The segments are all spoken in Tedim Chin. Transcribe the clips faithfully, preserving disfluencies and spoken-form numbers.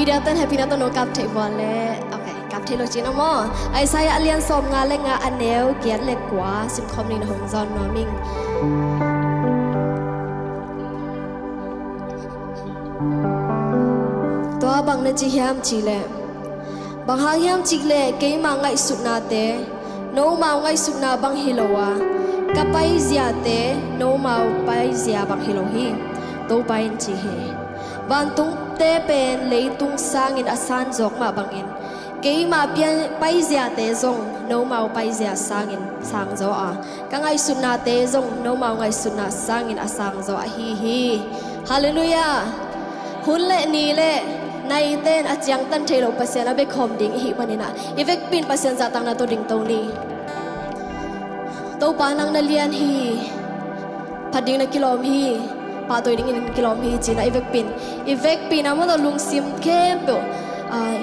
Tua tan happy na tawh no kap theih bual le. Ok, kap theih lo cin a maw. Isaiah a lian sawmnga le nga, a neu giat le kua simkhawm ning, na hong zawn nuam ing. Tua bang na ci hiam cih leh, bang hang hiam cih leh keima ngaihsutnate nomau ngaihsutna bang hi lo a, ka paiziate nomau paizia bang hi lo hi, Topa in ci hi. Vantungte pen leitung sangin a san zawk mah bangin, keima pia-, paiziate zong nomau paizia sangin sang zaw a, ka ngaihsutnate zong nomau ngaihsutna sangin a sang zaw ahi hi. Halleluiah. Hun le ni le naite in a ciangtan thei lo Pasian a bia khawm ding i hih manin ah, i vekpi in Pasian zahtakna tawh dingto ni. Topa, nang na lian hi. Phat ding na kilawm hi. Pahtawi dingin kilawm hi, ci-in ah i vekpi in, i vekpi in amah tawh lungsim khempeuh, ah,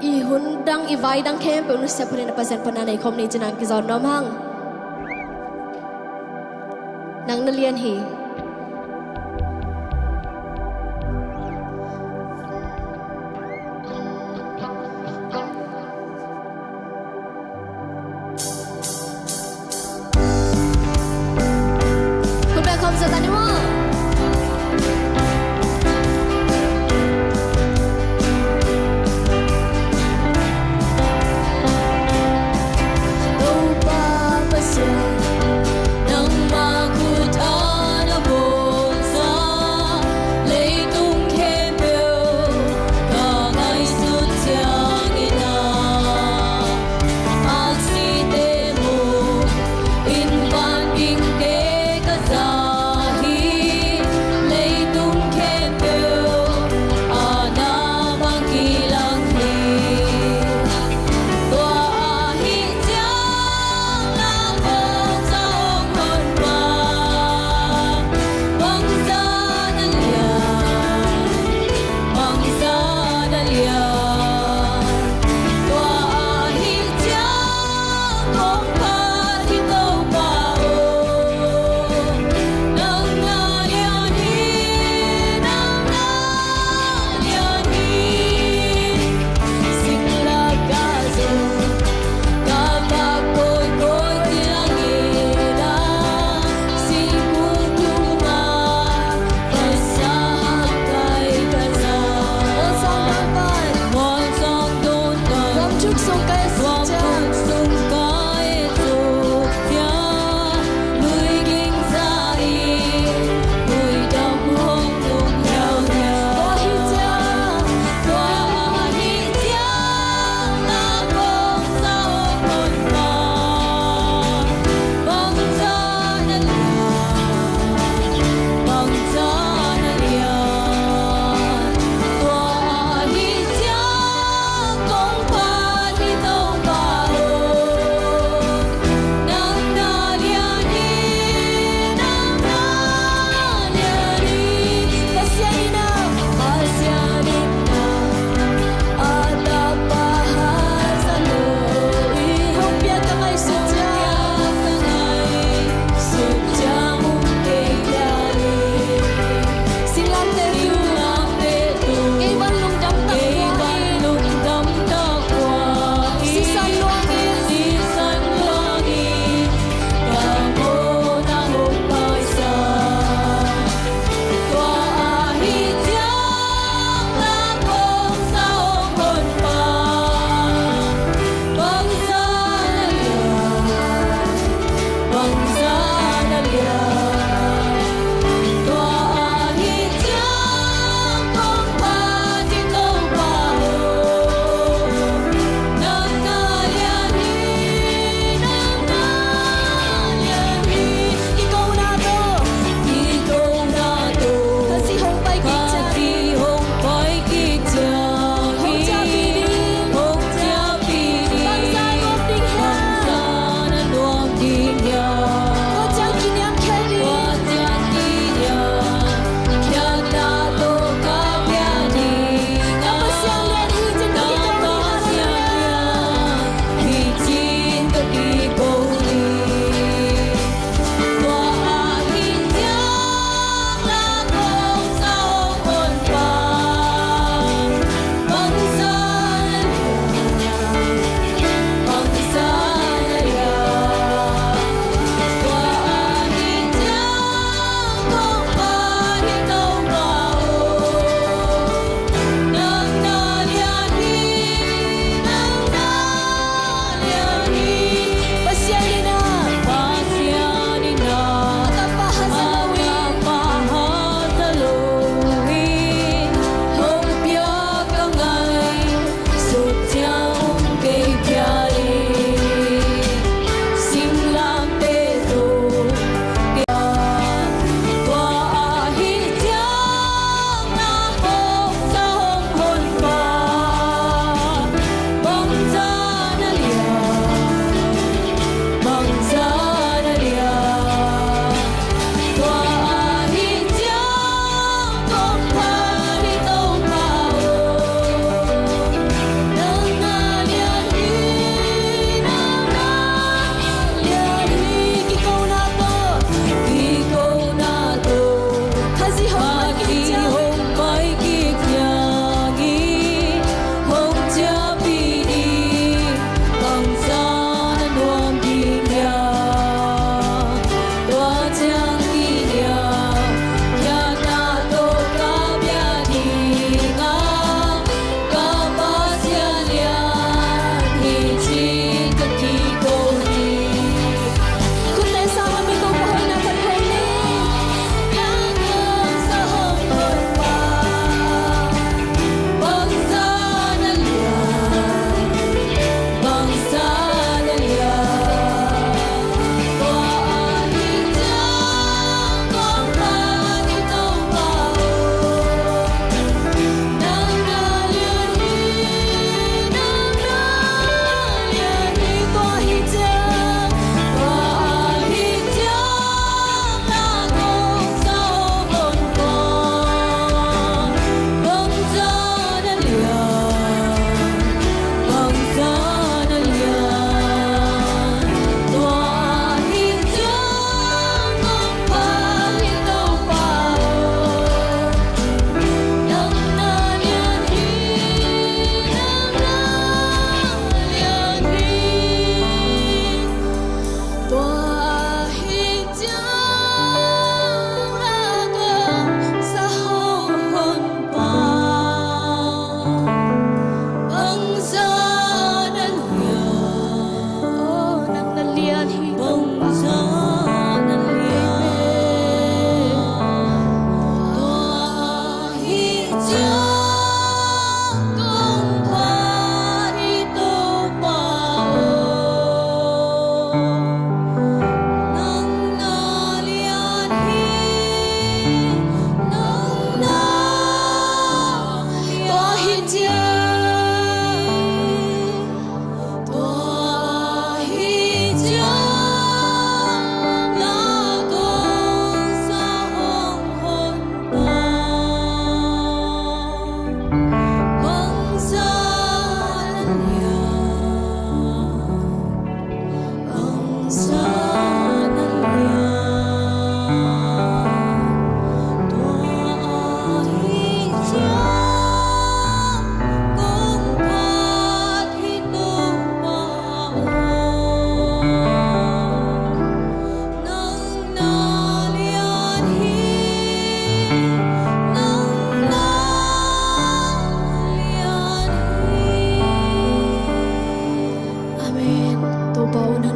i hun dang, i vai dang khempeuh nusia phunin a Pasian pan na nei khawm ni, ci-in ah kizawn nuam hang. Nang na lian hi. Khut beng khawm zia ta ni maw. Topa Pasian, nangmah khut a na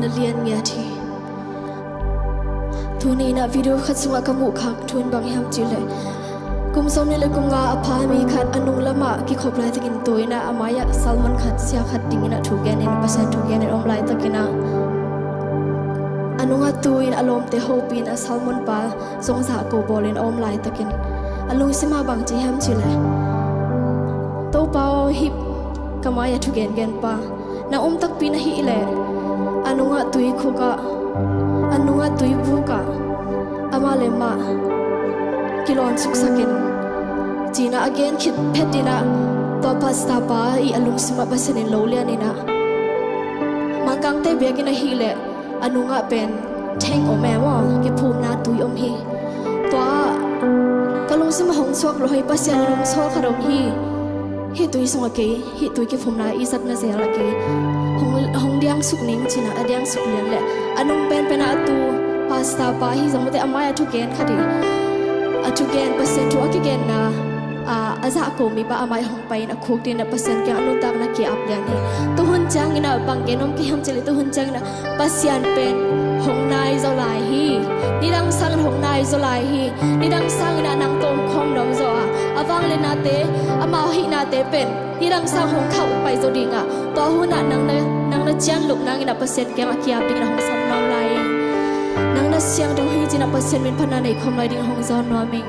Lian ngiat hi. Tuni in ah video khat sungah ka muh khak thu in bang hiam cih leh, kum sawmnih le kum nga a pha mi khat a nung lamah kikhop laitakin tu in ah a mai-ah sermon khat, sia khat dingin ah thu genin, Pasian thu genin a om laitakin ah, a nungah tu in a lawmte hopih in a sermon pa zongzah ko bawlin a om laitakin a lungsim ah bang ci hiam cih leh, Topa aw, hih ka mai-ah thu gengenpa na um takpi na hih leh, a nungah tuikhuk ah, a nungah tuibuk ah amah le mah kilawn suksak in, ci-in ah a gen khit phet in ah, tua pastor pa i a lungsim ah Pasian in lo lian in ah, Mangkangte biakinn ahih leh a nungah pen tank om e maw, kiphumna tui om hi. Tua ka lungsim ah hong suak lo hi, Pasian in hong sawl khat om hi. Hih tui sungah kei, hih tui kiphumna i zatna zel ah kei hong, hong diangsuk ning, ci-in ah a diangsuk lian leh, a nung penpen ah a tu pastor pa hi zong mawk teh, a mai-ah thu gen khat hi. A thu gen, Pasian thu a kigenna a, a zahko mipa a mai hong pai in a khuk dingin ah Pasian kiang a nuntakna ki-ap lian hi. Tuhun ciangin ah bang gen om ka hiam cih leh, tuhun ciangin ah Pasian pen hong nai zaw lai hi. Nidang sangin hong nai zaw lai hi. Nidang sangin ah nang tawh om khawm nuam zaw a, a vangliatnate, amau hihnate pen nidang sang hong khauh pai zaw ding ah, tua hun ah nang na, nang na cian loh nangin ah Pasian kiangah ki-ap dingin ah hong sam nuam lai hi. Nang na siangtho hi, ci-in ah Pasian min phatna nei khawm lai dingin hong zawn nuam ing.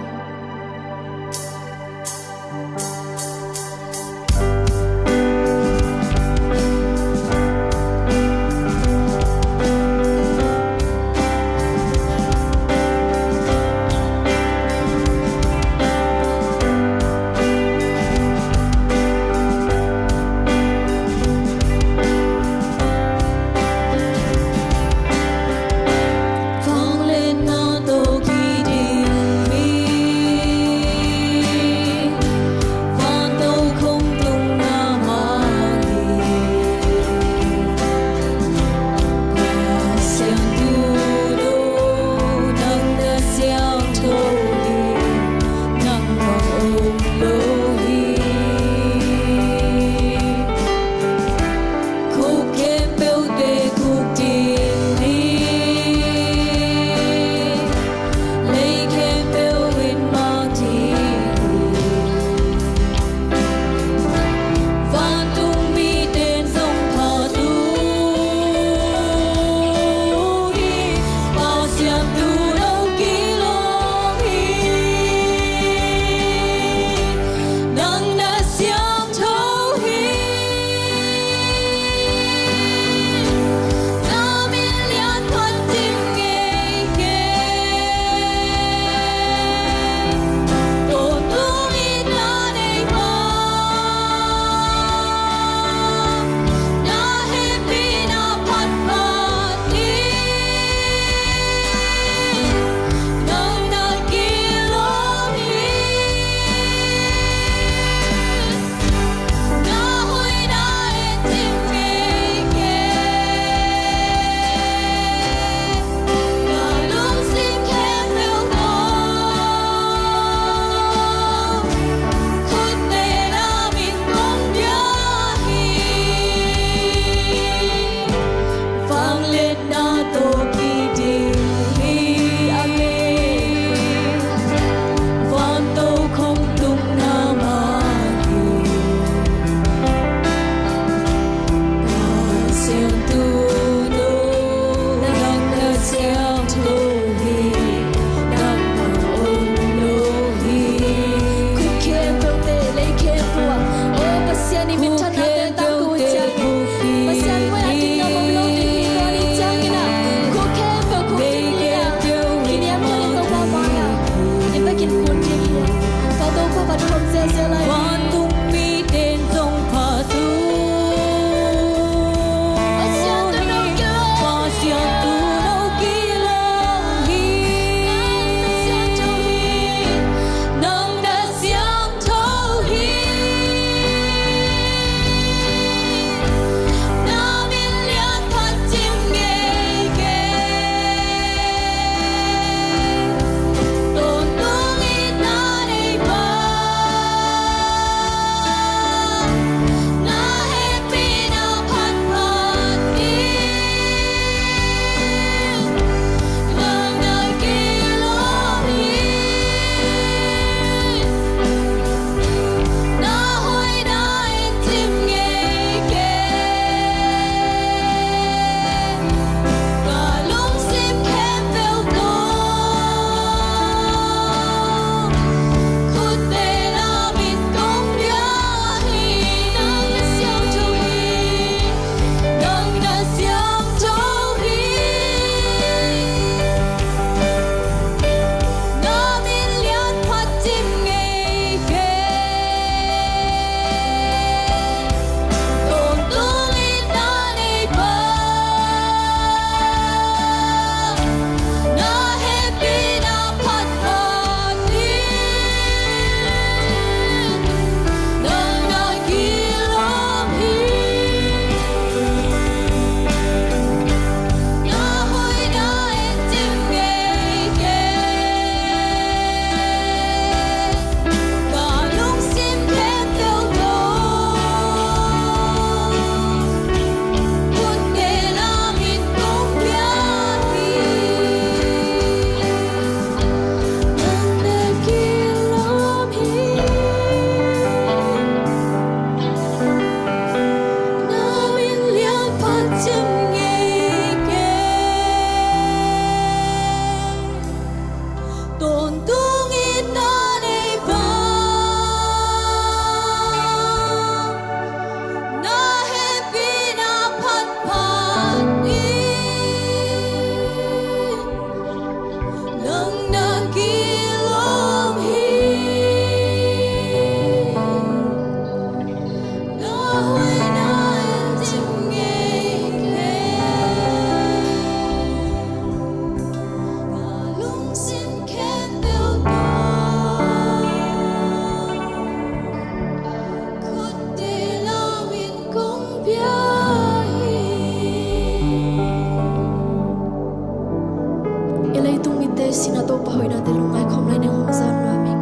Sina Topa hoihnate lungngai khawm lai-in hong zon nuam ing.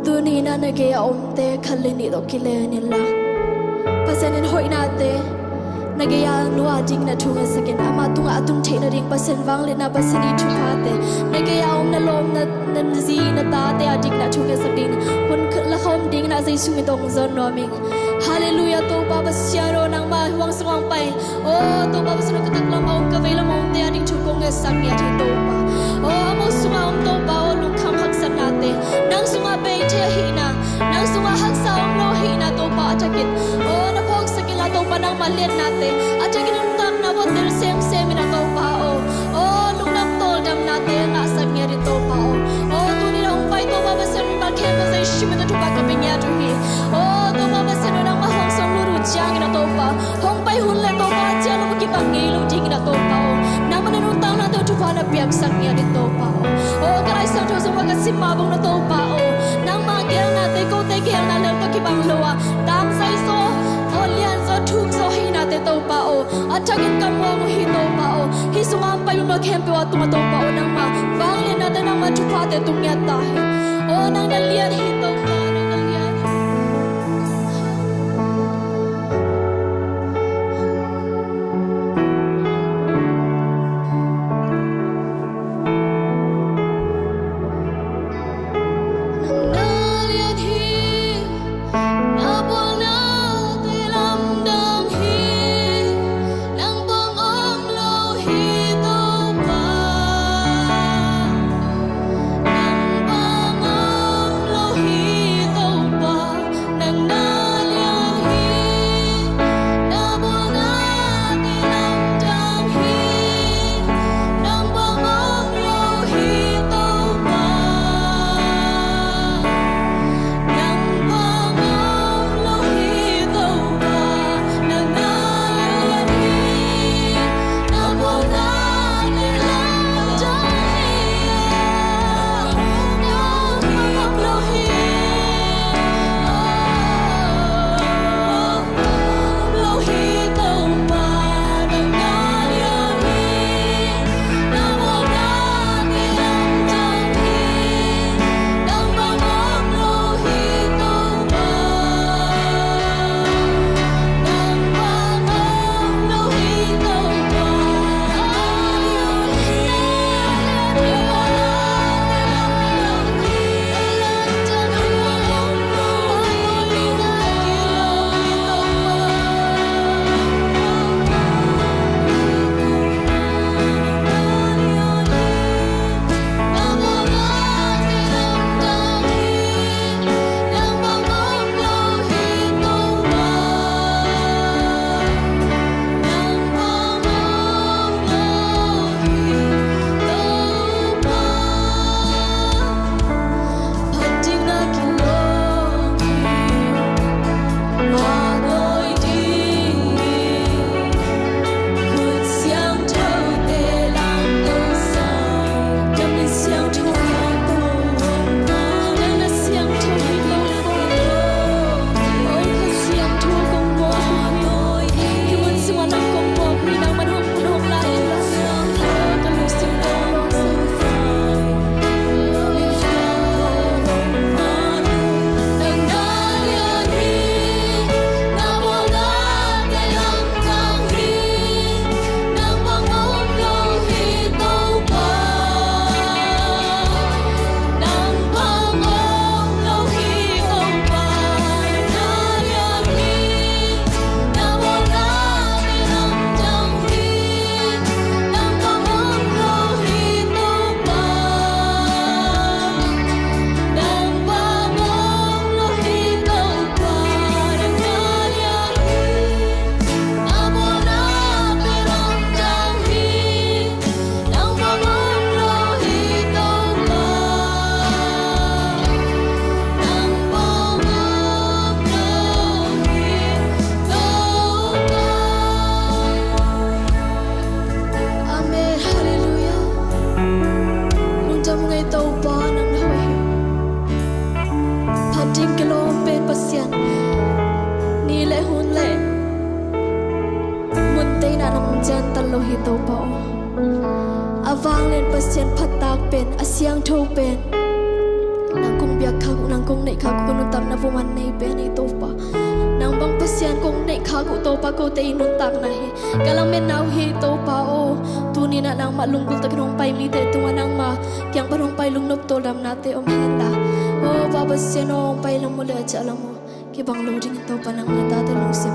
Tuni-in ah na gei-a omte khat le nih tawh kilen inla, Pasian in hoihnate na gei-a nu a dingin ah thungetsak in, ama tungah a tun theih nading Pasian vangliatna, Pasian ii thuphate, na gei-a om na lawm, na, na zi, na tate a dingin ah thungetsak dingin hun la khawm dingin ah Jesu min tawh hong zon nuam ing. Halleluiah, Topa Pasian aw, nangmah huang sungah hong pai. Aw Topa Pasian aw, ka taklam a om, ka veilam a omte a ding thu kong ngetsak ngiat hi Topa. Aw a mawh sungah om Topa aw, lungkham haksatnate nang sungah bei thei ahihna, nang sungah haksa om lo ahihna Topa a thakin aw na phawksak inla Topa, nangmah liatnate a thakin nuntakna uah tel semsem in ah Topa aw, aw lungdam tawldamnate ngahsak ngiat in Topa aw. Aw tuni-in ah hong pai Topa Pasian, mimal khempeuh Jesu min tawh thupha ka pia ngiat uh hi. Aw Topa Pasian aw, nangmah huang sung lut uh ciangin ah Topa, hong pai hun le Topa a ciah lo, kibang ngei lo dingin ah Topa aw, nangmah na nuntaknate uh thupha na piaksak ngiat in Topa aw. Aw ka Lai Siangtho sungah ka sim mah bangin ah Topa aw, nangmah geelnate kote geelna lel tawh kibang lo a, tangzai zaw, aw lian zaw, thuk zaw ahihnate Topa aw, a thakin ka muang uh hi Topa aw. Hih sungah hong pai mimal khempeuh a tungah Topa aw, nangmah vangliatnate, nangmah thuphate tung ngiat ta hen. Aw nang na lian hi Topa, nang na lian hi. Pasian phattak pen, a siangtho pen, nang kong biak khak uh, nang kong neih khak uh, ka nuntakna vua man nei pen ei Topa. Nang bang Pasian kong neih khak uh Topa, kote i nuntakna hi. Ka lametna uh hi Topa aw. Tuni-in ah nangmah lunggulh takin hong pai mite tungah nangma kiang pan hong pai lungnop tawldamnate om henla. Aw Pa Pasian aw, hong pai lam uh le a ciah lam uh kibang lo dingin Topa nang na tate lungsim,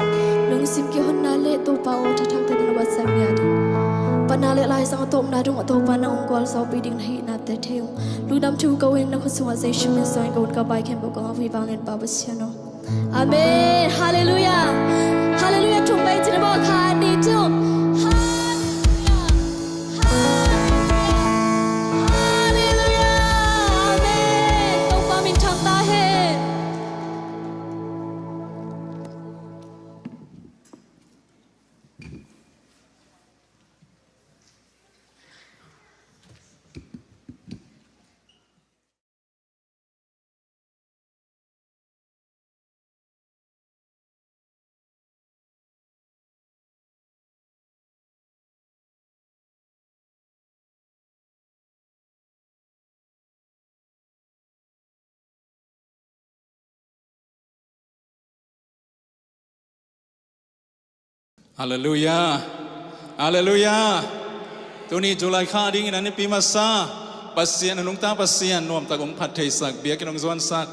lungsim kihonna le Topa aw thathakte tawh na vatsak ni a ding. Pana le laizang a tawpna dongah Topa nang hong gualzawhpih ding na hihnate thei ung. Lungdam thu ko-in na khut sungah Jesu min suangin ka ut ka pai khempeuh ka ngak uh hi vanglian Pa Pasian aw. Amen. Halleluiah. Halleluiah. Thum vei ci ni maw, khat, nih, thum. Halleluiah. Halleluiah. Halleluiah. Amen. Topa min thang ta hen. Halleluiah. Halleluiah. Tuni July kha dingin a nipi masa Pasian, a nungta Pasian nuamtak hong phat theisak, biakinn hong zuansak,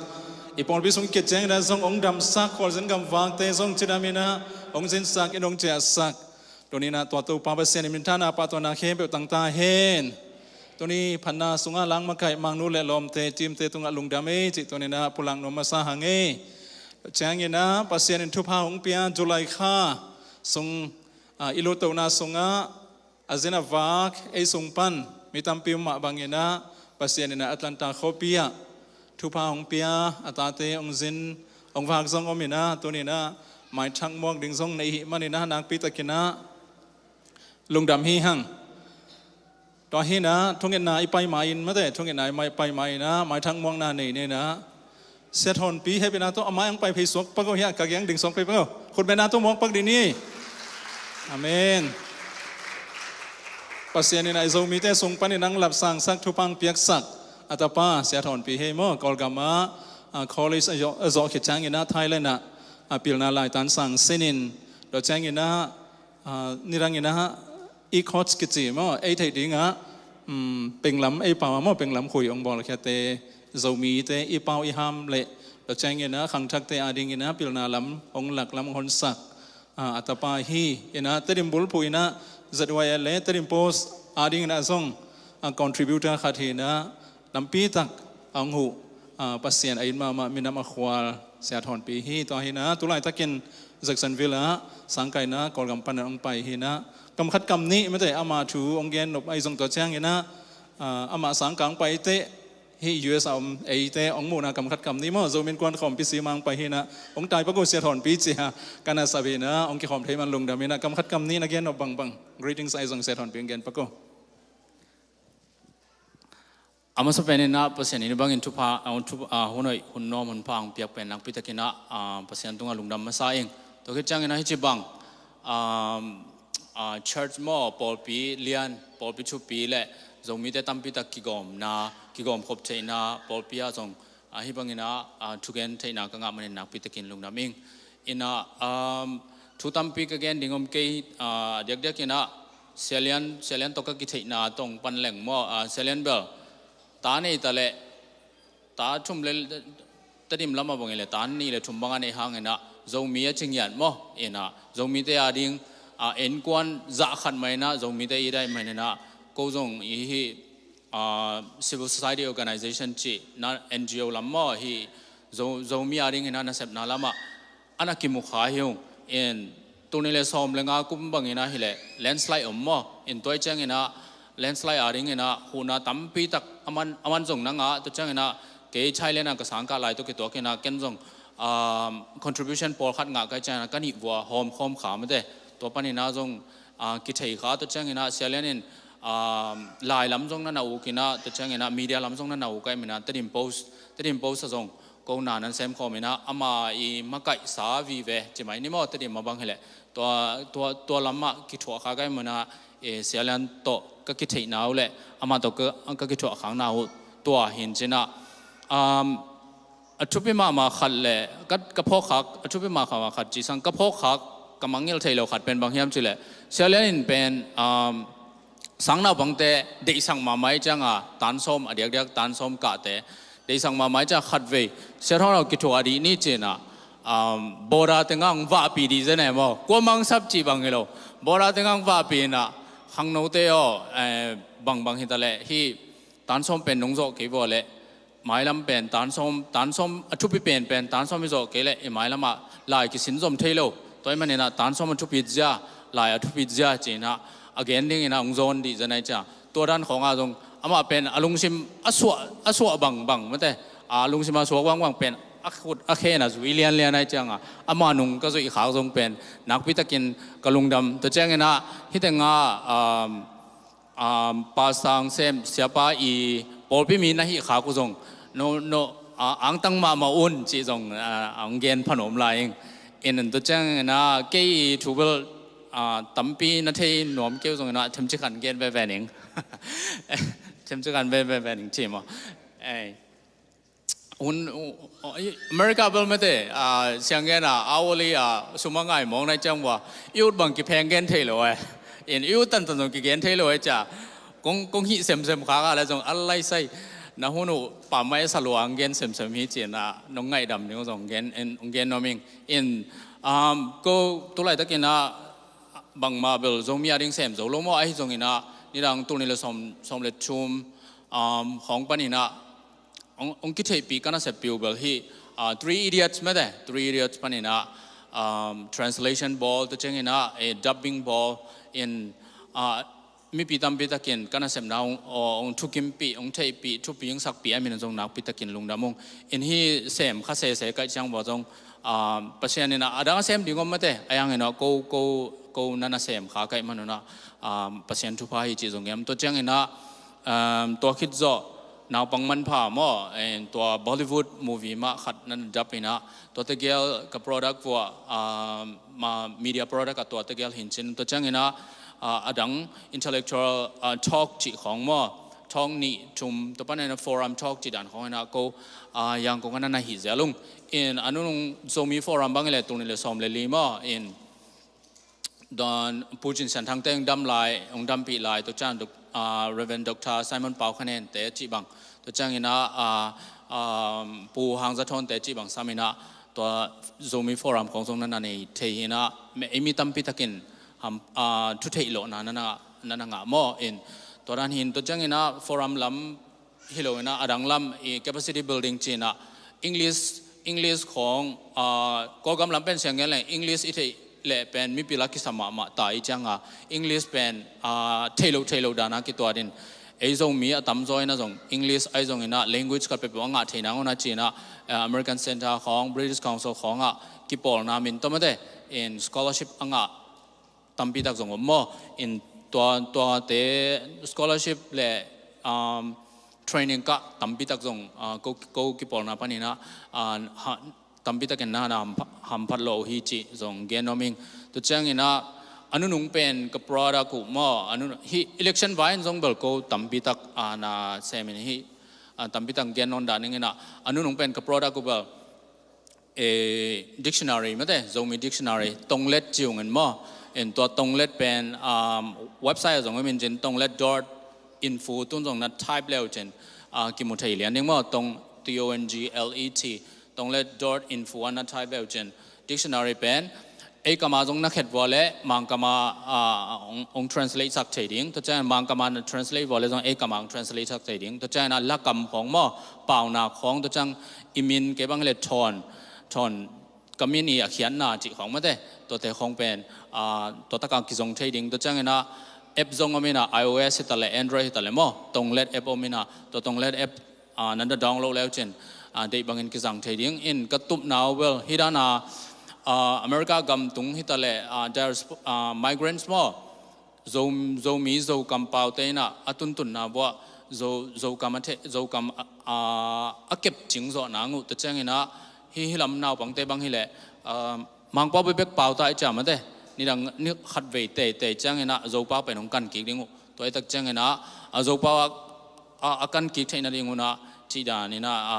i pawlpi sung i khit ciangin ah zong hong damsak, khualzin gamvakte zong cidam in ah hong zinsak in hong ciahsak. Tuni-in ah tua Topa Pasian in minthanna, pahtawina khempeuh tang ta hen. Tuni phatna sungah lang makaih Mangnu le lawmte, teamte tungah lungdam ei cih tuni-in ah pulak nuam masa hang ei. Ciangin ah Pasian in thupha hong pia July kha sung, ah, i luttohna sungah a zin a vak ei sung pan mi tampi om mah bangin ah Pasian in ah Atlanta khuapi ah thupha hong pia, a tate hong zin hong vak zong om in ah, tuni-in ah maithak muak ding zong nei hi manin ah nakpi takin ah lungdam hi hang. Tua hi-in ah thungetna i pai ma-in, mate, thungetna i mai, pai ma-in ah maithak muakna nei ni-in ah Sia Thawnpi hehpihna tawh a mai hong pai phei suak pak o, hiah ka kiang ding suak phei pak o. Khutbetna tawh muak pak ding ni. Amen. Pasian in ah i Zomite sung panin hong lapsangsak, thupha hong piaksak a tapa Sia Thawnpi hi maw, Kawlgam ah, ah, college a zawh, a zawh khit ciangin ah Thailand ah, ah, pilna laitan sang sinin, tua ciangin ah, ah, nidangin ah i coach kici maw, ei theih dingah, um, penglam, ei pau ah maw, penglam khui hong bawlkhiate, Zomite i pau i ham le, tua ciangin ah khangthakte adingin ah pilna lam hong lak, lam hong honsak, ah, a tapa hi. In ah Tedim bulphuh in ah Z Y L le Tedim Post adingin ah zong, ah, contributor khat hi-in ah lampi tak a hong huh, ah, Pasian a it mahmah, minam a khual Sia Thawnpi hi. Tua hi-in ah tulaitakin Jacksonville ah sangkahna Kawlgam pan hong pai hi-in ah, kam khat kam nih, mate, ama thu hong gen nop ahi zong, tua ciangin ah, ah, amah sangkah hong pai teh hih U S a om eite hong muhna kam khat kam nih maw, Zomi Innkuan khawmpi sima hong pai hi-in ah, hong tai pak o Sia Thawnpi ci-a ka na sap hi-in ah, hong kikhawm thei man lungdam hi-in ah, kam khat kam nih na gen nop bangbang, greetings ahi zong Sia Thawnpi hong gen pak o. A masa penin ah Pasian in hih bangin thupha, ah, thu, ah, hun hoih, hun nuam, hun pha hong piak pen nakpi takin ah, ah, Pasian tungah lungdam masa ing. Tua khit ciangin ah hih ci bang, ah, ah, church maw, pawlpi lian, pawlpi thupi le Zomite tampi tak kigawmna, kigawm khop theihna, pawlpi ah zong, ah, hih bangin ah, ah, thugen theihna ka ngah manin nakpi takin lungdam ing. In ah, um, thu tampi ka gen ding om kei, ah, diakdiakin ah Sia Lian, Sia Lian tawh ka kitheihna tawh hong pan leng maw, ah, Sia Lian bel ta nei ta leh, ta thum le, Tedim lamah bangin le ta nih le thum bang a neih hangin ah Zomi a ci ngiat maw. In ah Zomite ading, ah, innkuan zah khat mah in ah Zomite it ahih manin ah ko zong i hih, ah, civil society organization cihna, N G O lam maw, hih Zo-, Zomi adingin ah nasepna lamah a na kimu kha hi ung. In tuni le sawm le nga kum bangin ah hi leh landslide om maw. In tua ciangin ah landslide adingin ah huhna tampi tak a man, a man zong na ngah, tua ciangin ah kei Thailand ah ka sangkah lai tawh kituakin ah ken zong, um, contribution pawlkhat ngah ka hih ciangin ah ka nih vua hawm khawm kha, mate. Tua panin ah zong, ah, kithei kha, tua ciangin ah Sia Lian in, um, lai lam zong na na uk in ah, tua ciangin ah media lam zong na na uk ahih manin ah Tedim Post, Tedim Post ah zong ko na nan sem khawm in ah, ama i makaihsa vive ci mai ni maw, Tedim mah bang hi leh, tua, tua, tua lamah kithuah kha ka hih manin ah, eh, Sia Lian tawh ka kitheihna uh le amah tawh ka, ka kithuahkhakna uh tua hi in ci-in ah, um, a thupi mahmah khat le ka, ka phawkkhak a thupi mahmah khat ci sang ka phawkkhak ka mangngilh theih loh khat pen bang hiam cih leh Sia Lian in pen, um, sang naupangte deihsak mahmah ahih ciangin tan sawm a diakdiak tan sawm kahte deihsak mahmah ahih ciangin khatvei Sia Thawng Hau kithuah dih ni ci-in ah, um, border teng ah hong vahpih dih zen e maw, kua mang sap cih bang hi lo, border teng ah hong vahpih in ah khangnote aw, eh, bangbang hi ta leh hih tan sawm pen nong zawh kei vua leh mailam pen tan sawm, tan sawm a thupi pen pen tan sawm i zawh kei leh i mailam ah lai kisin zom thei lo. Tua ahih manin ah tan sawm a thupi zia, lai a thupi zia ci-in ah a gen dingin ah hong zawn dih zen ahih ciangin tua dan khawng ah zong amah pen a lungsim a suah, a suah bangbang mate, a lungsim a suak bangbang pen a khut a khe in ah zui lianlian ahih ciangin ama nung ka zuih khak zong pen nakpi takin ka lungdam. Tua ciangin ah hih teng ah, um, um, pastor sem siapa i pawlpi mi na hih khak uh zong no, no, ah, angtang mahmah un cih zong, ah, hong gen pha nuam lai ing. In, tua ciangin ah kei i thu bel, ah, tampi na thei nuam kei uh zongin ah themcik khat gen veve ning. Themcik khat gen veve ning ci maw. Eh. Hun, uh, uh, America bel mate, ah, siang gen ah, hourly ah, sum a ngai mawk na hih ciang vua, i ut bang kipheng gen thei lo e. In, i ut tantan zong kigen thei lo e cia. Kong, kong hih semsem khak a leh zong a lai sai. Na hun uh pammaih sa lua hong gen semsem hi ci-in ah nong ngaihdam ding uh zong gen, in, hong gen nuam ing. In, um, ko tu laitakin ah bangmah bel Zomi a ding sem zo lo maw, ahi zongin ah nidang tul nih le sawm, sawm le thum, um, khawng panin ah hong, hong kitheihpih ka nasep piu bel hih, ah, Three Idiots mate, Three Idiots panin ah, um, translation bawl, tua ciangin ah, eh, dubbing bawl, in, ah, mipi tampi takin ka nasepna hong, aw, hong thukimpih, hong theihpih, thupi hong sakpih a min zong nakpi takin lungdam ung. In, hih sem kha sese ka hih ciang vua zong, ah, Pasian in ah a dang a sem ding om mate, a yang in ah ko, ko, ko na na sem kha ka hih man un ah, ah, Pasian thupha hi cih zong gen. Tua ciangin ah, um, tua khit zawh naupang manpha maw, eh, tua Bollywood movie mah khat na na dub in ah, tua tegel ka product vua, ah, ma, media product ah tua tegel hi in cin, tua ciangin ah, ah, a dang intellectual, ah, talk cih khawng maw, talk nih thum, tua panin ah forum talk cih dan khawng in ah ko, ah, Yangon ah na na hih zel ung. In, a nunung Zomi forum bang hi leh tul nih le sawm le li maw, in, Don Pu Cin Sian Thang te hong dam lai, hong dampih lai, tua ciang Dok-, ah, Reverend Doctor Simon Pau Khan En te cih bang. Tua ciangin ah, ah, ah, Pu Hang Za Thawn te cih bang sam in ah, tua Zomi forum khawng zong na na nei thei hi in ah, me, ei mi tampi takin ham, ah, thu theih lawhna na na, na na ngah maw, in, tua dan hi in, tua ciangin ah forum lam hi lo in ah, a dang lam i capacity building ci-in ah English, English khawng, ah, Kawlgam lam pen siang gen leng English i theih leh pen mipi la kisa mahmah ta i ciang a, English pen, ah, thei lo, thei lo dan a kituat in, ei Zomi a tamzaw in ah zong English ahi zongin ah language khat peuhpeuh a ngah thei nang un ah ci-in ah, ah, American Center khawng, British Council khawng ah kipawlna min tawh mate in scholarship a ngah tampi tak zong om maw. In, tua, tuate scholarship le, um, training kah tampi tak zong, ah, ko, ko kipawlna panin ah, ah, ha, tampi takin na, na hampha-, hamphat lo uh hi cih zong gen nuam ing. Tua ciangin ah a nunung pen ka product uh maw, a nun-, hih election vai in zong bel ko tampi tak, ah, na sem in hih, ah, tampi tak gen nawn dah ning in ah, a nunung pen ka product uh bel, eh, dictionary mate, Zomi dictionary, Tonglet ci ung in maw. In, tua Tonglet pen, um, website ah zong om in cin, tonglet dot info tun zong na type le uh cin, ah, kimu thei lian ding maw, tong, T O N G L E T, tonglet dot info ah na type le uh cin, dictionary pen ei kam ah zong na khet vua leh Mangkam ah, ah, hong, hong translate sak thei ding. Tua ciangin Mangkam ah na translate vua leh zong ei kam ah hong translate sak thei ding. Tua ciangin ah lakam khawng maw, paunak khawng, tua ciang i min kei bang hi leh Thawn, Thawn ka min i a khiatna cih khawng mate, tuate khawng pen, ah, tua tak ah kizong thei ding. Tua ciangin ah app zong om in ah, iOS hi ta leh Android hi ta leh maw, Tonglet app om in ah, tua Tonglet app, ah, nan da download le uh cin, ah, deih bangin kizang thei ding. In, ka tupna uh bel hih dan a, ah, America gam tung hi ta leh, ah, diasp-, ah, migrants maw, Zo, Zomi, Zokam paute in ah a tuntunna uh ah, Zo, Zokam a the-, Zokam a, a, a kep cing zawh nang uh, tua ciangin ah hih, hih lam naupangte bang hi leh, ah, Mangpau bekbek pau ta i cia mate, nidang ni khat vei teitei ciangin ah Zopa pen hong kan kik ding uh. Tua i tak ciangin ah a Zopa a, a, a kan kik theihna ding un ah cih dan in ah, a,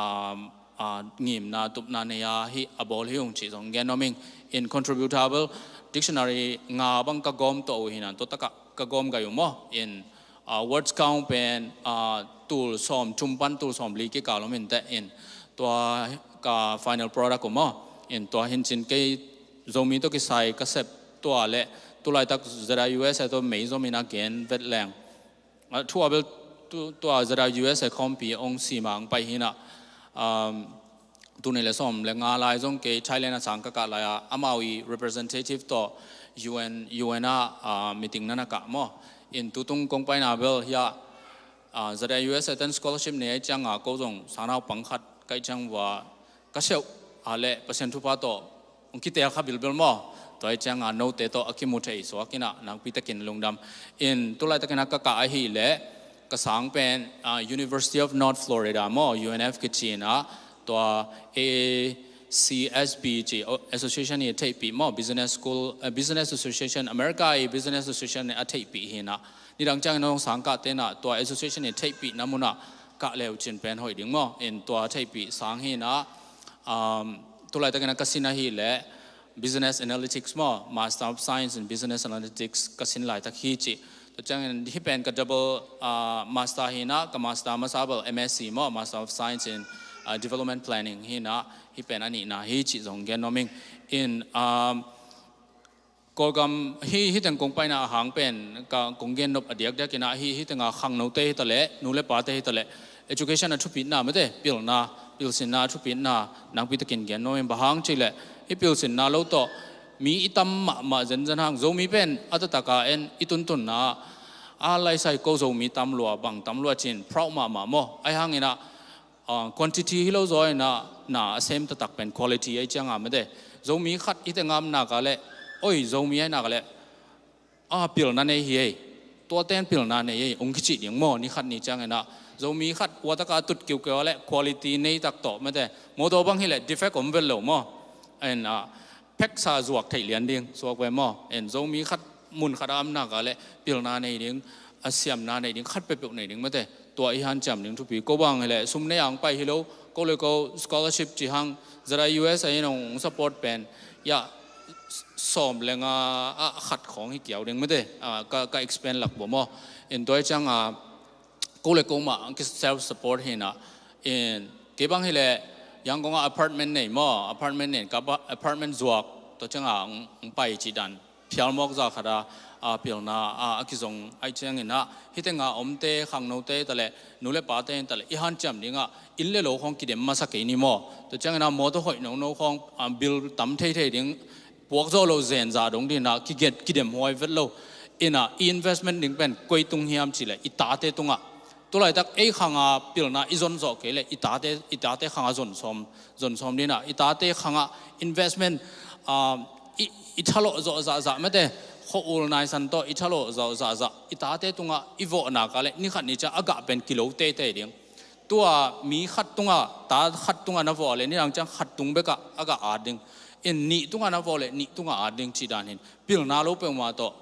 a, ngimna tupna nei a hih a bawl hi ung cih zong gen nuam ing. In Contributable Dictionary nga bang ka gawm tawh uh hi in ah tua takah ka gawm gai uh maw. In, a, words count pen, a, tul sawm thum pan tul sawm li kikal om in teh in tua ka final product uh maw. In tua hi in cin kei Zomi tawh kisai ka sep tua le tu laitak ZIUSA tawh mei zom in a gen vet leng. A, thu a bel tu, tua ZIUSA khawmpi hong si mang pai hi in ah, um, tul nih le sawm le nga lai zong kei Thailand a sang ka kah lai a, amau i representative tawh UN, UN ah, a, meeting na na kah maw. In tutung kong paina bel hiah, a, ZIUSA ten scholarship nei ahih ciangin ko zong sangnaupang khat ka hih ciang vua ka seuh a le Pasian thupha tawh hong kiteel kha bilbel maw. Tua ahih ciangin note tawh a kimu thei suak in ah nakpi takin lungdam. In tu laitakin ah ka kah ahih leh ka sang pen, a, University of North Florida maw, UNF kici in ah, tua ACSB ci, o, association i a theihpih maw, business school, a, business association, America i business association a theihpih hi in ah. Nidang ciangin hong sang kahte in ah tua association i a theihpihna mun ah kah le uh cin pen hoih ding maw. In tua theihpih sang hi in ah, um, tu laitakin ah ka sin ahih leh Business Analytics maw, Master of Science in Business Analytics ka sin laitak hi ci. Tua ciangin hih pen ka double, ah, master hi in ah, ka master masa bel MSc maw, Master of Science in, ah, Development Planning hi in ah, hih pen a nihna hi ci zong gen nuam ing. In, um, Kawlgam hih, hih teng kong paina a hang pen ka kong gen nop a diakdiak in ah hih, hih teng a khangnote hi ta leh, nu le pate hi ta leh, education a thupitna mate, pilna, pilsinna a thupitna nakpi takin gen nuam ing. Bang hang cih leh hih pilsinna lo tawh mi i tam mahmah zenzen hang. Zomi pen a taktak a en i tuntunna a laisai ko Zomi tam lua, bang tam lua cin proud mahmah maw. Ahih hangin ah, ah, quantity hi lo zaw in ah na a sem taktak pen quality ahih ciangin mate. Zomi khat hih teng a om nak leh, oi, Zomi ahih nak leh, a, pilna nei hi ei, tuate in pilna nei ei, hong kici ding maw. Ni khat ni ciangin ah Zomi khat ua tak a tut kiukiu a leh quality nei tak tawh mate. Mawtaw bang hi leh defect om vet lo maw. In, a, pheksa zuak theih lian ding suak ve maw. In Zomi khat mun khat a om nak leh pilna nei ding, a siamna nei ding, khat peuhpeuh nei ding mate. Tua i hanciam ding thupi. Ko bang hi leh sum nei a hong pai hi lo, ko le ko scholarship ci hang, ZIUSA in hong support pen, ya, sawm le nga a khat khawng hi kiau ding mate, a, ka, ka expand lak bua maw. In tua ahih ciangin, a, ko le ko mah ki self support hi in ah. In kei bang hi leh Yangon ah apartment nei maw, apartment nei, ka ba-, apartment zuak, tua ciangin hong, hong pai cih dan phial mawk zah khat a, a, pilna, a, a kizong ahih ciangin ah, hih teng a omte, khangnote hi ta leh, nu le pate hi ta leh, i hanciam ding ah inn le lo khawng kidem masa kei ni maw. Tua ciangin ah mawtaw hoih nono khawng, a, bill tam theithei ding, puak zawh lo zen zah dong ding in ah kigen, kidem huai vet lo. In ah i investment ding pen koi tung hiam cih leh i tate tungah. Tu laitak ei khang a pilna i zon zawh kei leh i tate, i tate khang a zon sawm, zon sawm ding in ah, i tate khang a investment, ah, i, i thalawh zawh zahzah mate, khua-ul naisan tawh i thalawh zawh zahzah, i tate tungah i vawh nak leh ni khat ni ciang a gah pen kilo teitei ding. Tua mi khat tungah, ta khat tungah na vawh leh nidang ciang khat tung bekah a gah at ding. In nih tungah na vawh leh nih tungah at ding cih dan hi in, pilna lo peuhmah tawh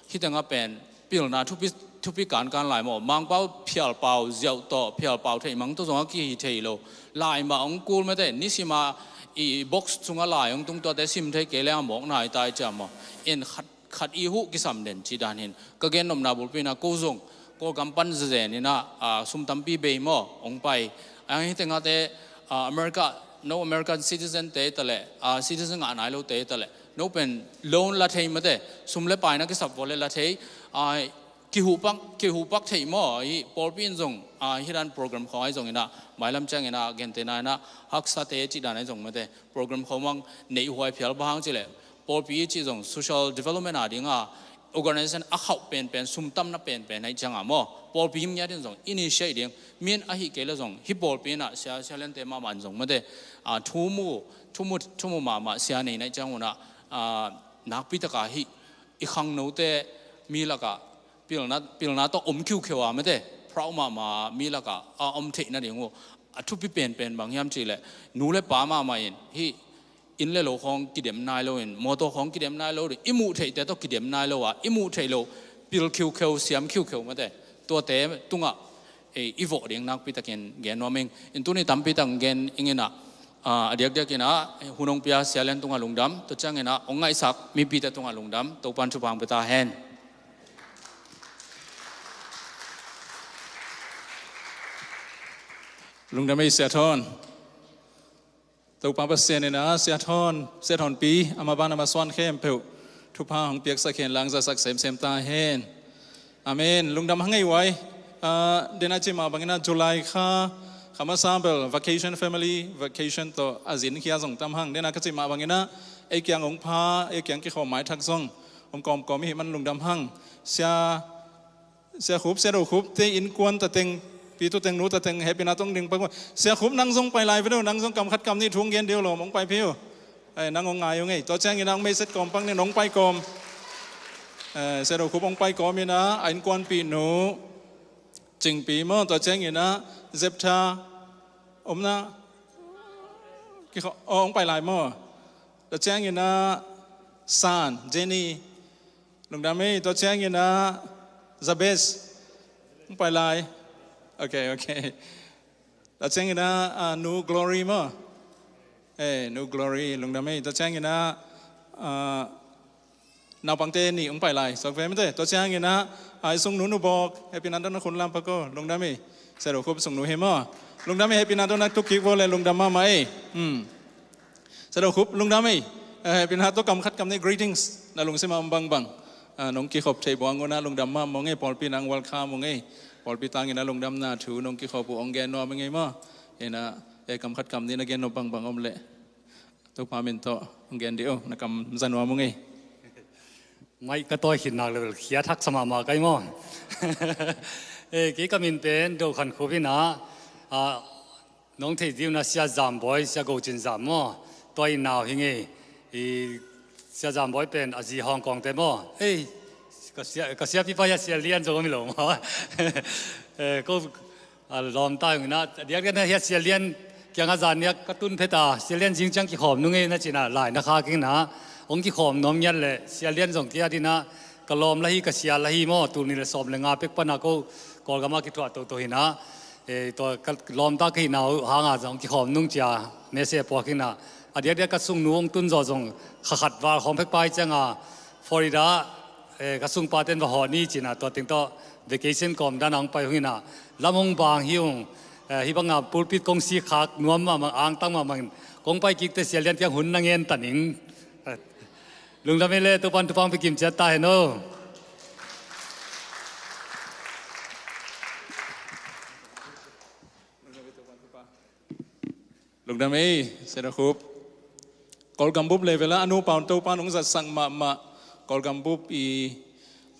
hih teng a pen pilna thupi, thupi kankan lai maw. Mangpau phialpau ziau tawh, phialpau theih mang tawh zong a kihi thei lo. Lai mah hong kul mate, nisim a i box sungah lai hong tung, tuate sim thei kei leh a mawk nai ta ahih ciang maw. In khat, khat i huh kisam den cih dan hi in, ka gen nopna bulpi in ah ko zong Kawlgam pan zenzen in ah, a, sum tampi bei maw hong pai. A, hih teng a te, a, America, no American citizen te hi ta leh, a, citizen ngah nai lote hi ta leh, no pen loan la thei mate, sum le pai na kisap vua leh la thei, a, kihuhpak, kihuhpak theih maw, hih pawlpi in zong, a, hih dan program khawng ahi zongin ah, mailam ciangin ah, gentehna in ah, haksate cih dan ahi zong mate, program khawng mang neih huai phial. Bang hang cih leh pawlpi cih zong social development a ding a organization a khauh penpen, sum tamna penpen ahih ciangin maw, pawlpi him ngiat in zong initiate ding, mi in ahih kei leh zong hih pawlpi in ah sia, sia liante mahmah in zong mate, a, thu mu, thu mu, thu mu mahmah sia nei na hih ciang un ah, a, nakpi tak a hih i khangnote mi lakah pilna, pilna tawh om khiukheu a mate, proud mahmah mi lakah a om theih nading uh a thupi penpen bang hiam cih leh nu le pa mahmah in hih inn le lo khawng kidem nai lo in, mawtaw khawng kidem nai lo ding, i muh theihte tawh kidem nai lo a, i muh theih lo pil khiukheu, siam khiukheu mate, tuate tungah, eh, i vawh ding nakpi takin gen nuam ing. In tuni tampi tak gen ing in ah, ah, a diakdiak in ah hun hong pia Sia Lian tungah lungdam, tua ciangin ah hong ngaihsak mipite tungah lungdam, Topan thupha hong pia ta hen. Lungdam ei Sia Thawn. Topa Pasian in ah Sia Thawn, Sia Thawnpi, ama ban ama suan khempeuh thupha hong piaksak hen, la hong zatsak semsem ta hen. Amen. Lungdam hang ei uai. Ah, den a cih mah bangin ah July kha, kha masa bel vacation, family vacation tawh a zin khia zong tam hang. Den a ka cih mah bangin ah ei kiang hong pha, ei kiang kikhawm maitak zong om kawmkawm i hih man lungdam hang. Sia Sia Khup, Sia Do Khup te innkuan tateng, pi tu teng nu tateng, hehpihna tawh hong ding pak uh. Sia Khup, nang zong pai lai ve deuh, nang zong kam khat kam nih thu hong gen deuh lawm, hong pai phei uh. Eh, nang hong ngai uh ngei. Tua ciangin ah hong meiset kawm pak ning, hong pai kawm. Eh, Sia Do Khup hong pai kawm in ah, a innkuanpih nu Cingpi maw, tua ciangin ah Zeptha, omna, kikhaw, oh, hong pai lai maw. Tua ciangin ah San, Jenny, lungdam ei. Tua ciangin ah Zabes, hong pai lai. Ok, ok. Tua ciangin ah, ah, Nu Glory maw. Eh, Nu Glory, lungdam ei. Tua ciangin ah, ah, naupangte nih hong pai lai. Suak ve mate. Tua ciangin ah, ah, i sung nu Nu Bawk, hehpihna tawh na khun lam pak uh, lungdam ei. Sia Do Khup sung nu hi maw. Lungdam ei, hehpihna tawh na tuk kik vo le, lungdam mahmah ei. Hmm. Sia Do Khup, lungdam ei. Eh, hehpihna tawh kam khat kam nih greetings na lungsim ah om bangbang, ah, nong kikhop thei buang un ah lungdam mahmah ung ei, pawlpi nang welcome ung ei. Pawlpi tangin ah lungdamna thu nong kikhop uh hong gen nuam ung ei maw. In ah, eh, kam khat kam nih na gen nop bangbang om leh Topa min tawh hong gen dih uh, na kam za nuam ung ei. Maih ka tawi khit nak le bel khia thak sa mahmah kai maw. Eh, kei ka min pen Do Khan Khup in ah, ah, nong thei dih un ah Sia Zam Bawi, Sia Go Cin Zam maw, tua i nau hi ngei. I Sia Zam Bawi pen a zi Hong Kong te maw. Ei, ka sia, ka siapipa hi a, Sia Lian zong om hi lo maw. Eh, ko a lawmta hi ung in ah, a diakdiak in ah hi a, Sia Lian kiangah zan ni a ka tun phet a, Sia Lian zing ciang kikhawm nung ei na ci in ah lai na khak ing in ah, hong kikhawm nuam ngiat leh Sia Lian zong kei a ding in ah ka lawm la hi, ka sia la hi maw, tul nih le sawm le nga pek pan a ko Kawlgam ah kithuah toto hi in ah, eh, tua ka lawmta ka hihna uh hang a zong kikhawm nung ci a message a puak ing in ah, a diakdiak ka sung nu hong tun zawh zong kha khat val khawng pek pai ciang a Florida, eh, ka sungpa ten va hawh ni ci in ah tua teng tawh vacation kawm dan a hong pai ung in ah, lam hong bang hi ung, eh, hih bang a pulpit kong sik khak nuam mahmah, angtang mahmah in kong pai kik teh Sia Lian kiang hun na ngen ta ning. Lungdam ei le, Topan thupha hong pia kim ciat ta hen aw. Lungdam ei, Sia Do Khup. Kawlgam bup level ah a nupa un Topan hong zatsak mahmah. Kawlgam bup i,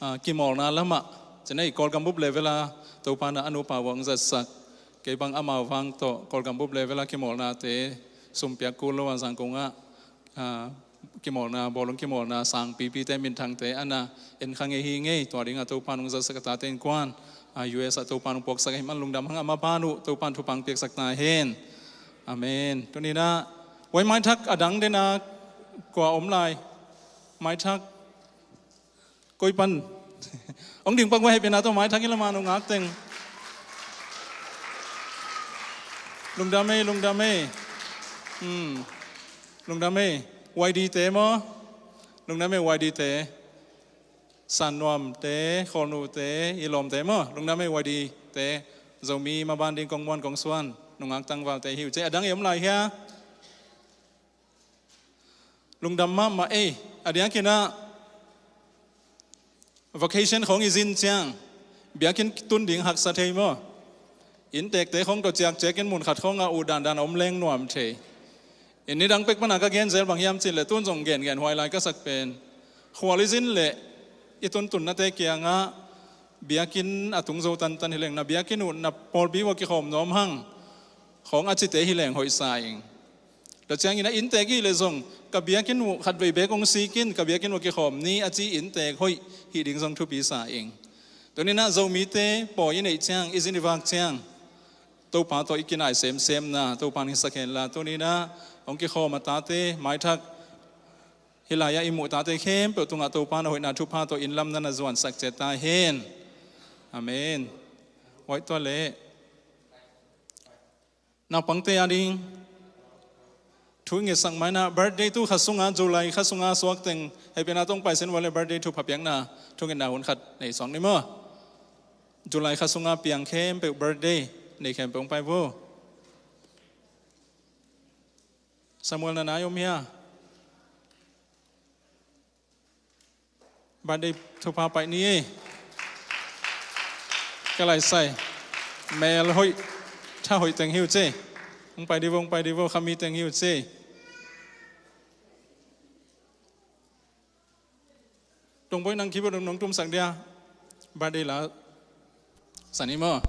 ah, kimawlna lamah, ci in ei, Kawlgam bup level ah Topan a nupa uh hong zatsak. Kei bang amau vang tawh Kawlgam bup level ah kimawlnate sum piak kul lo a Zangkong ah, ah, kimawlna, bawlung kimawlna sangpipite, minthangte a na en kha ngei hi ngei. Tua ding a Topan hong zatsak a, tate innkuan, ah, U S ah Topan hong puaksak ahih man lungdam hang. A maban uh Topan thupha hong piaksak ta hen. Amen. Tuni in ah, uai, maitak a dang den a kua om lai? Maitak koi pan? Hong ding pak uai, hehpihna tawh, maitak i lam a nungak teng. Lungdam ei, lungdam ei. Hmm. Lungdam ei. Y D te maw? Lungdam ei, Y D te. Sannuamte, Khawlnute, i lawmte maw? Lungdam ei, Y D te. Zomi maban ding kong muan kong suan nungak tangvalte hi uh ci. A dang i om lai hia? Lungdam mahmah ei. A diakin ah vacation khawng i zin ciang biakinn tun ding haksa thei maw? Innteekte khawng tawh ciakciakin mun khat khawngah uh dandan a om leng nuam thei. Inn nidang pek pan a ka gen zel bang hiam cih leh, tun zong genggen huai lai ka sak pen, khual i zin leh i tuntunnate kiangah biakinn a tung zo tantan hi leng, na biakinn uh na pawlpi uh a kikhawm nuam hang khawng a cite hi leng hoihsa ing. Tua ciangin a innteek i hih leh zong, ka biakinn uh khatvei beek hong sik in, ka biakinn uh a kikhawm ni a ci innteek hoih hih ding zong thupi sa ing. Tuni in ah Zomite pawi i neih ciang, i zin i vak ciang, Topa tawh i kinai semsemna Topa in hong sak henla, tuni-in ah hong kikhawm a tate, maithak hih lai-ah i muh tate khempeuh tungah Topa in a hoihna thupha tawh inn lam na na zuansak ciat ta hen. Amen. Hoih tua leh naupangte ading thu i ngetsak ma-in ah, birthday tu kha sungah, July kha sungah suak teng, hehpihna tawh hong pai sin ua leh birthday thupha piakna thungetna hun khat nei suak ni maw. July kha sungah piang khempeuh, birthday nei khempeuh hong pai vo. Samuel, na nai om hia? Birthday thupha pai ni ei. Ka lai sai. Mel hoih, tha hoih teng hi uh ci. Hong pai di vo, hong pai di vo, kha mi teng hi uh ci. Tong Boih, nang keyboard nong tumsak dia. Birthday la sa ni maw.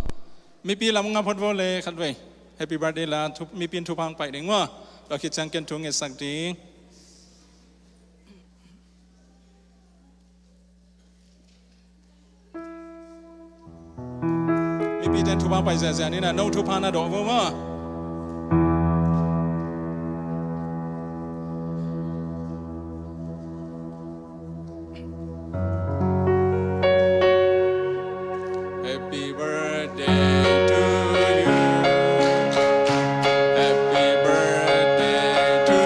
Mipi lam nga phot vo le khatvei. Happy birthday la, thu, mipi in thupha hong pai ding maw. Tua khit ciang ken thu ngetsak ding. Mipite in thupha pai ziahziah ni-in ah, nong thupha na dawh vo maw. Happy birthday to you. Happy birthday to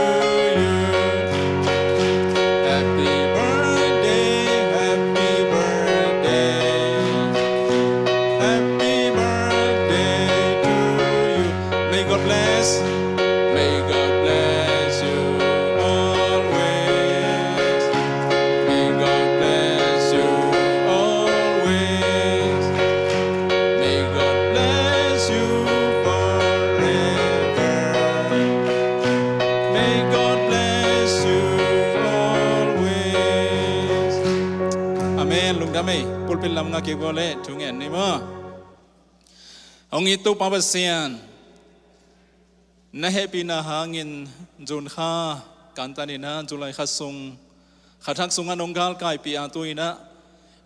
you. Happy birthday, happy birthday. Happy birthday to you. May God bless. May God bless you always. May God bless you always. May God bless you forever. May God bless you always. Amen. Lungdam ei. Pulpit lam nga kik vo le thu ngen ni maw. Hong it Topa Pasian, na hehpihna hangin June kha kantan in ah, July kha sung, kha thak sungah nong galkaipih a, tu-in ah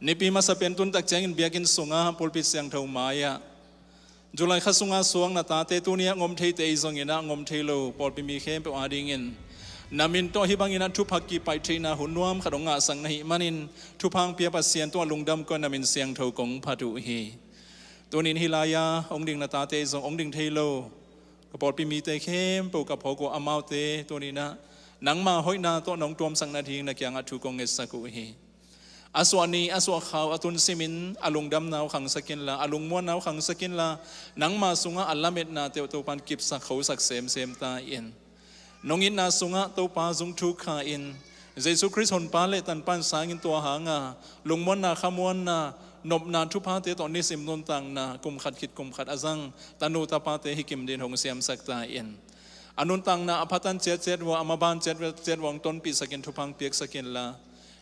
Nipi masa pen tun tak ciangin biakinn sungah pulpit siangtho mai-ah July kha sungah suak na tate, tuni-ah hong om theite, ahi zongin ah hong om thei lo pawlpi mi khempeuh adingin na min tawh hih bangin ah thupha kipaih theihna hun nuam khat hong ngahsak na hih manin, thupha hong pia Pasian tungah lungdam ko-in na min siangtho kong phat uh hi. Tuni-in hih lai-ah hong ding na tate, ahi zong hong ding thei lo ka pawlpi mite khempeuh ka phawk uh a, amaute tuni-in ah nangma hoihna tawh nong tuamsak nading na kiangah thu kong ngetsak uh hi. A suah ni, a suah kha uh a tun simin a lungdamna uh khangsak inla, a lungmuanna uh khangsak inla, nangma sungah a lametnate uh Topa in kipsak khosak semsem ta in. Nong itna sungah Topa zung thuk kha in, Jesu Khrist Honpa le Tanpa in sang in, tua hanga lungmuanna, khamuanna, nopna thuphate tawh nisim nuntakna kum khat khit kum khat a zang tanu tapate hi kim dingin hong siamsak ta in. A nuntakna a phatin ciatciat uh a, a maban ciatciat uh a hong tonpihsak in, thupha hong piaksak inla,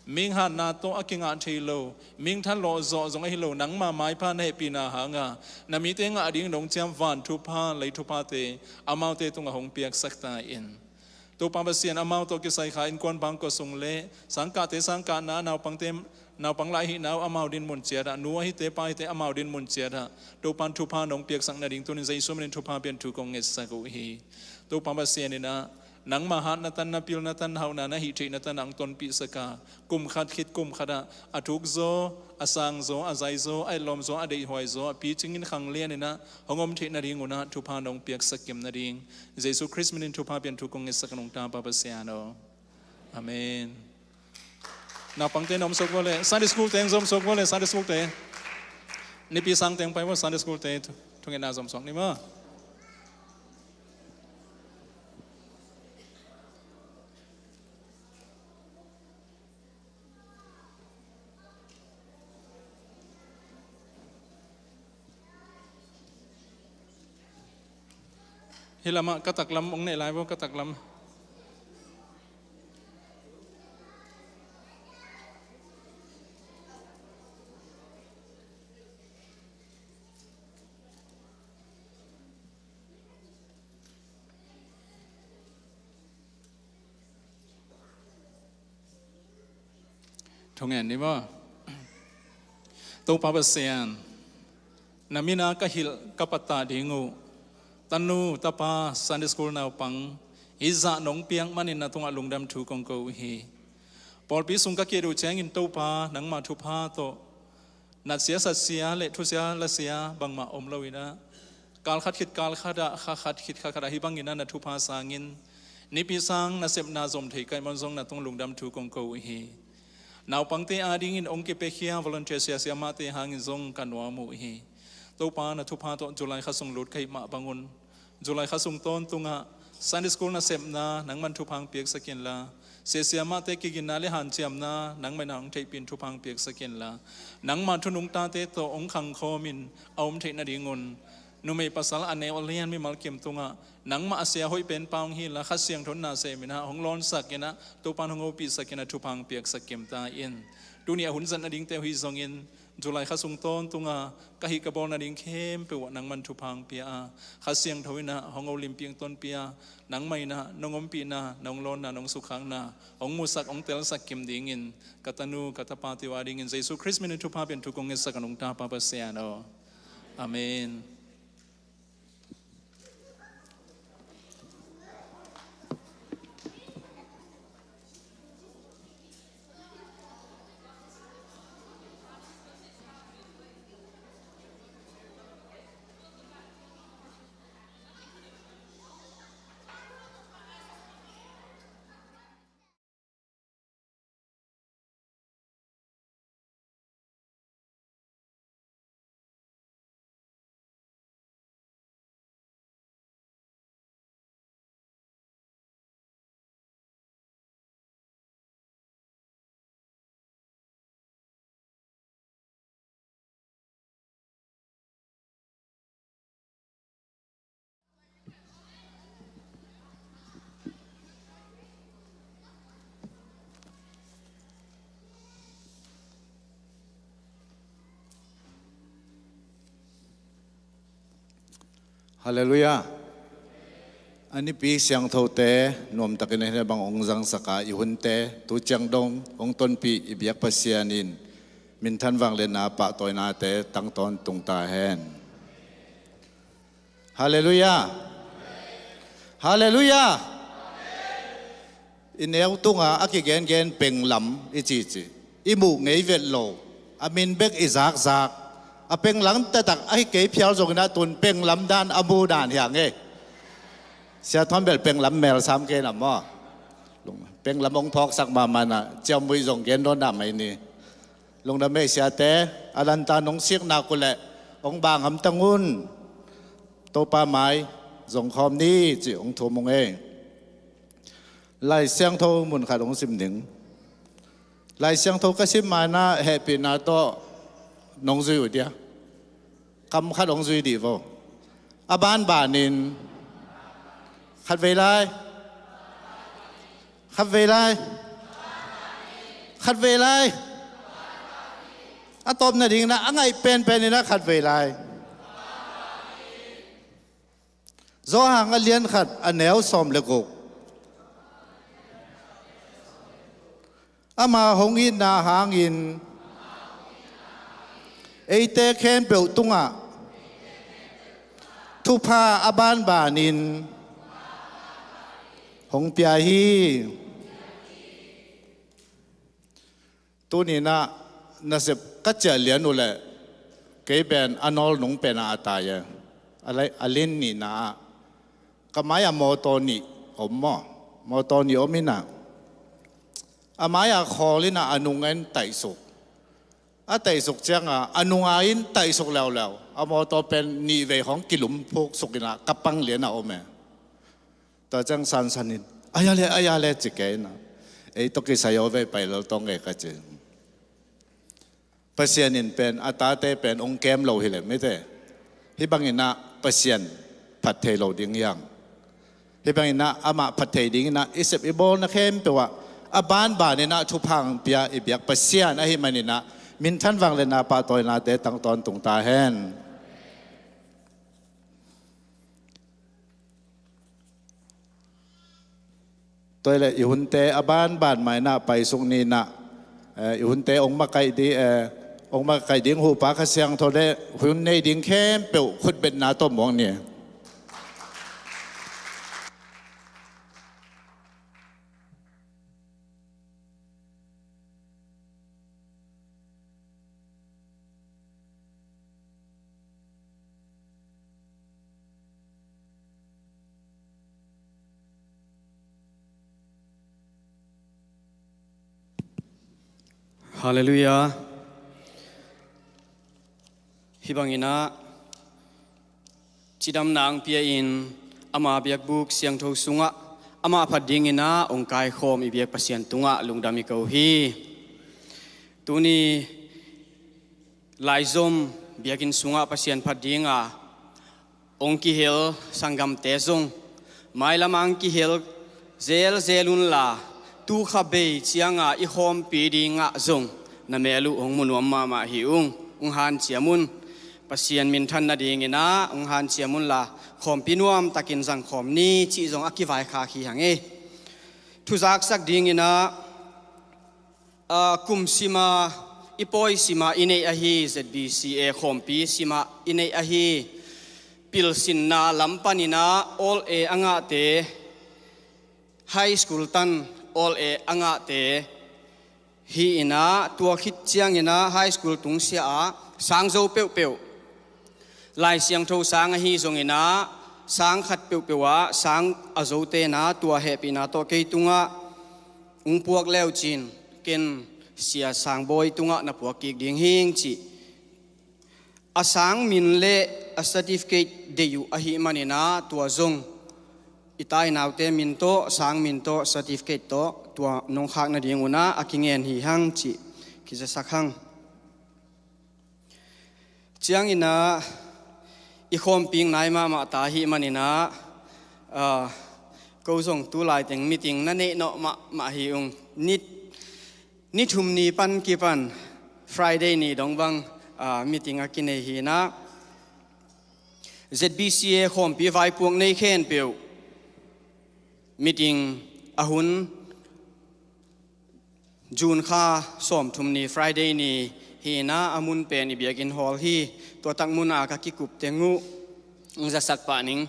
mihing hatna tawh a kingah thei lo, mihing thalawh zawh zong ahi lo, nangma maipha na hehpihna hanga na mite ngah ding nong ciam van thupha, lei thuphate amaute tungah hong piaksak ta in. Topa Pasian, amau tawh kisai kha innkuan bangkua sung le sangkahte sangkahna, naupangte naupang lai ahihna uh amau dinmun ciatah, nu ahite pa ahite amau dinmun ciatah Topa in thupha nong piaksak nading tuni-in Jesu minin thupha pian thu kong ngetsak uh hi. Topa Pasian in ah nangma hatna tan, na pilna tan, hauhna na hih theihna tan ah hong tonpihsak a, kum khat khit kum khatah a thukzaw, a sangzaw, a zaizaw, a etlawmzaw, a deihhuaizaw, a picingin khanglianin ah hong om theih nadingun ah thupha nong piaksak kim nading Jesu Khrist minin thupha pian thu kong ngetsak a, nong tapa Pasian aw. Amen. Naupangte na om suak vo le, Sunday school te hong zom suak vo le, Sunday school te. Nipi sangte hong pai vo, Sunday school te thu, thungetna zom suak ni maw. Hih lamah ka taklam hong neih lai vo, ka taklam. Thungen ni maw? Topa Pasian, na mina ka hilh ka pattah ding uh Tanu, tapa, Sunday School naupang, hih zah nong piak manin na tungah lungdam thu kong ko uh hi. Pawlpi sung ka kiat uh ciangin Topa, nangmah thupha tawh natsia satsia le thusia lasia bangmah om lo in ah, kal khat khit kal khat ah, kha khat khit kha khat ah, hih bangin ah na thupha sangin nipi sang nasepna zom thei ka hih manin zong na tung lungdam thu kong ko uh hi. Naupangte adingin hong kipiakhia volunteer sia siamahte hangin zong ka nuam uh hi. Topa, na thupha tawh July kha sung lut ka hih mah bangun, July kha sung tawntungah Sunday School nasepna nangman thupha hong piaksak inla, sia siamahte kiginna le hanciamna nangmah in ah hong theihpih in thupha hong piaksak inla, nangmah thu nungtate tawh hong khangkhawmin a om theih nadingun, numei pasal a neu a lian mimal kim tungah nangmah a sia hoih penpa hong hi inla, Kha Siangtho in na sem in ah hong lawnsak in ah, Topa in hong hopihsak in ah thupha hong piaksak kim ta in. Tuni a hun zat nadingte uh hi zongin, July kha sung tawntunga ka hih ka bawl nading khempeuh ah nangman thupha hong pia a, Kha Siangtho in ah hong holimpih, hong tonpih a, nangmah in ah nong ompihna, nong lawnna, nong sukkhakna hong musak, hong telsak kim dingin ka tanu, ka tapate uh adingin Jesu Khrist min in thupha piak thu kong ngetsak a, nong tapa Pasian aw. Amen. Halleluiah. A nipi siangthote nuamtakin a hih bang hong zangsak a, i hunte tu ciang dong hong tonpih i biak Pasian in minthan vangliatna pahtawinate tang tawntung ta hen. Halleluiah. Halleluiah. I neu tungah a kigengen penglam i cici, i muh ngei vet lo, a min bek i zakzak, a penglam taktak ahi kei phial zongin ah tun penglam dan a mu dan hi hang e. Sia Thawn bel penglam mel sam kei na maw? Penglam hong phawksak mahmah na, ciammuih zong gen dawn dah mai ni. Lungdam ei siate, a lanta nong sikna kuleh hong bang hamtang un. Topa mai zong khawm ni cih hong thum ung ei. Lai Siangtho mun khat hong sim ding. Lai Siangtho ka sim ma-in ah hehpihna tawh nong zui uh dia. Kam khat hong zui dih vo. A banbanin. Khatvei lai. Khatvei lai. Khatvei lai. A tawp nadingin ah a ngaih penpen in ah khatvei lai. Johan a lian khat a neu sawm le guk. Ama hong itna hangin eite khempeuh tungah thupha a banbanin hong pia hi. Tuni-in ah nasep ka ciah lian uh leh kei pen a nawl nung pen ah a tai e. A lai, a lian nihna ah ka mai-ah mawtaw nih om maw? Mawtaw nih om in ah, a mai-ah khawl in ah a nung en taihsuk. A taihsuk ciangah a nunga in taihsuk leuleu, a mawtaw pen nihvei khawng kilum phuksuk in ah ka pang lian a om e. Tua ciang sansan in, "Ai a le, ai a le," ci kei in ah, "Ei tawh kisai aw vei, pai lel tawng e," ka ci. Pasian in pen a tate pen hong kem lo hi leh mite, hih bangin ah Pasian phat thei lo ding hi hang. Hih bangin ah amah phat thei dingin ah i sep i bawlna khempeuh ah a banbanin ah thupha hong pia i biak Pasian ahih manin ah minthan vangliatna pahtawinate tang tawntung ta hen. Tua hi leh i hunte a banban mah in ah paisuk ni in ah, eh, i hunte hong makaih di, eh, hong makaih ding huhpa Kha Siangtho le hun nei ding khempeuh khutbetna tawh muang ni. Halleluiah. Hih banginah cidamna ang pia-in ama biakbuk siangtho sungah amah phat dinginah ong kaikhawm i biak Pasian tungah lungdam i ko hi. Tuni laizom biakinn sungah Pasian phat dinga ong kihel sanggamte zong mailamah ang kihel zelzel unla, tu kha bei cianga i khawmpi dingah zong na mel uh hong mu nuam mahmah hi ung. Ong hanciam un. Pasian minthan nadinginah ong hanciam unla, khawmpi nuamtakin zangkhawm ni cih zong a kivaikhak hi hang ei. Thuzaksak dinginah a, kum sima i pawi sima i neih ahi, Z B C A khawmpi sima i neih ahi, pilsinna lam paninah all A a ngahte, high school tan all A a ngahte hi inah, tua khit cianginah high school tungsiah ah sang zo peuhpeuh, Lai Siangtho sang ahi zonginah sang khat peuhpeuh ah sang a zotenah tua hehpihna tawh kei tungah ung puak leucin ken Sia Sangbawi tungah na puak kik ding hing cih. A sang min le a certificate deih uh ahi maninah tua zong i tainaute min tawh, sang min tawh, certificate tawh tua nong khak nadingunah a kingen hi hang cih kizasak hang. Cianginah i khawmping nai mahmah ta ahi maninah, a, ko zong tu laiteng meeting na neih nawh mahmah hi ung. Ni, ni thum ni pan kipan Friday ni dong bang, a, meeting a kinei hinah Z B C A khawmpi vaipuak nei khempeuh meeting a hun June kha sawmthum ni Friday ni hinah a mun pen i biakinn hall hi. Tua tak munah ka kikup teng uh ong zasak pah ning.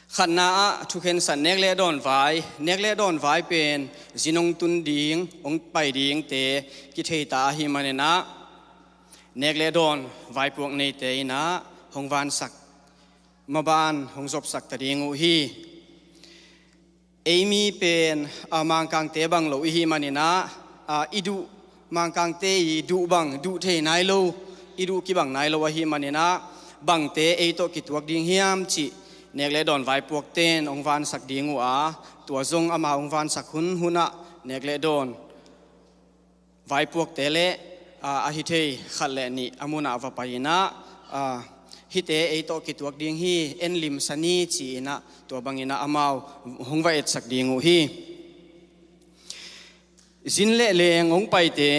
Khatna ah thukhensat nek le dawn vai, nek le dawn vai pen zin ong tun ding, ong pai dingte kithei ta ahi maninah nek le dawn vaipuak neite inah hong vansak, maban hong zopsak ta ding uh hi. Ei mi pen, a, Mangkangte bang lo ihi maninah, a, i duh, Mangkangte i duh bang duh thei nai lo, i duh kibang nai lo ahi maninah bangte ei tawh kituak ding hiam cih nek le dawn vaipuakten ong vansak ding uh a, tua zong ama ong vansak hunhunah nek le dawn vaipuakte le, a, a hi thei khat le nih a munah va pai inah, a, hihte ei tawh kituak ding hi, en limsa ni ci inah tua banginah amau hong va etsak ding uh hi. Zin le leng hong paite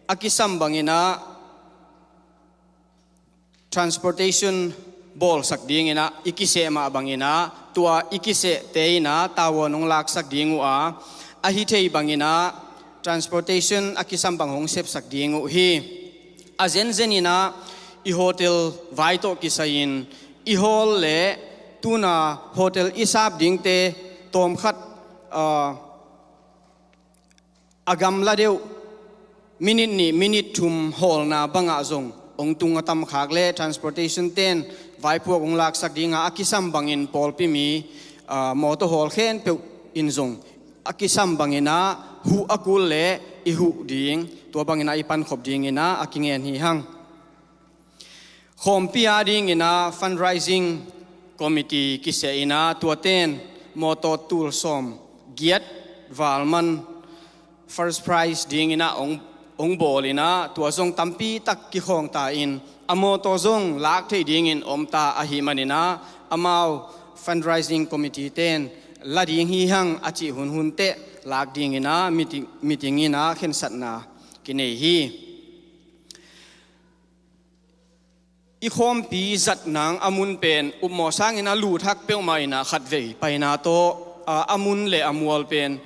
a kisam banginah transportation bawlsak dinginah i kiseh mah banginah tua i kisehte inah tavuan hong laksak ding uh a, a hi thei banginah transportation a kisam bang hong sepsak ding uh hi. A zenzeninah i hotel vai tawh kisai-in i hawl le tuna hotel i sap dingte tawmkhat, a, a gamla deuh minit nih minit thum hawlna bangah zong ong tung a tamkhak le transportation ten vaipuak ong laksak dinga a kisam bangin pawlpi mi, a, mawtaw hawl khempeuh in zong a kisam banginah huh a kul le i huh ding, tua banginah i pankhop dinginah a kingen hi hang. Khawmpi a dinginah fundraising committee kiseh inah tuaten mawtaw tul sawm giat val man first prize dinginah ong, ong bawl inah tua zong tampi tak kikhawng ta in a mawtaw zong lak theih dingin om ta ahi maninah amau fundraising committee ten la ding hi hang a cih hunhun teh lak dinginah meeting, meeting inah khensatna kinei hi. I khawmpi zat nang a mun pen upmawh sangin a luthak peuhmah inah khatvei paina tawh, a, a mun le a mual pen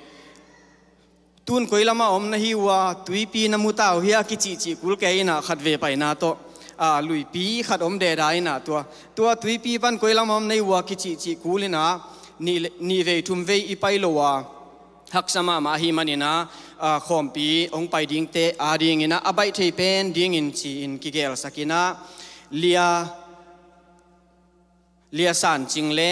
tun koi lamah om na hi uh a, tuipi na mu ta uh hia kicihcih kul kei inah khatvei paina tawh, a, luipi khat om deda inah tua, tua tuipi pan koi lamah om na hi uh a kicihcih kul inah nih, nihvei thumvei i pai lo a, haksa mahmah ahi maninah, a, khawmpi hong pai dingte a dinginah a baih thei pen dingin ci-in kigelsak inah lia, lia sancing le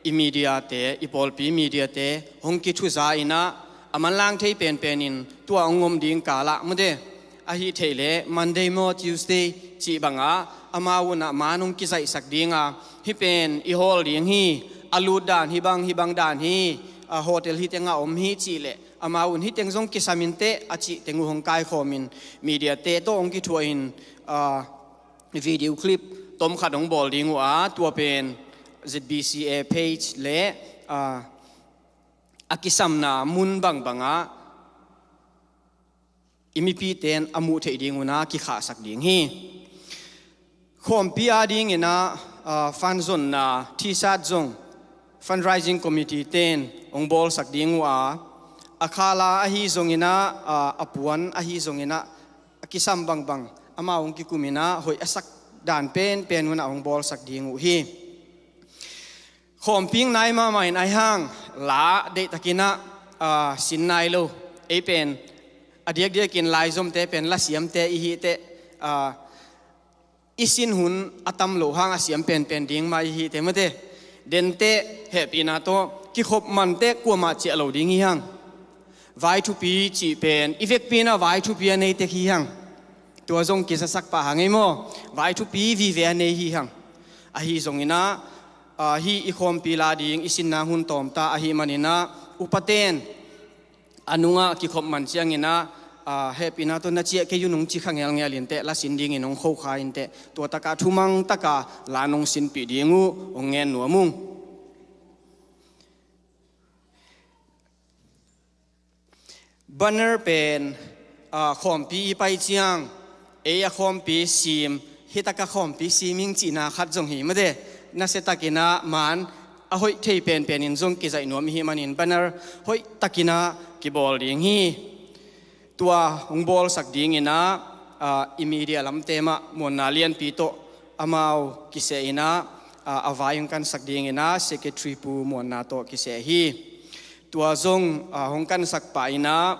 i mediate, i pawlpi mediate hong kithuza inah a manlang thei penpen in tua hong om ding kal ah mute, ahi theih leh Monday maw Tuesday cih bangah amau unah man hong kizaihsak ding a, hih pen i hawl ding hi, a lut dan hih bang, hih bang dan hi, a hotel hih tengah om hi cih leh amau un hih teng zong kisam inteh a cih teng uh hong kaikhawm in, media te tawh hong kithuah in, a, video clip tomkhat hong bawl ding uh a, tua pen Z B C A page le, a, a kisamna mun bangbangah i mipite in a muh theih ding un a kikhahsak ding hi. Khawmpi adingin ah, a, fund zonna T-shirt zong fundraising committee ten hong bawlsak ding uh a, a khala ahi zongin ah, a, a puan ahi zongin ah, a kisam bangbang amau hong kikum in ah hoih a sak dan penpen un ah hong bawlsak ding uh hi. Khawmpi nai mahmah in ahi hang la deihtakin ah, a, sin nai lo. Ei pen a diakdiakin laizomte pen lasiamte i hih teh, a, i sin hun a tam loh hang a siam penpen ding mah i hih teh mate. Dente hehpihna tawh kikhop man teh kuamah ciah lo ding hi hang. Vai thupi cih pen i vekpi in ah vai thupi a nei tek hi hang. Tua zong kizasak pah hang ei maw? Vai thupi vive a nei hi hang. Ahi zongin ah, a, hih i khawmpi la ding i sinna hun tawmta ahih manin ah upaten a nungah kikhop man ciangin ah, a, hehpihna tawh na ciah kei un hong ci kha ngelngel inteh, la sin dingin hong khokha inteh, tua takah thumang takah la nong sinpih ding uh hong ngen nuam ung. Banner pen, a, khawmpi i pai ciang ei a khawmpi sim, hih takah khawmpi sim ing cihna khat zong hi mate. Nasiatakin ah man a hoih thei penpen in zong kizaih nuam i hih manin banner hoihtakin ah kibawl ding hi. Tua hong bawlsak dingin ah, a, i media lamte mah muanna lianpi tawh amau kiseh in ah, a, a vai hong kansak dingin ah secretary pu muanna tawh kiseh hi. Tua zong, a, hong kansak pah in ah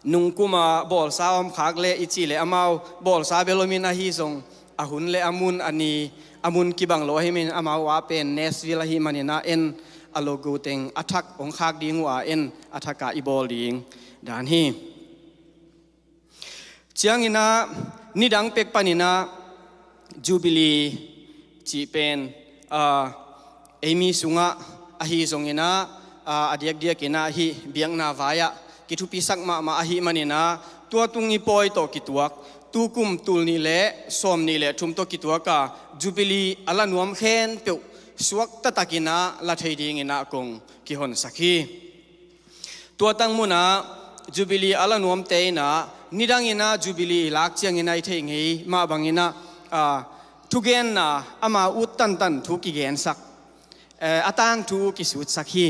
nungkum a bawlsa om khak leh i cih leh amau bawlsa bel om in ahi zong a hun le a mun a ni, a mun kibang lo ahih manin amau a pen Nashville ahih manin ah en a logo teng a thak hong khak ding uh a en a thakah i bawl ding dan hi. Ciangin ah nidang pek panin ah Jubilee cih pen, a, ei mi sungah ahi zongin ah, a, a diakdiakin ah hih biakna vai-ah kithupisak mahmah ahih manin ah tua tung i pawi tawh kituak tukum tul nih le sawm nih le thum tawh kituak a Jubilee a la nuam khempeuh suakta takin ah la thei dingin ah kong kihonsak hi. Tua tang munah Jubilee a la nuamte in ah nidangin ah Jubilee i lak ciangin ah i theih ngei mah bangin ah, a, thugenna ama ut tantan thu kigensak, eh, a tangthu kisutsak hi.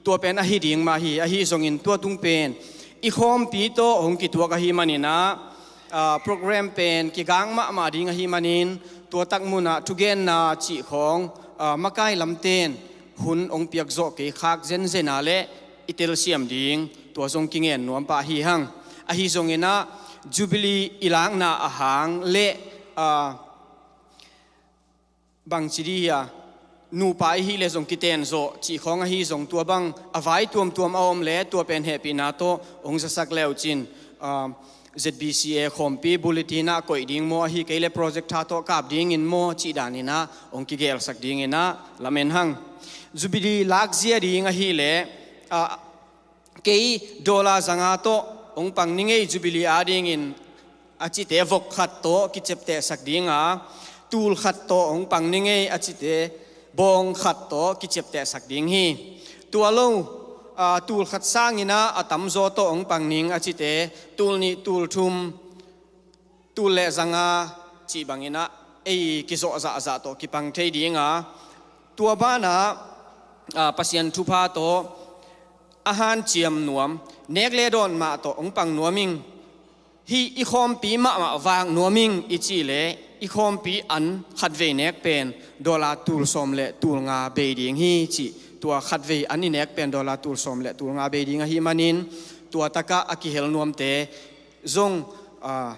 Tua pen ahi ding mah hi, ahi zongin tua tung pen i khawmpi tawh hong kituak ahih manin ah, a, program pen kigak mahmah ding ahih manin tua tak munah thugenna cih khawng, a, makai lamten hun hong piak zawh kei khak zenzen a leh i telsiam ding tua zong kingen nuam pah hi hang. Ahi zongin ah Jubilee i lakna a hang le, a, bangci dih hi a, nupa i hih leh zong kiten zawh cih khawng ahi zong tua bang a vai tuamtuam a om leh tua pen hehpihna tawh hong zasak le uh cin, a, Z B C A khawmpi bulletin ah koih ding maw, ahi kei leh projector tawh kap dingin maw cih danin ah hong kigelsak dingin ah lamen hang. Jubilee lakzia ding ahih leh, a, kei dollar zanga tawh hong pang ning ei Jubilee adingin a cite vok khat tawh kiceptehsak ding a, tul khat tawh hong pang ning ei a cite bawng khat tawh kiceptehsak ding hi. Tua lo, a, tul khat sangin ah a tamzaw tawh hong pang ning a cite tul nih, tul thum, tul le zanga cih bangin ah ei kizawh zahzah tawh kipang thei ding a, tua banah, a, Pasian thupha tawh a hanciam nuam, nek le dawn mah tawh hong pang nuam ing. Hih i khawmpi mahmah vak nuam ing i cih leh i khawmpi an khatvei nek pen dollar tul sawm le tul nga bei ding hi cih, tua khatvei an i nek pen dollar tul sawm le tul nga bei ding ahih manin tua takah a kihel nuamte zong, a,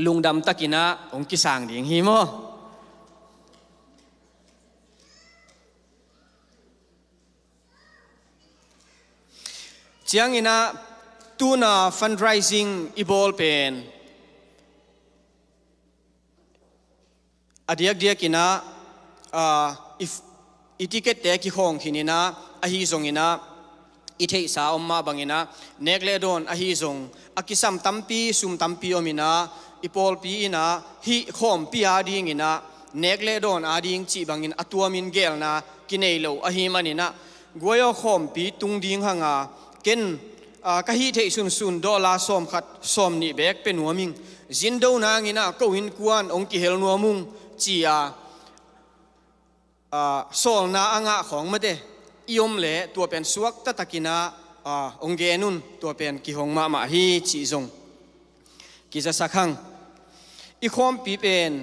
lungdam takin ah hong kisang ding hi maw? Cianginah tuna fundraising i bawl pen a diakdiakinah, ah, i f-, i ticket-te kikhawng khininah, ahi zonginah i theihsa om mah banginah nek le dawn ahi zong a kisam tampi, sum tampi ominah i pawlpi inah hih khawmpi a dinginah nek le dawn a ding cih bangin a tuamin gelna kinei lo ahi maninah guai aw khawmpi tung ding hanga ken, ah, ka hih theih sunsun dollar sawmkhat sawmnih bek pe nuam ing. Zindo nanginah ko innkuan hong kihel nuam ung ci-a, ah, sawlna a ngah khawng mate i om leh tua pen suak taktakinah, ah, hong gen un, tua pen kihong mahmah hi cih zong kizasak hang. I khawmpi pen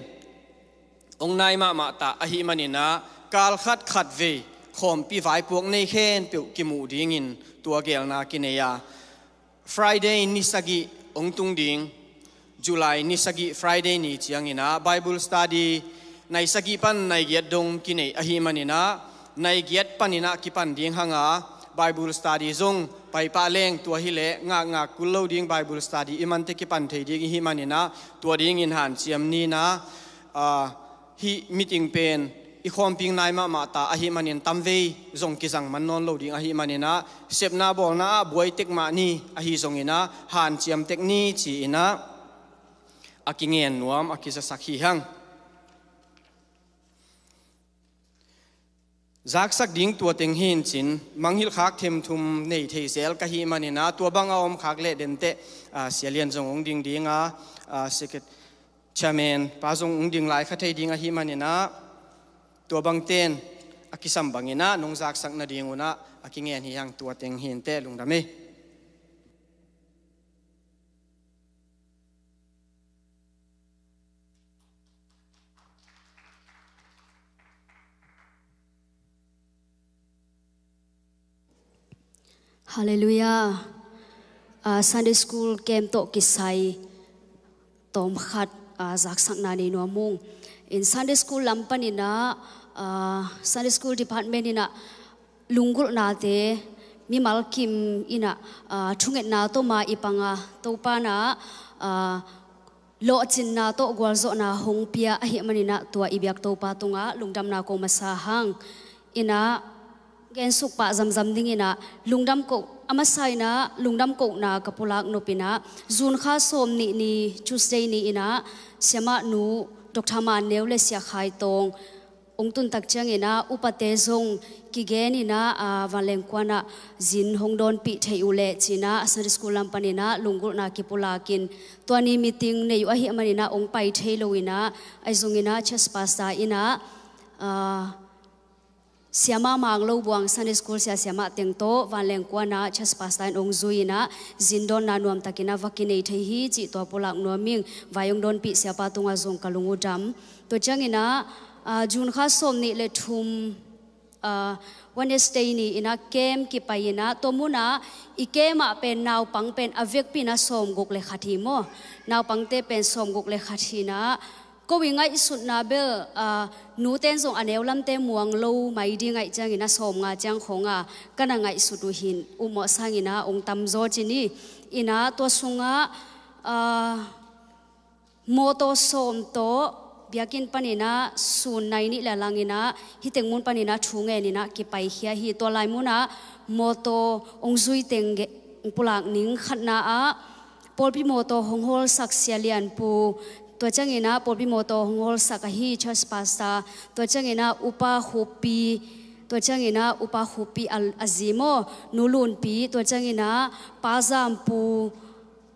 hong nai mahmah ta ahi maninah kal khat khat vei khawmpi vaipuak nei khempeuh kimuh dingin tua gelna kinei a, Friday ni sagih hong tung ding, July ni sagih Friday ni cianginah Bible study nai sagih pan nai giat dong kinei ahi maninah nai giat paninah kipan ding hanga Bible study zong paipah leng tua hileh ngakngak kul lo ding Bible study i mante kipan thei ding ihi maninah tua dingin hanciam ninah, ah, hih meeting pen i khawmpi nai mahmah ta ahi manin tamvei zong kizang man nawn lo ding ahi maninah sepna bawlna ah buai tek mah ni ahi zonginah hanciam tek ni ci-inah a kingen nuam a kizasak hi hang. Zaksak ding tua teng hi in cin, mangngilh khak themthum nei thei zel ka hi maninah tua bang a om khak leh denteh, ah, Sia Lian zong hong ding dinga, ah, secret-, chairman pa zong hong ding lai kha thei ding ahi maninah tua bangten a kisam banginah nong zaksak nadingunah a kingen hi hang. Tua teng hi inteh, lungdam ei. Halleluiah. Ah, Sunday School camp tawh kisai tawmkhat, ah, zaksakna nei nuam ung. In Sunday School lam paninah, ah, Sunday School department inah lunggulhnate mimal kim inah, ah, thungetna tawh ma i panga Topa inah, ah, lawhcinna tawh gualzawhna hong pia ahi maninah tua i biak Topa tungah lungdamna ko masa hang. Inah gensuk pah zamzam dinginah lungdam ko, a masa inah lungdam kohna ka pulak nop inah June kha sawm nih ni Tuesday ni inah Siamah nu Doctor Man Neu le Sia Khai Tawng hong tuntak cianginah upate zong kigen inah, ah, vanleng kuanah zin hong dawnpih theih uh leh cinah Sunday School lam paninah lunggulhna kipulakin tua ni meeting nei uh ahi maninah hong pai thei lo inah ahi zonginah church pastor inah, ah, Siamah Mang Lo Buang Sunday School sia siamah teng tawh vanleng kuanah church pastor in hong zui inah zin dawnna nuamtakinah va kinei thei hi cih tua pulak nuam ing. Vai hong dawnpih siapa tungah zong ka lung uh dam. Tua cianginah, ah, June kha sawm nih le thum, ah, Wednesday ni inah camp kipai inah tua munah i camp ah pen naupang pen a vekpi inah sawmguk le khat hi maw. Naupangte pen sawmguk le khat hi inah ko i ngaihsutna bel, ah, nuten zong a neu lamte muang lo mai ding ahih ciangin a sawmnga ciang khawnga ka na ngaihsut uh hin uh mawh sanginah hong tamzaw ci ni. Inah tua sungah, ah, mawtaw sawm tawh biakinn paninah sun nai nih le langinah hih teng mun paninah thu ngeninah kipaikhia hi. Tua lai munah mawtaw hong zui teng ge-, hong pulak ning khatna ah pawlpi mawtaw hong hawlsak Sia Lian Pu, tua cianginah pawlpi mawtaw hong hawlsak ahi church pastor, tua cianginah upa Khupi, tua cianginah upa Khupi a, a zi maw, Nu Lunpi, tua cianginah Pa Zam Pu,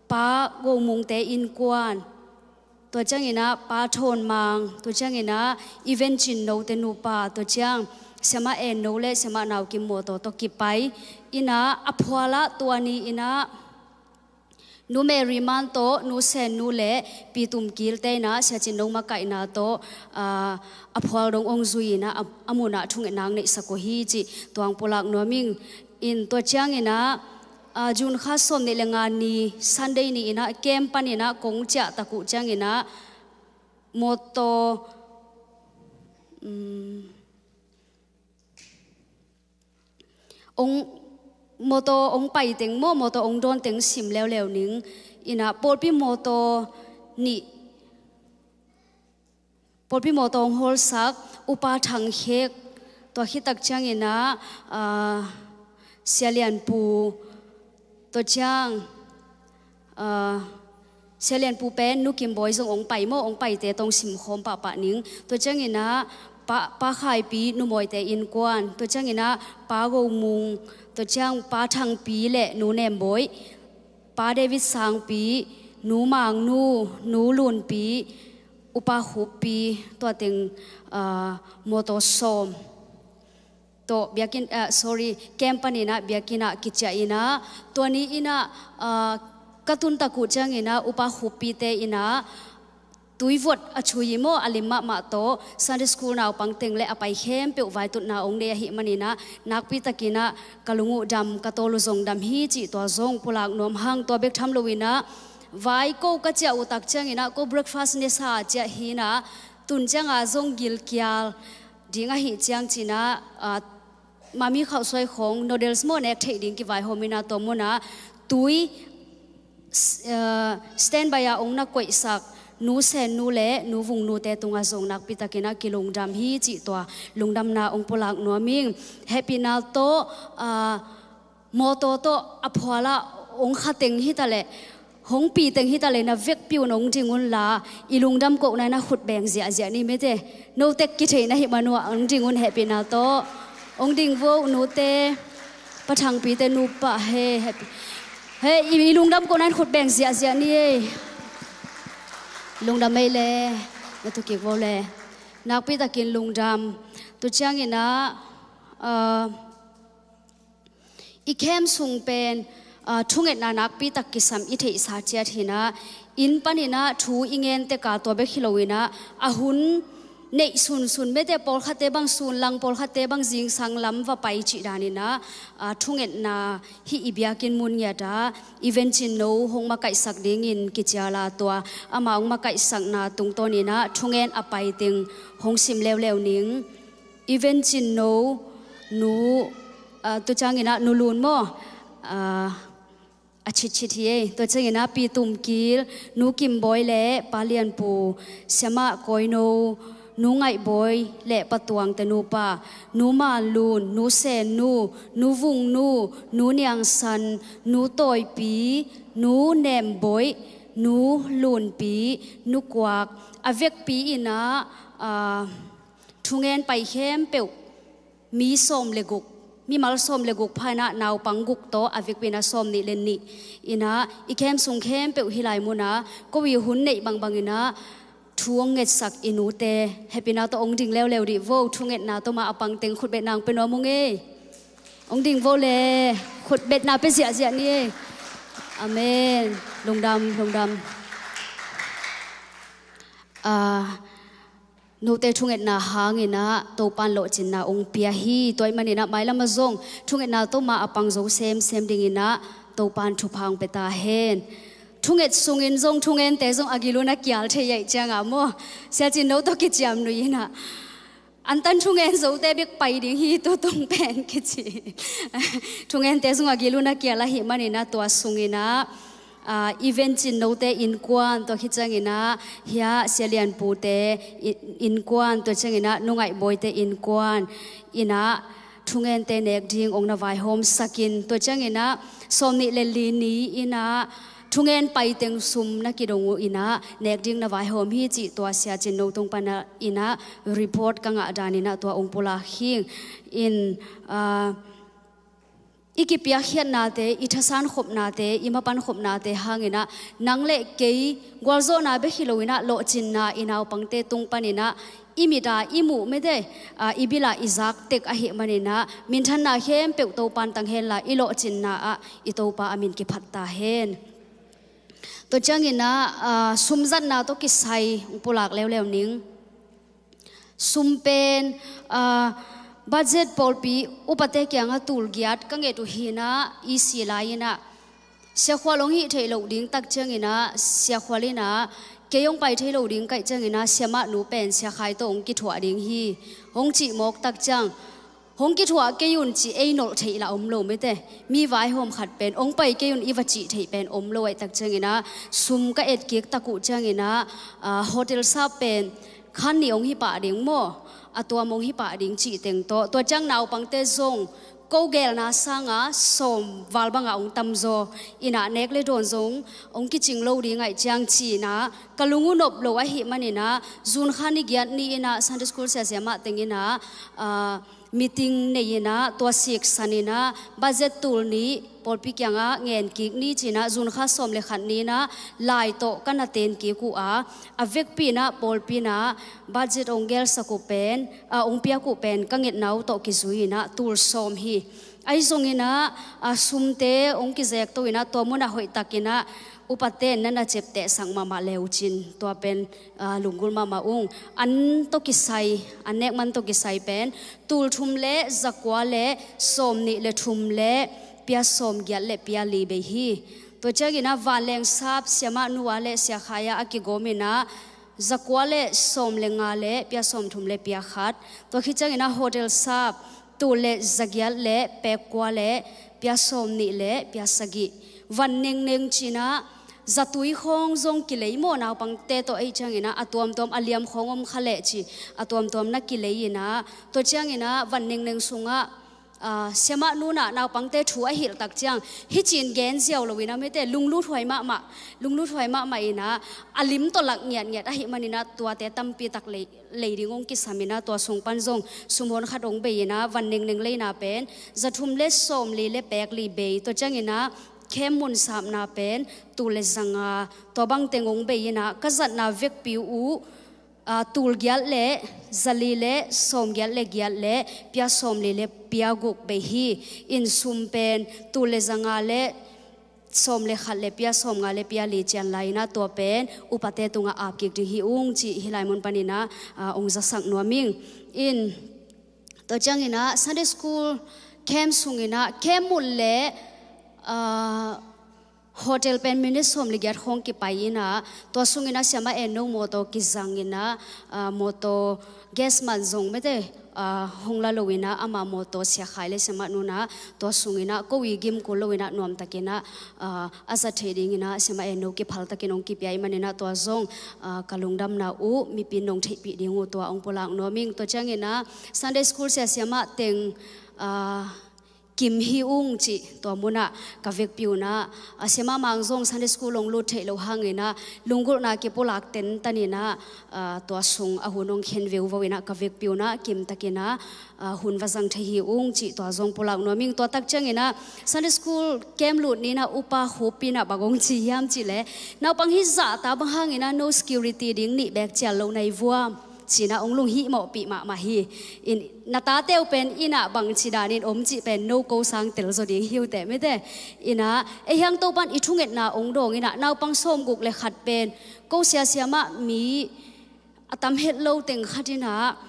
Pa Go Mungte innkuan, tua cianginah Pa Thawn Mang, tua cianginah Even Cin Note nupa, tua ciang Siamah En No le Siamah Nau Kim mawtaw tawh kipai inah a phualah tua ni inah Nu Mary Man tawh Nu Sen Nu le Pi Tum Kilte inah Sia Cin No makaihna tawh, ah, a phual dong hong zui inah a, a munah thungetna hong neihsak uh hi cih tua hong pulak nuam ing. In tua cianginah, ah, June kha sawm nih le nga ni Sunday ni inah camp paninah kong ciahtak uh cianginah mawtaw, um, hong, Mawtaw hong pai teng maw, mawtaw hong dawn teng sim leuleu ning. Inah pawlpi mawtaw nih, pawlpi mawtaw hong hawlsak Upa Thang Khek, tua khit tak cianginah, ah, Sia Lian Pu, tua ciang, ah, Sia Lian Pu pen Nu Kim Bawi zong hong pai maw, hong paite tawh hong simkhawm pahpah ning. Tua cianginah Pa, Pa Khai Pi, Nu Mawite innkuan, tua cianginah Pa Go Mung, tua ciang Pa Thang Pi le Nu Nem Bawi, Pa David Sang Pi, Nu Mang Nu, Nu Lun Pi, Upa Khup Pi, tua teng, ah, mawtaw sawm tawh biakinn, ah, sorry, camp paninah biakinnah kiciah inah, tua ni inah, ah, ka tun tak uh cianginah Upa Khup Pite inah tuivot a chui maw, a lim mahmah tawh Sunday school naupang teng le a pai khempeuh vaitutna hong nei ahih maninah, nakpi takinah ka lung uh dam, ka tawl uh zong dam hi cih tua zong pulak nuam hang. Tua bek tham loinah vai ko ka ciah uh tak cianginah ko breakfast nesa ciah hinah, tun cianga zong gilkial ding ahih ciang cinah, ah, mami khauhsuai khawng noodles maw nek theih ding kivaihawm inah tua munah tui, s-, eh, standby ah hong na koihsak Nu Sen Nu le Nu Vung Nute tungah zong nakpi takinah kilungdam hi cih tua lungdamna hong pulak nuam ing. Hehpihna tawh, ah, mawtaw tawh a phualah hong kha teng hitaleh, hong pi teng hitaleh na vekpi un hong ding unla, i lungdam kohna inah khut beng ziahziah ni mete. Note kitheih na hih man uh ah hong ding un hehpihna tawh. Hong ding vo nute, Pa Thang Pite nupa he, hehpih. He, i, i lungdam kohna in khut beng ziahziah ni ei. Lungdam ei le, na tu kik vo le. Nakpi takin lungdam. Tu cianginah, ah, i camp sung pen, ah, thungetna nakpi tak kisam i theihsa ciat hinah, inn paninah thu i ngen teka tua bek hi loinah, a hun neih sunsun mete, pawlkhatte bang sunlang, pawlkhatte bang zingsang lam va pai cih daninah, ah, thungetna hih i biakinn mun ngiatah i vencin no hong makaihsak dingin kiciala tua ama hong makaihsakna tungtawninah thungen a pai teng hong sim leuleu ning. I vencin no, nu, ah, tu cianginah Nu Lun maw, ah, a citcit hi ei. Tua cianginah Pi Tum Kil, Nu Kim Bawi le Pa Lian Pu, Siamah Kawi No, Nu Ngaih Bawi le Pa Tuangte nupa, Nu Man Lun, Nu Sen Nu, Nu Vung Nu, Nu Niang San, Nu Tawi Pi, Nu Nem Bawi, Nu Lun Pi, Nu Kuak, a vekpi inah, ah, thungen pai khempeuh, mi sawm le guk, mimal sawm le guk pha inah naupang guk tawh a vekpi inah sawm nih le nih inah i camp sung khempeuh hih lai munah ko i hun neih bangbang inah thu hong ngetsak i nute, hehpihna tawh hong ding leuleu dih vo. Thungetna tawh ma a pang teng khutbetna hong pia nuam ung ei. Hong ding vo le, khutbetna pia ziahziah ni ei. Amen. Lungdam, lungdam. Ah, nute thungetna hanginah Topan lawhcinna hong pia hi. Tua ahih maninah mailamah zong thungetna tawh ma a pang zo semsem dinginah Topan thupha hong pia ta hen. Thunget sungin zong thungente zong a gilun a kial thei ahih cianga maw, Sia Cin No tawh kiciam nuinah antan thungen zote bek pai ding hi tutung pen kici. Thungente zong a gilun a kial ahih maninah tua sunginah, ah, i vencin note innkuan, tua khit cianginah hia Sia Lian Pute i-, innkuan, tua cianginah Nu Ngaih Bawite innkuan inah thungente nek ding hong na vaihawmsakin, tua cianginah sawm nih le li ni inah thungen pai teng sum na kidong uh inah nek ding na vaihawm hi cih tua Sia Cin No tung pana inah report ka ngah daninah tua hong pulak hing in, ah, i kipiakkhiatnate, i thasan khopnate, i mapan khopnate hanginah nang le kei gualzawhna bek hi loinah lawhcinna i naupangte tung paninah i mita i muh mete, ah, i bila i zak tek ahih maninah minthanna khempeuh Topan tang henla i lawhcinna ah i Topa a min kiphat ta hen. Tua cianginah, ah, sumzatna tawh kisai hong pulak leuleu ning. Sum pen, ah, budget pawlpi upate kiangah tulgiat ka nget uh hinah, i si lai inah Sia Khual hong hih theih loh ding tak cianginah Sia Khual inah kei hong pai thei lo ding kaih cianginah Siamah nu pen Sia Khai tawh hong kithuah ding hi hong cih mawk tak ciang hong kithuah kei un ci ei nolh theih lah om lo mete. Mi vaihawm khat pen hong pai kei un i va cih theih pen om lo ahih tak ciangin ah, sum ka et kik tak uh ciangin ah, ah, hotel sap pen khan nih hong hi pah ding maw, a tuam hong hi pah ding cih teng tawh, tua ciang naupangte zong ko gelna sanga sawm val banga hong tamzaw in ah, nek le dawn zong hong kicing lo ding ahih ciang ci-in ah, ka lung uh nop lo ahih manin ah, June kha ni giat ni-in ah Sunday school siasia mah teng in ah, ah, meeting nei-in ah, tua siksan in ah, budget tul ni pawlpi kiangah ngen kik ni ci-in ah, June kha sawm le khat ni-in ah lai tawh ka na ten kik uh a, a vekpi-in ah pawlpi-in ah budget hong gelsak uh pen, ah, hong piak uh pen ka ngetna uh tawh kizui-in ah tul sawm hi. Ahi zongin ah, ah, sumte hong kizekto in ah, tua munah hoihtakin ah upate na na ciaptehsak mahmah le uh cin, tua pen, ah, lunggulh mahmah ung. An tawh kisai, an nek man tawh kisai pen tul thum le zakua le sawm nih le thum le pia sawm giat le pia li bei hi. Tua ciangin ah Vanleng Sap siamah nu-a le Sia Khai-a a kigawmin ah zakua le sawm le nga le pia sawm thum le pia khat. Tua khit ciangin ah Hotel Sap tul le zagiat le pek kua le pia sawm nih le pia sagih. Van nengneng ci-in ah zatui khawng zong kilei maw, naupangte tawh ahih ciangin ah a tuamtuam a liam khawng om kha leh ci, a tuamtuam na kilei in ah, tua ciangin ah van nengneng sungah, ah, siamah nu-in ah naupangte thu a hilh tak ciang, hih ci-in gen ziau lo-in ah mete, lungluthuai mahmah, lungluthuai mahmah in ah, a lim tawh lak ngiatngiat ahih manin ah tuate tampi tak lei, lei ding hong kisam in ah, tua sung pan zong sumhawn khat hong bei in ah, van nengneng leina pen za thum le sawm li le pek li bei. Tua ciangin ah camp mun sapna pen tul le zanga, tua bang teng hong bei in ah, ka zatna vekpi uh, ah, tul giat le zali le sawm giat le giat le pia sawm li le pia guk bei hi. In sum pen tul le zanga le sawm le khat le pia sawm nga le pia li cian lai-in ah, tua pen upate tungah ap kik ding hi ung cih hih lai mun panin ah, ah, hong zasak nuam ing. In, tua ciangin ah Sunday school camp sungin ah, camp mun le, ah, hotel pen minute sawm le giat khawng kipai in ah, tua sungin ah siamah Enno mawtaw kizang in ah, ah, mawtaw gas man zong mete, ah, hong la lo-in ah, ama mawtaw Sia Khai le siamah nu-in ah tua sungin ah ko i gim kul lo-in ah nuamtakin ah, ah, a zat theih dingin ah siamah Enno kiphal takin hong kipia ahih manin ah, tua zong, ah, ka lungdamna uh mipi in nong theihpih ding uh tua hong pulak nuam ing. Tua ciangin ah Sunday school siasia mah teng, ah, kim hi ung cih tua munah ka vekpi un ah, a siamah Mang zong Sunday school hong lut theih loh hangin ah, lunggulhna kipulak tentan in ah, ah, tua sung a hun hong khen veuvo in ah, ka vekpi un ah kimtakin ah, ah, hun va zang thei hi ung cih tua zong pulak nuam ing. Tua tak ciangin ah Sunday school camp lut ni-in ah upa Khup in ah bang hong ci hiam cih leh, naupang hih zahta bang hangin ah no security ding nih beek cial lo na hi vuam, ci-in ah hong lunghihmawhpih mahmah hi. In, na tate uh pen inn ah bangci danin om cih pen no ko sang telzaw ding hi uh teh mete. In ah ei hang Topan i thungetna hong dawng in ah, naupang sawmguk le khat pen ko siasia mah mi a tam het lo teng khat in ah,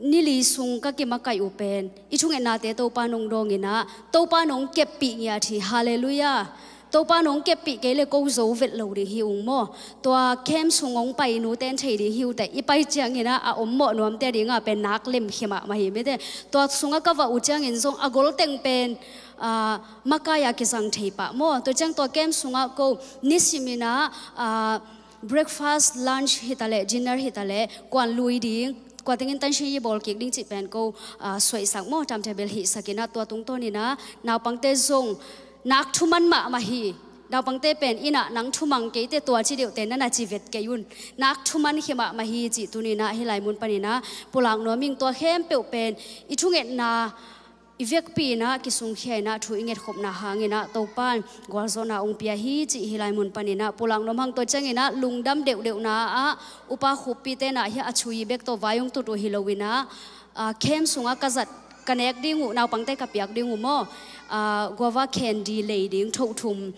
ni li sung ka kimakaih uh pen i thungetnate Topan hong dawng in ah, Topan hong keppih ngiat hi. Halleluiah. Topan hong keppih kei le ko zo vet lo ding hi ung maw. Tua camp sung hong pai nute in thei ding hi uh teh, i pai ciangin ah a om mawh nuamte a dingah pen nak lemkhia mahmah hi mete. Tua sungah ka vak uh ciangin zong a gol teng pen, ah, makai-a kizang thei pah maw. Tua ciang tua camp sungah ko nisimin ah, ah, breakfast, lunch hi ta leh, dinner hi ta leh, kuan lui ding, kua tengin tansin yi bawl kik ding cih pen ko, ah, suaihsak maw, timetable hihsak in ah, tua tungtawn in ah naupangte zong nak thuman mahmah hi. Naupangte pen inn ah nang thumang kei teh, tua ci deuhte na na ci vet kei un, nak thuman khia mahmah hi cih tuni-in ah hih lai mun panin ah pulak nuam ing. Tua khempeuh pen i thungetna i vekpi-in ah kisungkhia in ah, thu i ngetkhopna hangin ah Topan gualzawhna hong pia hi cih hih lai mun panin ah pulak nuam hang. Tua ciangin ah lungdam deuhdeuhna ah upa Khup-pi-te in ah hih a cui bek tawh vai hong tut uh hi lo-in ah, ah, camp sungah ka zat, ka nek ding uh, naupangte ka piak ding uh maw, ah, guava candy lei ding thoh thum,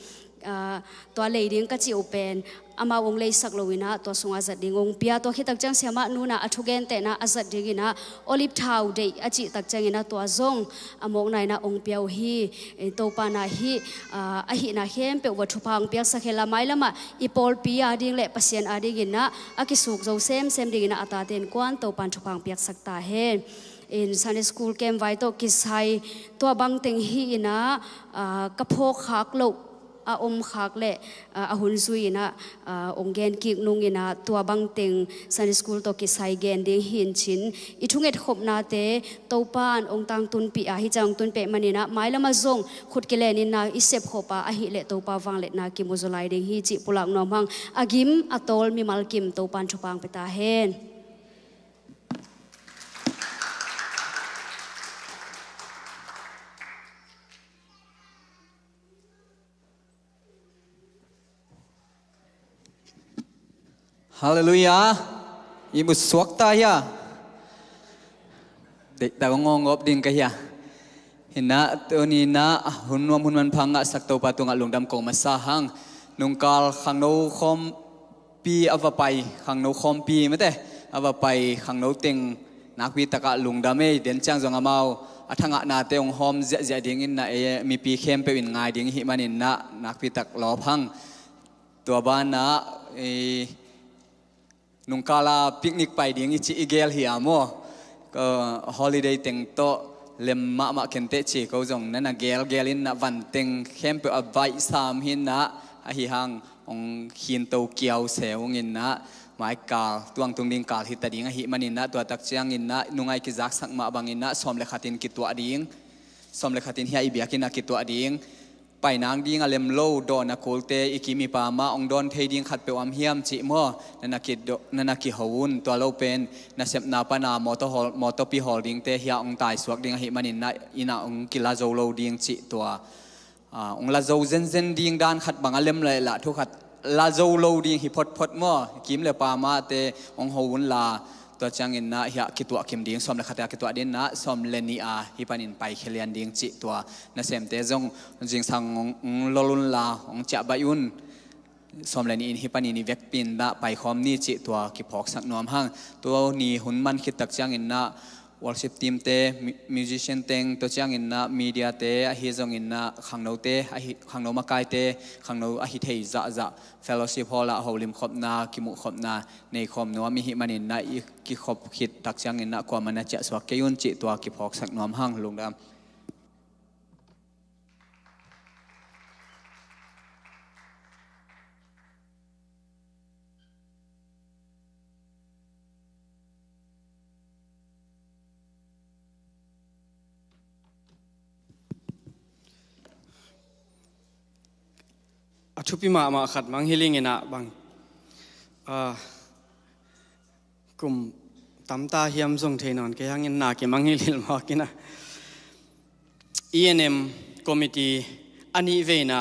Ah, tua lei ding ka cih uh pen amau hong leisak lo in ah tua sungah zat ding hong pia. Tua khit tak ciang siamah nu in ah a thugentehna a zat ding in ah olive thau deih a cih tak ciangin ah tua zong a mawkna in ah hong pia uh hi. Eh, Topa in ah hih, ah, a hihna khempeuh uah thupha hong piaksak hen la, mailam ah i pawlpi a ding le Pasian a dingin ah a kisuk zo semsem dingin ah a tate innkuan Topa in thupha hong piaksak ta hen. In Sunday School camp vai tawh kisai tua bangteng hi in ah, ah, ka phawk khak loh a om khak le, ah, a hun zui in ah, ah, hong gen kik nung in ah tua bangteng Sunday School tawh kisai gen ding hi in cin. I thungetkhopnate Topa in hong tangtunpih a, hih ciang hong tunpih man in ah mailam ah zong khut kilen in ah i sepkhop a, ahih leh Topa vangliatna kimu zaw lai ding hi cih pulak nuam hang. A gim a tawl mimal kim Topa in thupha hong pia ta hen. Halleluiah. I mu suak ta hia. Deihtak hong awng awp ding ka hia. Hi in ah tuni in ah hun nuam hun manpha ngahsak Topa tungah lungdam ko masa hang. Nungkal khangno khawmpi a va pai, khangno khawmpi mate a va pai khangno teng nakpi takah lungdam ei. Den ciang zong amau a thangahnate hong hawm ziahziah dingin ah, eh, mipi khempeuh in ngai ding hi manin ah nakpi tak lawp hang. Tua banah, eh, nungkala picnic pai ding i cih i gel hi a maw. Ka holiday teng tawh lem mahmah kenteh ci ko zong na na gelgel in ah vanteng khempeuh a vaihsam hi in ah, ahi hang hong khinto kiau se ung in ah maikal tuangtung ding kal hi ta ding ahih manin ah tua tak ciangin ah nungai kizaksak mah bangin ah sawm le khatin kituah ding. Sawm le khatin hia i biakinn ah kituah ding. Pai nang ding a lem lo, dawn a kulte i kim i pam ah hong dawn thei ding khatpeuh om hiam cih maw? Na na kido-, na na kiho un. Tua lo pen nasepna pana mawtaw hawl, mawtawpi hawl dingte hia hong taisuak ding ahih manin ah inn ah hong kila zo lo ding cih tua. Ah, hong la zo zenzen ding dan khat bang a lem leh lah thu khat la zo lo ding hi photphot maw? Kim le pam ah te hong ho un la, tua ciangin ah hia kituah kim ding, sawm le khat a kituah ding in ah sawm le nih a hih panin paikhia lian ding cih tua nasemte zong zingsang hong, hong lol un la, hong ciah baih un. Sawm le nih in hih panin i vekpi in ah paikhawm ni cih tua kiphawksak nuam hang. Tua ni hun man khit tak ciangin ah worship team te, mu-, musician teng, tua ciangin ah media te, ahi zongin ah khangnote, ahi, khangno makaite, khangno ahi thei zahzah fellowship hall ah holim khopna, kimuh khopna nei khawm nuam i hih manin ah i kikhop khit tak ciangin ah kuamah na ciahsuak kei un cih tua kiphawksak nuam hang. Lungdam. A thupi mahmah khat mangngilh ing in ah bang, ah, kum tamta hiam zong thei nawn kei hangin na kimangngilh mawk in ah. E N M committee a nih veina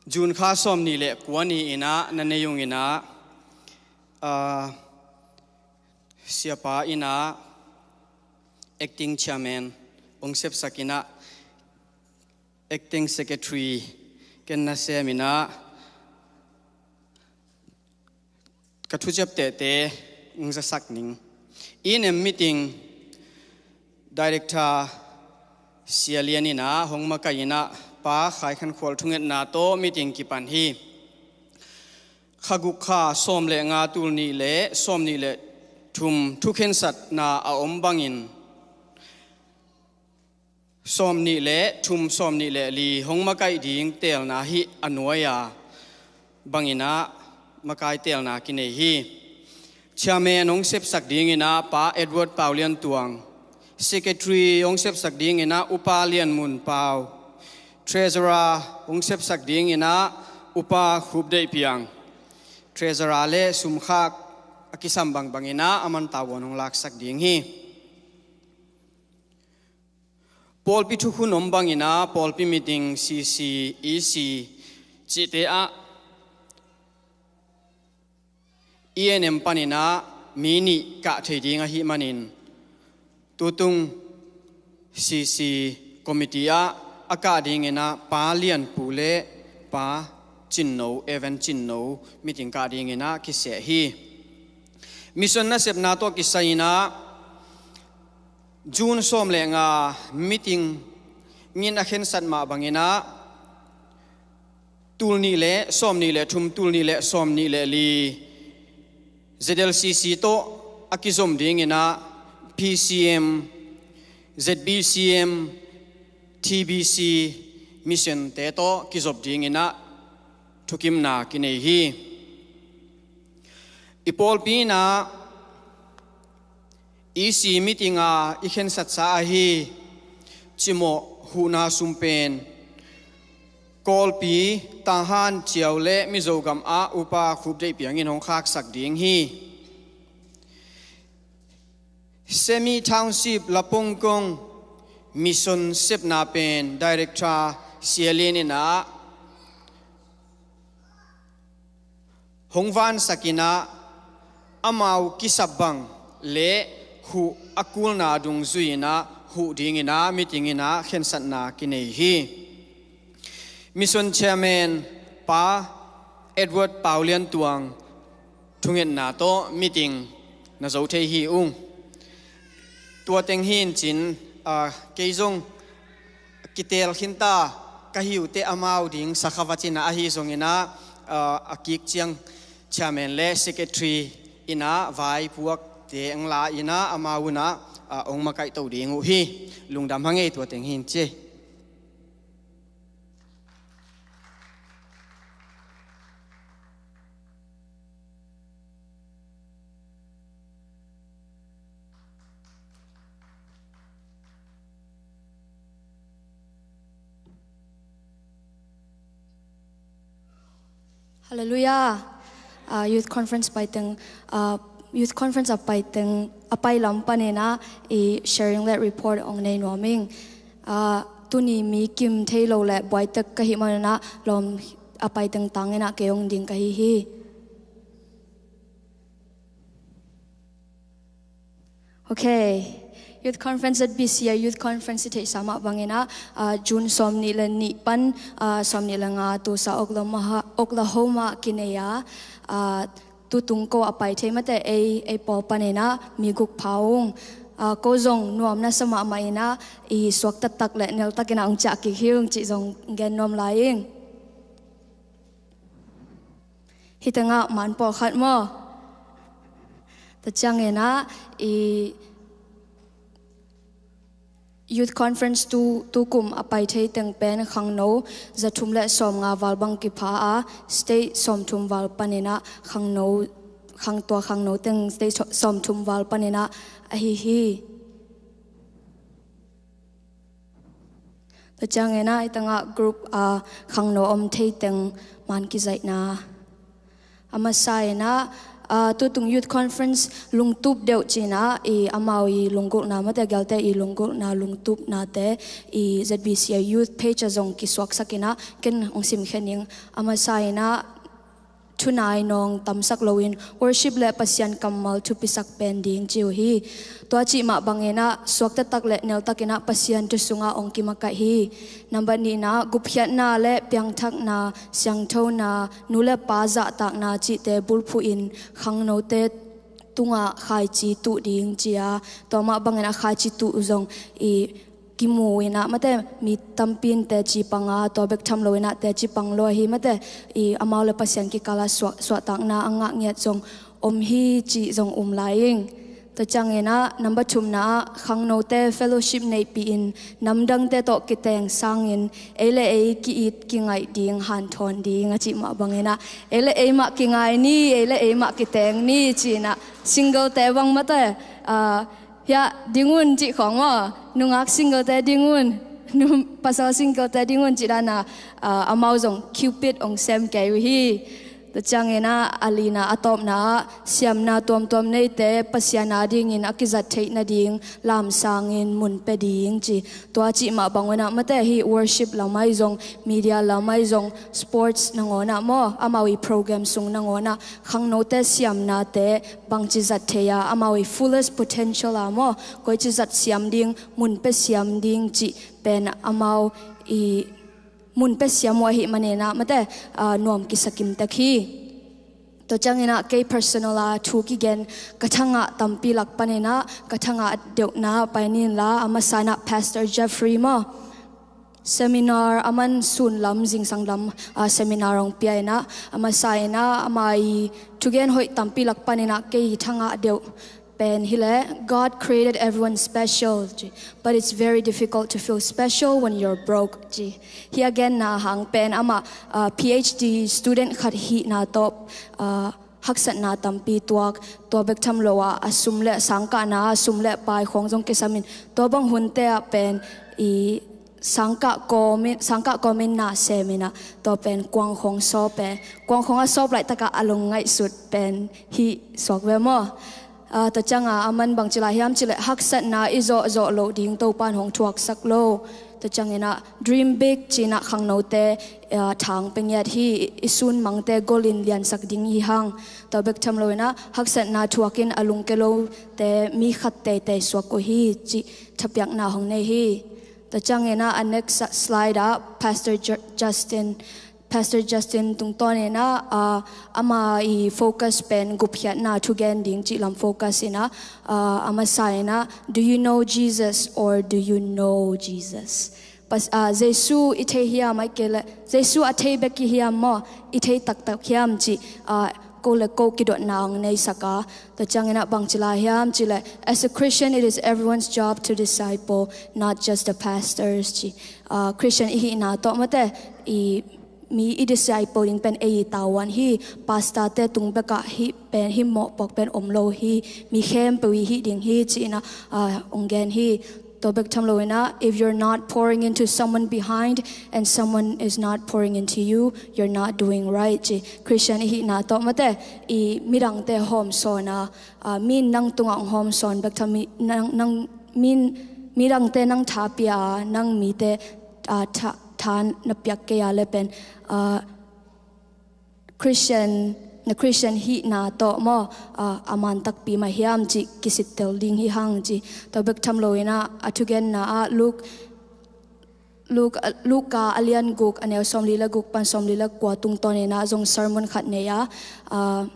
June kha sawm nih le kua ni in ah na nei ung in ah, ah, siapa in ah acting chairman hong sepsak in ah acting secretary ken na sem in ah ka thuciap tehte hong zasak ning. E N M meeting director Sia Lian in ah hong makaih in ah Pa Khai Khan Khual thungetna tawh meeting kipan hi. Kha guk kha sawm le nga tul nih le sawm nih le thum thukhensatna a om bangin sawm nih le thum, sawm nih le li hong makaih ding teelna hi a nuai a bangin ah makai teelna kinei hi. Chairman hong sepsak dingin ah Pa Edward Pau Lian Tuang, secretary hong sepsak dingin ah Upa Lian Mun Pau, treasurer hong sepsak dingin ah Upa Khup Deih Piang, treasurer le sumkhak a kisam bangbangin ah a mantau hong laksak ding hi. Pawlpi thukhun om bangin ah pawlpi meeting, C C, E C cihte ah E N M panin ah mi nih kah thei ding ahih manin tutung C C committee ah a kah dinginah Pa Lianpu le Pa Cinno, Evan Cinno meeting kah dinginah kiseh hi. Mission nasepna tawh kisai inah June sawm le nga meeting in a khensat mah banginah tul nih le sawm nih le thum, tul nih le sawm nih le li Z L C C tawh a kizom dinginah P C M, Z B C M, T B C mission te tawh kizop dinginah thukimna kinei hi. I pawlpi inah E C meeting a i khensatsa ahi cimawh huhna sum pen Kawlpi, Tahan, Ciau le Mizogam ah upa Khup Deih Piang in hong khaksak ding hi. Semi Township Lapong Kong mission sepna pen Director Sia Lian inah hong vansak inah amau kisap bang le huh a kulna dungzui inah huh dinginah meeting inah khensatna kinei hi. Mission Chairman Pa Edward Pau Lian Tuang thungetna tawh meeting na zo thei hi ung. Tua teng hi in cin, ah, kei zong kitel khinta ka hiute amau ding sakha va cina ahi zonginah, ah, a kik ciang chairman le secretary inah vaipuakte ang la inah amau unah, ah, ong makaih to ding uh hi. Lungdam hang ei, tua teng hi in ci. Halleluiah. Ah, Youth Conference paiteng, ah, Youth Conference a paiteng, a pailam paninah i sharing le report ong nei nuam ing. Ah, tuni mi kim thei lo le buaitek ka hih maninah lawm a paiteng tanginah kei ong ding ka hi hi. Ok. Youth Conference at B C I Youth Conference i theihsa mah banginah, ah, June sawm nih le nih pan, ah, sawm nih le nga Tulsa, Oklahoma, Oklahoma kinei a, ah, tutung ko a pai thei mate ei, ei pawl paninah mi guk pha ung. Ah, ko zong nuam na sa mahmah inah i suak taktak le nel takinah ong ciah kik hi ung cih zong gen nuam lai ing. Hih tengah man pawlkhat maw? Tua cianginah i Youth Conference tu, tu kum a pai thei teng pen khangno zathum le sawmnga val bang kipha a, state sawmthum val paninah khangno, khang tua khangno teng state sawmthum val paninah ahi hi. Tua cianginah i tangah group a khangno om thei teng man kizaihna. A masa inah, ah, tutung Youth Conference lungtup deuh cinah i amau i lunggulhna mate, gelte i lunggulhna lungtupnate i Z B C I Youth page a zong kisuaksak inah ken hong simkhia ning. A masa inah thunai nawng tamsak loin worship le Pasian kammal thupisak pen ding ci uh hi. Tua cih mah banginah suak taktak le nel takinah Pasian thu sungah ong kimakaih hi. Nambat nihnah gupkhiatna le piangthakna, siangthona, nu le pa zahtakna cihte bulphuh in khangnote tungah khaici tuh ding ci a, tua mah banginah khaici tuh zong i kimu inah mate mi tampi in teci panga, tua bek tham lo inah teci pang lo ahi mate i amau le Pasian kikalah suah, suahtakna a ngah ngiat zong om hi cih zong um lai ing. Tua cianginah number thumna ah khangnote fellowship neihpih in namdangte tawh kiteng sangin ei le ei ki-it kingaih ding hanthawn ding a cih mah banginah ei le ei mah kingai ni, ei le ei mah kiteng ni cinah singlete bang mate, ah, hiah ding un cih khawng maw? Nungak singlete ding un, nu, pasal singlete ding un cih dana, ah, amau zong Cupid ong sem kei uh hi. Tua cianginah a lina a tawpna ah siamna tuamtuam neite Pasian a dingin a kizat theih nading lamsangin mun pia ding ci. Tua cih mah bangunah mate hi worship lamai zong, media lamai zong, sports nangawnah maw, amau i program sung nangawnah khangnote siamnate bangci zat thei a, amau i fullest potential a maw, koici zat siam ding, mun pia siam ding cih pen amau i mun pia siam uh ahih maninah mate, ah, nuam kisakim tek hi. Tua cianginah kei personal a thu kigen ka thangah tampi lak paninah ka thangah deuhna pai ninla, a masanah Pastor Jeffrey maw, seminar a man sun lam, zingsang lam, ah, seminar hong pia inah, a masa inah ama i thugen hoih tampi lak paninah kei thangah deuh pen hileh, God created everyone special, ci, but it's very difficult to feel special when you're broke, ci. Hih a genna hang pen amah, ah, PhD student khat hihna tawh, ah, haksatna tampi tuak, tua bek tham lo ah a sum le sangkahna, a sum le pai khawng zong kisamin, tua bang hunte ah pen i sangkah kawmin, sangkah kawmin na seminah tua pen kuang khawng sawp e. Kuang khawng a sawp laihtakah a lungngaihsut pen hih suak ve maw? Ah, tua cianga a man bangci lai hiam cileh haksatna i zawhzawh loh ding Topan hong thuaksak lo. Tua cianginah dream big cinah khangnote, ah, thang pengiat hi, i sun mangte golin liansak ding hi hang. Tua bek tham loinah haksatna thuakin a lungke lote mi khat teitei suak uh hi, cih thapiakna hong nei hi. Tua cianginah a next slide ah Pastor Ju-, Justin, Pastor Justin tungtawninah, ah, ama i focus pen gupkhiatna thugen ding cih lam focus inah, ah, a masa inah, "Do you know Jesus or do you know Jesus?" Pas-, ah, Jesu i thei hiam, ai kei le Jesu a thei bek i hiam maw, i thei taktak hiam cih, ah, ko le ko kidotna hong neisak a. Tua cianginah bangci lai hiam cileh, as a Christian, it is everyone's job to disciple, not just the pastors, ci. Ah, Christian i hihna tawh mate, i mi i disciple ding pen ei i tavuan hi, pastor te tung bekah hih pen, hih mawhpuak pen om lo hi, mi khempeuh i hih ding hi, ci-inah, ah, hong gen hi. Tua bek tham loinah, if you're not pouring into someone behind and someone is not pouring into you, you're not doing right, ci. Christian i hihna tawh mate, i midangte hawmsawn a, ah, mi in nang tungah hong hawmsawn bek tham, mi, nang, nang, mi in, midangte nang tha pia a, nang mite, ah, tha, tha na piak kei a le pen, ah, Christian, na Christian hihna tawh maw, ah, a man takpi mah hiam cih kisittel ding hi hang ci. Tua bek tham loinah a thugenna ah Luke, Luke, Luka a lian guk, a neu sawmli le guk pan sawmli le kua tungtawninah zong sermon khat nei a, ah,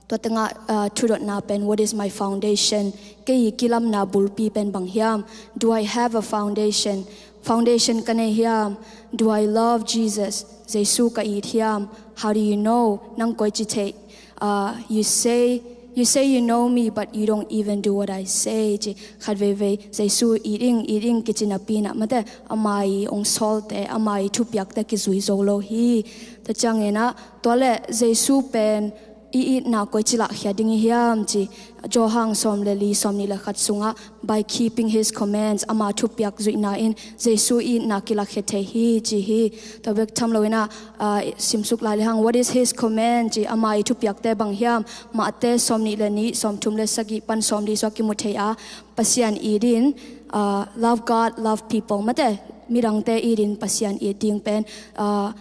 tua tengah, ah, thudotna pen, "What is my foundation?" Kei i kilamna bulpi pen bang hiam? Do I have a foundation? Foundation ka nei hiam? Do I love Jesus? Jesu ka it hiam? How do you know? Nang koi ci theih? Uh, you say, you say you know me, but you don't even do what I say. Ci khat veivei, Jesu it ing, it ing kici napi inah mate, ama i hong sawlte, ama i thupiakte kizui zo lo hi. Tua cianginah, tua le Jesu pen i itna koi ci lahkhia ding i hiam ci, Johan sawm le li, sawmnih le khat sungah, "By keeping his commands," ama thupiak zuihna in Jesu itna kilakkhia thei hi, ci hi. Tua bek tham loinah, ah, simsuk lai le hang, "What is his command?" ci, ama i thupiakte bang hiam? Mate sawmnih le nih, sawmthum le sagih pan sawmli sua kimu thei a, Pasian it in, ah, "Love God, love people," mate, midangte it in Pasian it ding pen, ah,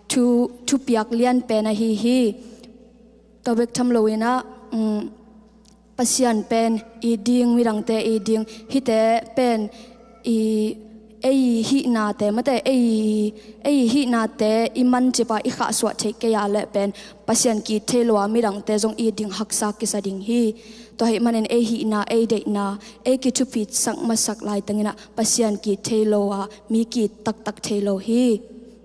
thu, thupiak lian pen ahi hi. Tua bek tham loinah, um, Pasian pen it ding, midangte it ding, hihte pen i ei hihnate mate, ei, ei hihnate i mancip a i khahsuah theih kei a le pen Pasian ki-it thei lo a midangte zong it ding haksa kisa ding hi. Tua ahih manin ei hihna, ei deihna, ei kithupitsak masak laitanginah Pasian ki-it thei lo a mi ki-it taktak thei lo hi.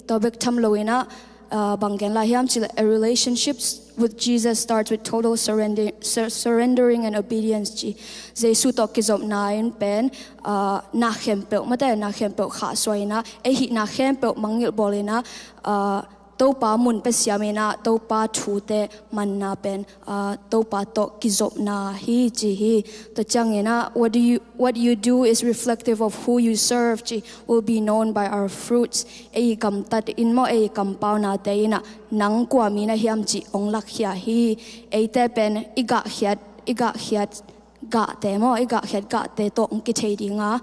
Tua bek tham loinah, ah, bang gen lai hiam cileh, "A relationship with Jesus starts with total surrender, sur-, surrendering and obedience," ci. Jesu tawh kizopna in pen, ah, na khempeuh mate, na khempeuh khahsuah inah, ei hihna khempeuh mangngilh bawl inah, ah, Topa mun pia siam inah, Topa thute manna pen, ah, Topa tawh kizopna hi, ci hi. Tua cianginah, "What do you, what you do is reflective of who you serve," ci, "will be known by our fruits." Ei gamtat in maw, ei kampaunate inah nang kua mi na hiam cih hong lakkhia hi. Eite pen i gahkhiat, i gahkhiat gahte maw, i gahkhiat gahte tawh hong kithei ding a.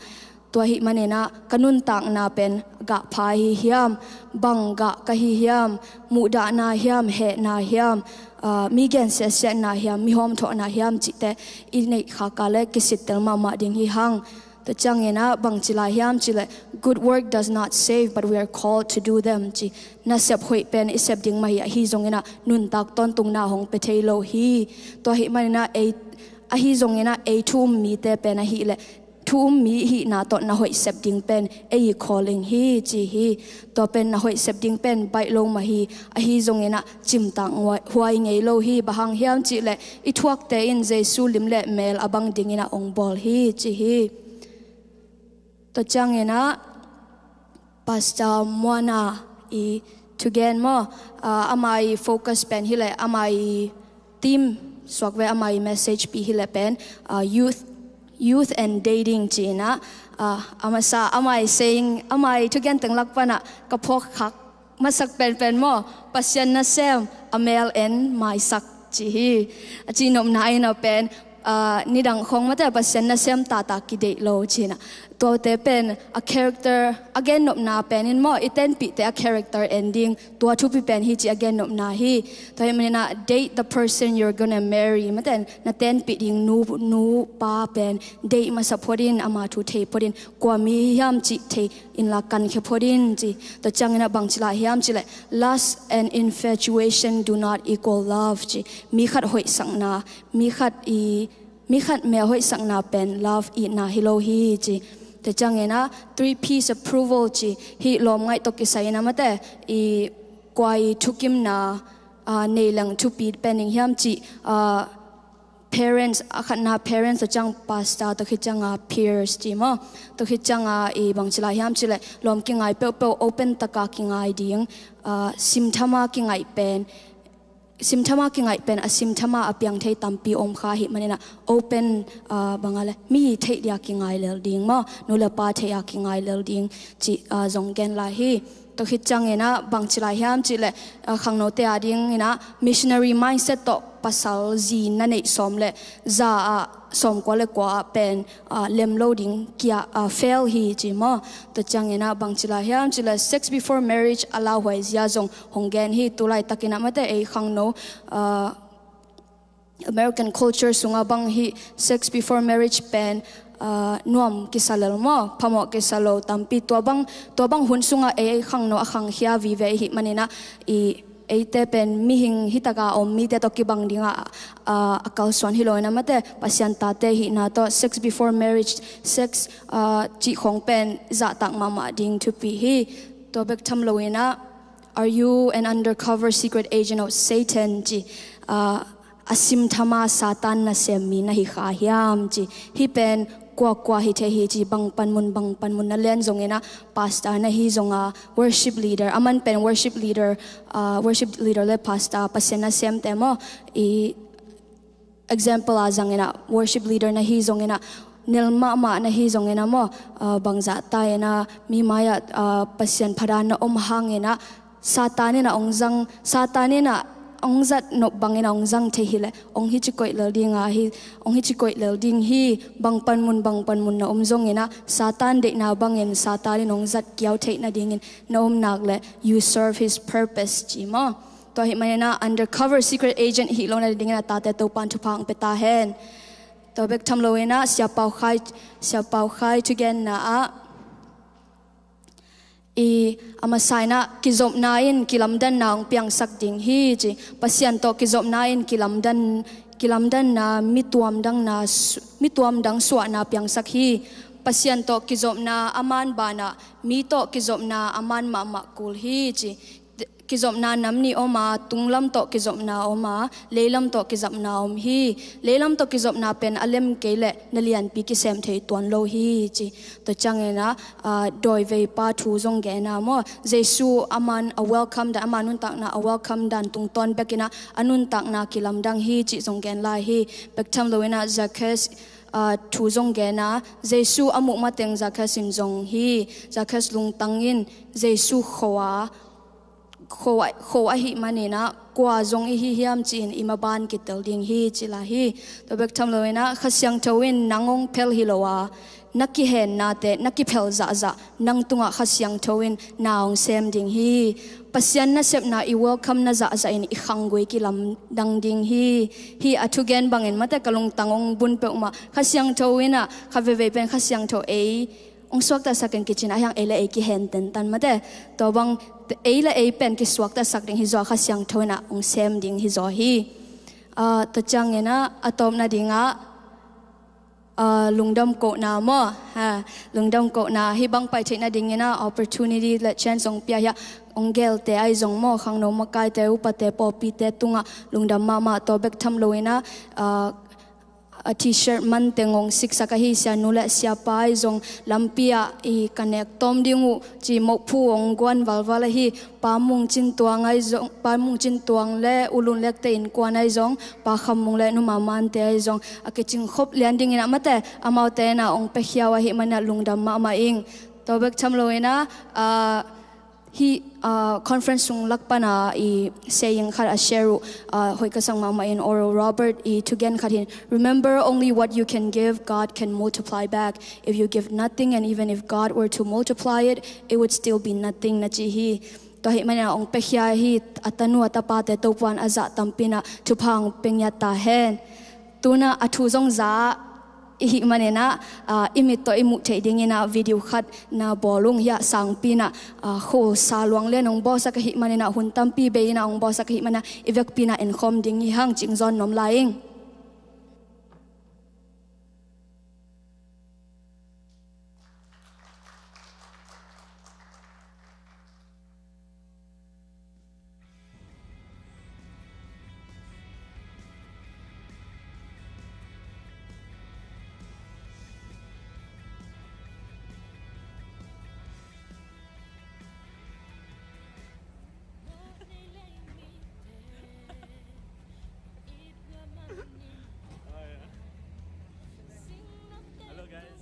Tua ahih maninah ka nuntakna pen gah pha hi hiam, bang gah ka hi hiam, muhdahna hiam, hehna hiam, ah, mi gensiatsiatna hiam, mi hawmthawhna hiam cihte i neih khak a le kisittel mahmah ding hi hang. Tua ciangin ah bangci lai hiam cih leh, "Good work does not save, but we are called to do them," ci. Nasep hoih pen i sep ding mah hi, ahi zongin ah nuntak tawntungna hong pia thei lo hi. Tua ahih manin ah ei, ahi zongin ah ei thu um mite pen ahih leh, thu um mi hihna tawh na hoih sep ding pen ei i calling hi, ci hi. Tua pen na hoih sep ding pen baih lo mah hi, ahi zongin ah cimtak huai, huai ngei lo hi. Bang hang hiam cih leh, i thuakte in Jesu lim le mel a bang dingin ah hong bawl hi, ci hi. Tua ciangin ah Pastor Muana i thugen maw, ah, ama i focus pen hi leh, ama i theme suak ve, ama i message pi hi leh pen, ah, youth, youth and dating ci-in ah, ah, a masa, ama i saying, ama i thugen teng lak pan ah ka phawk khak masak penpen maw, Pasian nasem a mel en maisak, ci hi. A cihnopna in ah pen, ah, nidang khawng mate Pasian nasem tata kideih lo, ci-in ah. Tuate pen a character, a gennopna pen in maw, i tenpihte a character en ding, tua thupi pen hi ci a gennopna hi. Tua ahih manin ah, "Date the person you're gonna marry." Mate, na tenpih ding nu, nu pa pen deih masa phot in, ama thu thei phot in, kua mi hiam cih thei inla kankhia phot in, ci. Tua ciangin ah bangci lai hiam cih leh, "Lust and infatuation do not equal love," ci. Mi khat hoihsakna, mi khat i, mi khat mel hoihsakna pen love, itna hi lo hi, ci. Tua ciangin ah three P's approval ci, hih lawm ngaih tawh kisai in ah mate, i kua i thukimna, ah, nei leng thupi pen ding hiam cih, ah, parents, a khatna parents, tua ciang pastor, tua khit ciang a peers ci maw. Tua khit ciang a i bangci lai hiam cih leh, lawm kingai peuhpeuh open taka kingai ding, ah, simthama kingaih pen, simthama kingaih pen a simthama a piang thei tampi om kha ahih manin ah open, ah, bang a leh, mi theih dia kingai lel ding maw, nu le pa theih a kingai lel ding ci, ah, zong gen lai hi. Tua khit ciangin ah bangci lai hiam cih leh, ah, khangnote a dingin ah missionary mindset tawh pasal zi na neih sawm le za ah sawmkua le kua ah pen, ah, lem lo ding kia, ah, fail hi ci maw. Tua ciangin ah bangci lai hiam cih leh, "Sex before marriage" a lauhuai zia zong hong gen hi. Tulaitakin ah mate ei khangno, ah, American culture sungah bang hih sex before marriage pen, ah, nuam kisa lel maw, phamawh kisa lo tampi. Tua bang, tua bang hun sungah ei, ei khangno a khangkhia vive ahih manin ah, i, eite pen mihing hi taka om mite tawh kibang dingah, ah, a kalsuan hi lo in ah mate, Pasian tate hihna tawh sex before marriage, sex, ah, cih khawng pen zahtak mahmah ding thupi hi. Tua bek tham lo in ah, "Are you an undercover secret agent of Satan?" ci, ah, a simthama Satan nasem mi na hi kha hiam ci. Hih pen kuakua hi thei hi ci, bang panmun, bang panmun na len zongin ah, pastor na hi zong a, worship leader, a man pen worship leader, ah, worship leader le pastor, Pasian nasemte maw, i example a zangin ah, worship leader na hi zongin ah, nel mahmah na hi zongin ah maw, ah, bangzah ta in ah, mi mai-ah, ah, Pasian phadan na om hangin ah, Satan in ah hong zang, Satan in ah hong zat nop bangin ah hong zang thei hi leh, hong hi ci koih lel ding a hi, hong hi ci koih lel ding hi. Bang panmun, bang panmun na om zongin ah, Satan deihna bangin Satan in hong zat kiau theih nadingin na om nak leh, you serve his purpose ci maw. Tua ahih manin ah undercover secret agent hih lo nadingin ah tate Topan thupha hong pia ta hen. Tua bek tham lo in ah Sia Pau Khai, Sia Pau Khai thugenna ah, i, a masa in ah kizopna in kilamdanna hong piangsak ding hi ci. Pasian tawh kizopna in kilamdan, kilamdanna, mi tuamdangna su-, mi tuamdang suahna piangsak hi. Pasian tawh kizopna a man banah, mi tawh kizopna a man mahmah kul hi ci. Kizopna nam nih om a, tunglam tawh kizopna om a, leilam tawh kizopna om hi. Leilam tawh kizopna pen a lem kei leh na lianpi kisem thei tuan lo hi ci. Tua ciangin ah, ah, dawiveipa thu zong gen a maw, Jesu a man a welcome dan, ama nuntakna a welcome dan tungtawn bekin ah a nuntakna kilamdang hi cih zong gen lai hi. Bek tham lo in ah Zacchaeus, ah, thu zong gen a, Jesu a muh mateng Zacchaeus in zong hi. Zacchaeus lungtang in Jesu kho a, kho, kho ahih manin ah, kua zong i hi hiam ci-in i maban kitel ding hi ci lai hi. Tua bek tham lo in ah, Kha Siangtho in nang hong phel hi lo a, na kihennate na kiphel zahzah, nang tungah Kha Siangtho in na hong sem ding hi. Pasian nasepna i welcome na zahzah in i khanggui kilamdang ding hi. Hih a thugen bangin mate ka lungtang hong bun peuhmah. Kha Siangtho in ah kha veivei pen Kha Siangtho ei hong suaktasak in kicin ah hiang ei le ei kihen tentan mate. Tua bang ei le ei pen kisuaktasak ding hi zaw, Kha Siangtho in ah hong sem ding hi zaw hi. Ah, tua ciangin ah a tawpna dingah, ah, lungdam kohna maw? Ha, lungdam kohna. Hih bang pai theih nadingin ah opportunity le chance hong pia hi a, hong gelte ahi zong maw, khangno makaite, upate, pawlpite tungah lungdam mahmah. Tua bek tham loin ah, ah, a t-shirt man teng hong siksak ahi sianu le siapa ahi zong, lampi ah i ka nek tawm ding uh ci mokphu hong guan valval ahi Pa Mung Cin Tuang ahi zong, Pa Mung Cin Tuang le U Lun Lekte innkuan ahi zong, Pa Kham Mung le Nu Ma Mante ahi zong, a kicing khop lian dingin ah mate, amaute in ah hong piakhia uh ahih manin ah lungdam mahmah ing. Tua bek tham loin ah, ah, hih, ah, conference sung lak pan a i saying khat a share uh, ah, hoih ka sak mahmah in Oral Robert i thugen khat hi in, "Remember, only what you can give, God can multiply back. If you give nothing, and even if God were to multiply it, it would still be nothing," na ci hi. Tua ahih manin ah hong piakhia hi a tanu a tapate Topa'n a zah tampi in ah thupha hong pia ngiat ta hen. Tu-in ah a thu zong za i hih manin ah, ah, i mit tawh i muh theih dingin ah video khat na bawl ung. Hih ah sangpi in ah, ah, khol sa luang lian hong bawlsak ahih manin ah, hun tampi bei in ah hong bawlsak ahih manin ah, i vekpi in ah enkhawm ding hi hang, cing zawn nuam lai ing. Hello, guys.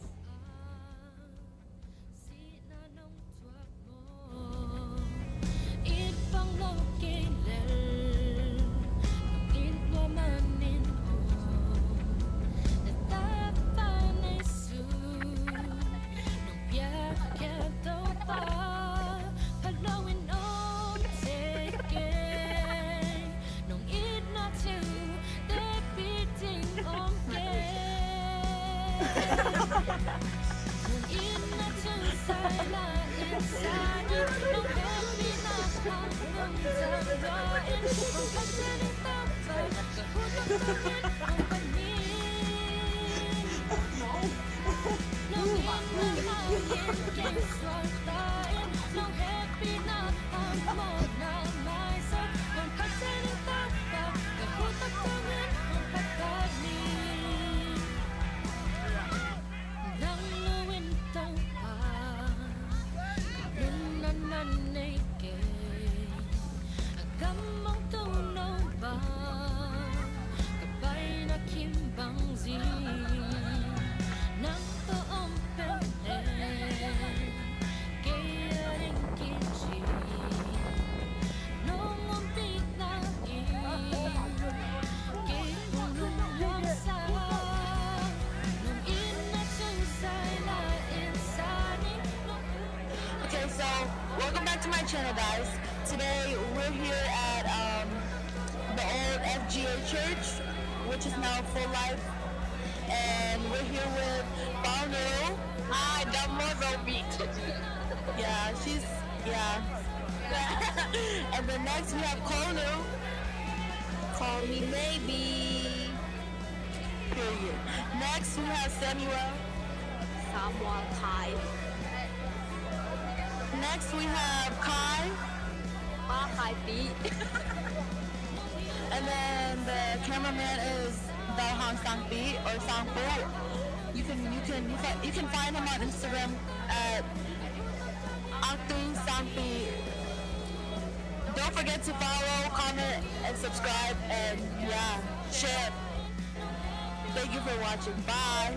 Okay, so welcome back to my channel, guys. Today we're here at, um, the old F G A church, which is now Full Life, and we're here with Paunu. Hi, Damo Zombie. Yeah, she's, yeah. And then next we have Kolu. Call me maybe. Period. Next, we have Samuel. Samuel Kai. Next, we have Kai. Ah, Kai Pi. And then the cameraman is Dal Hang Sangpi or Sangpu. You can, you can, you can, you can find him on Instagram at Acting Sangpi. Don't forget to follow, comment, and subscribe, and yeah, share. Thank you for watching. Bye.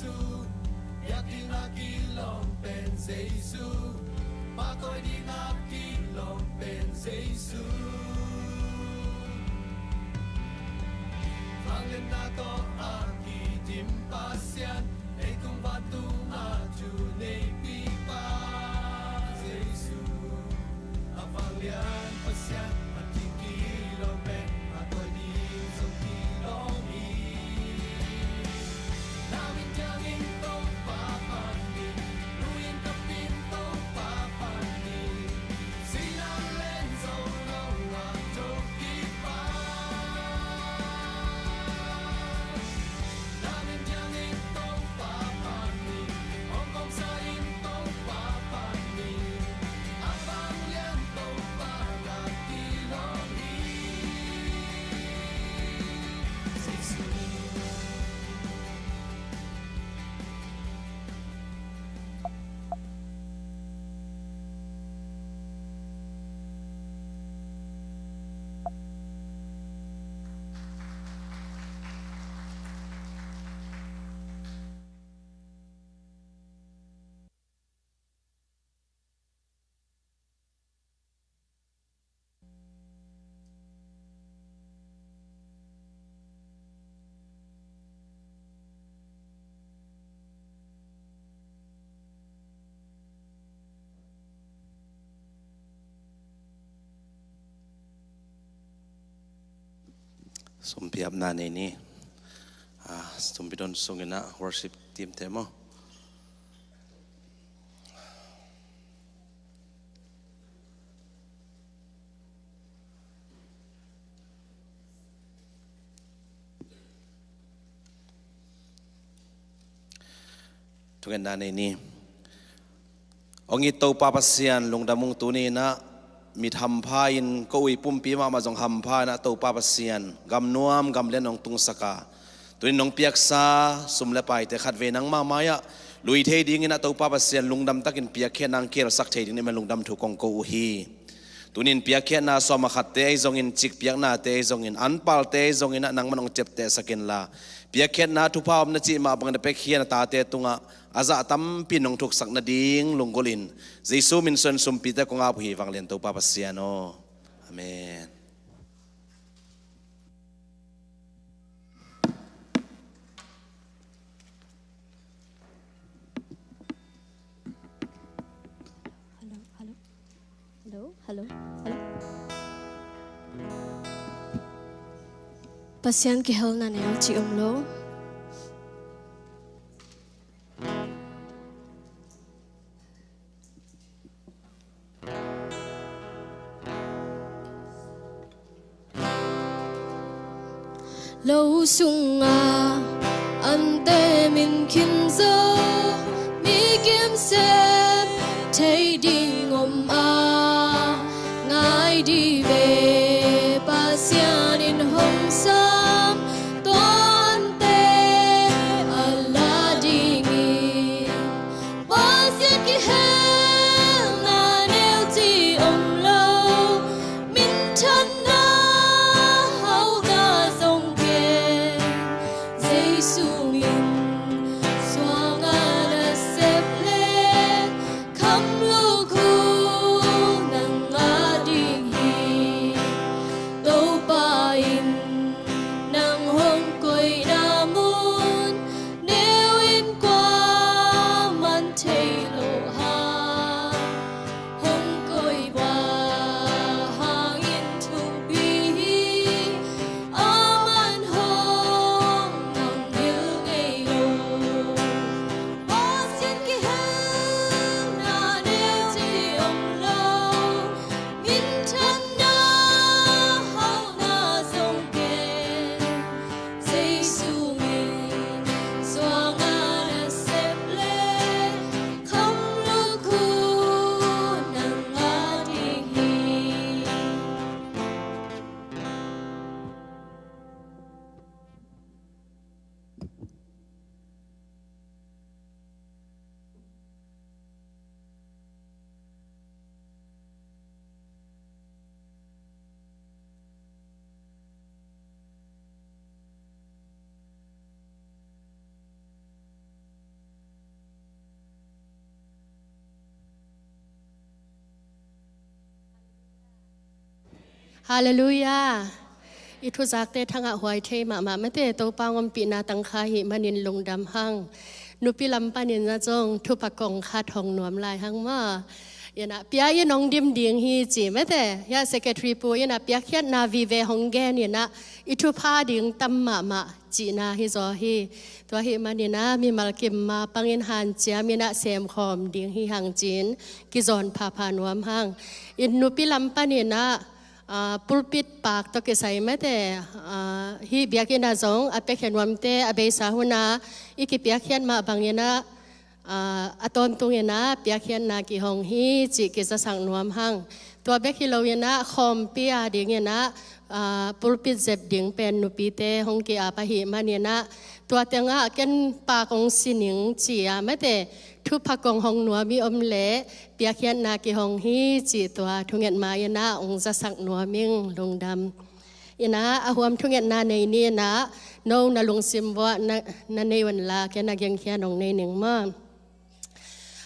Biakinn a kilawm pen Jesu, pahtawi ding a kilawm pen Jesu. Vangliatna tawh a kidim Pasian, leitung vantung a thu neipipa Jesu. A vanglian Pasian, a ding kilawm pen, a tawi ding zong kilawm hi. Na min ciangin Topa panin, luin kapin Topa panin, sinan len zo lo a thokik pa. Sumpiapna nei ni. Ah, sumpi don sungin ah worship team te maw. Thungetna nei ni. Hong it Topa Pasian lungdam ung. Tuni in ah mit hampha in ko ui pumpi mahmah zong hampha in ah Topa Pasian gam nuam gam lian hong tungsak a, tuni in hong piaksa sum le paite khatvei nangmah mai-ah lui thei dingin ah Topa Pasian lungdam takin piakkhiatna hong kihelsak thei dingin lungdam thu kong ko uh hi. Tuni in piakkhiatna sawm a khatte ahi zongin, cikpiaknate ahi zongin, anpalte ahi zongin ah nangman hong ciaptehsak inla, piakkhiatna thupha om na cih mah bangin na piakkhiat na tate tungah a zah tampi in hong thuksak nading lunggulhin Jesu min suang sumpite kong ap uh hi, vanglian Topa Pasian aw. Amen. Hello, hello. Hello, hello, hello. Pasian kihelna neu ci om lo. Lo sungah ante min khin zo, mi kim sem thei ding om a, ngai dih ve, Pasian in hong sam, tua ante a la ding hi. Pasian kihelna neu ci om lo, minthanna hauhna zong ken, Jesu min suang a na sep leng, kham lukhu nang a ding hi. Halleluiah. I thuzakte thangah huai thei mahmah mate, Topa hong ompihna tangkha ahih manin lungdam hang. Nupi lam panin ah zong thupha kong khat hong nuam lai hang maw. Inah pia in hong dim ding hi ci mate, hiah secretary pu inah piakkhiatna vive hong gen inah i thupha ding tam mahmah cihna hi zaw hi. Tua ahih manin ah mimal kim ma pangin hanciam inah semkhawm ding hi hang ci-in kizawn phapha nuam hang. In nupi lam panin ah pulpit pak tawh kisai mate, hih biakinn ah zong a piakhia nuamte a beisa hun ah i kipiakkhiat mah bangin ah a tawntung inah piakkhiatna kihong hi cih kizasak nuam hang. Tua bek hi lo inah khawmpi a ding inah pulpit zep ding pen nupite hong ki-ap ahih manin ah tua tengah ken pak hong si ning ci-a mate, thupha kong hong nuam i om leh piakkhiatna kihong hi cih tua thunget ma inah hong zasak nuam ing. Lungdam. Inah a huam thungetna nei ni inah no na lungsim vuah na nei un la ken a gengkhia nong nei ning maw.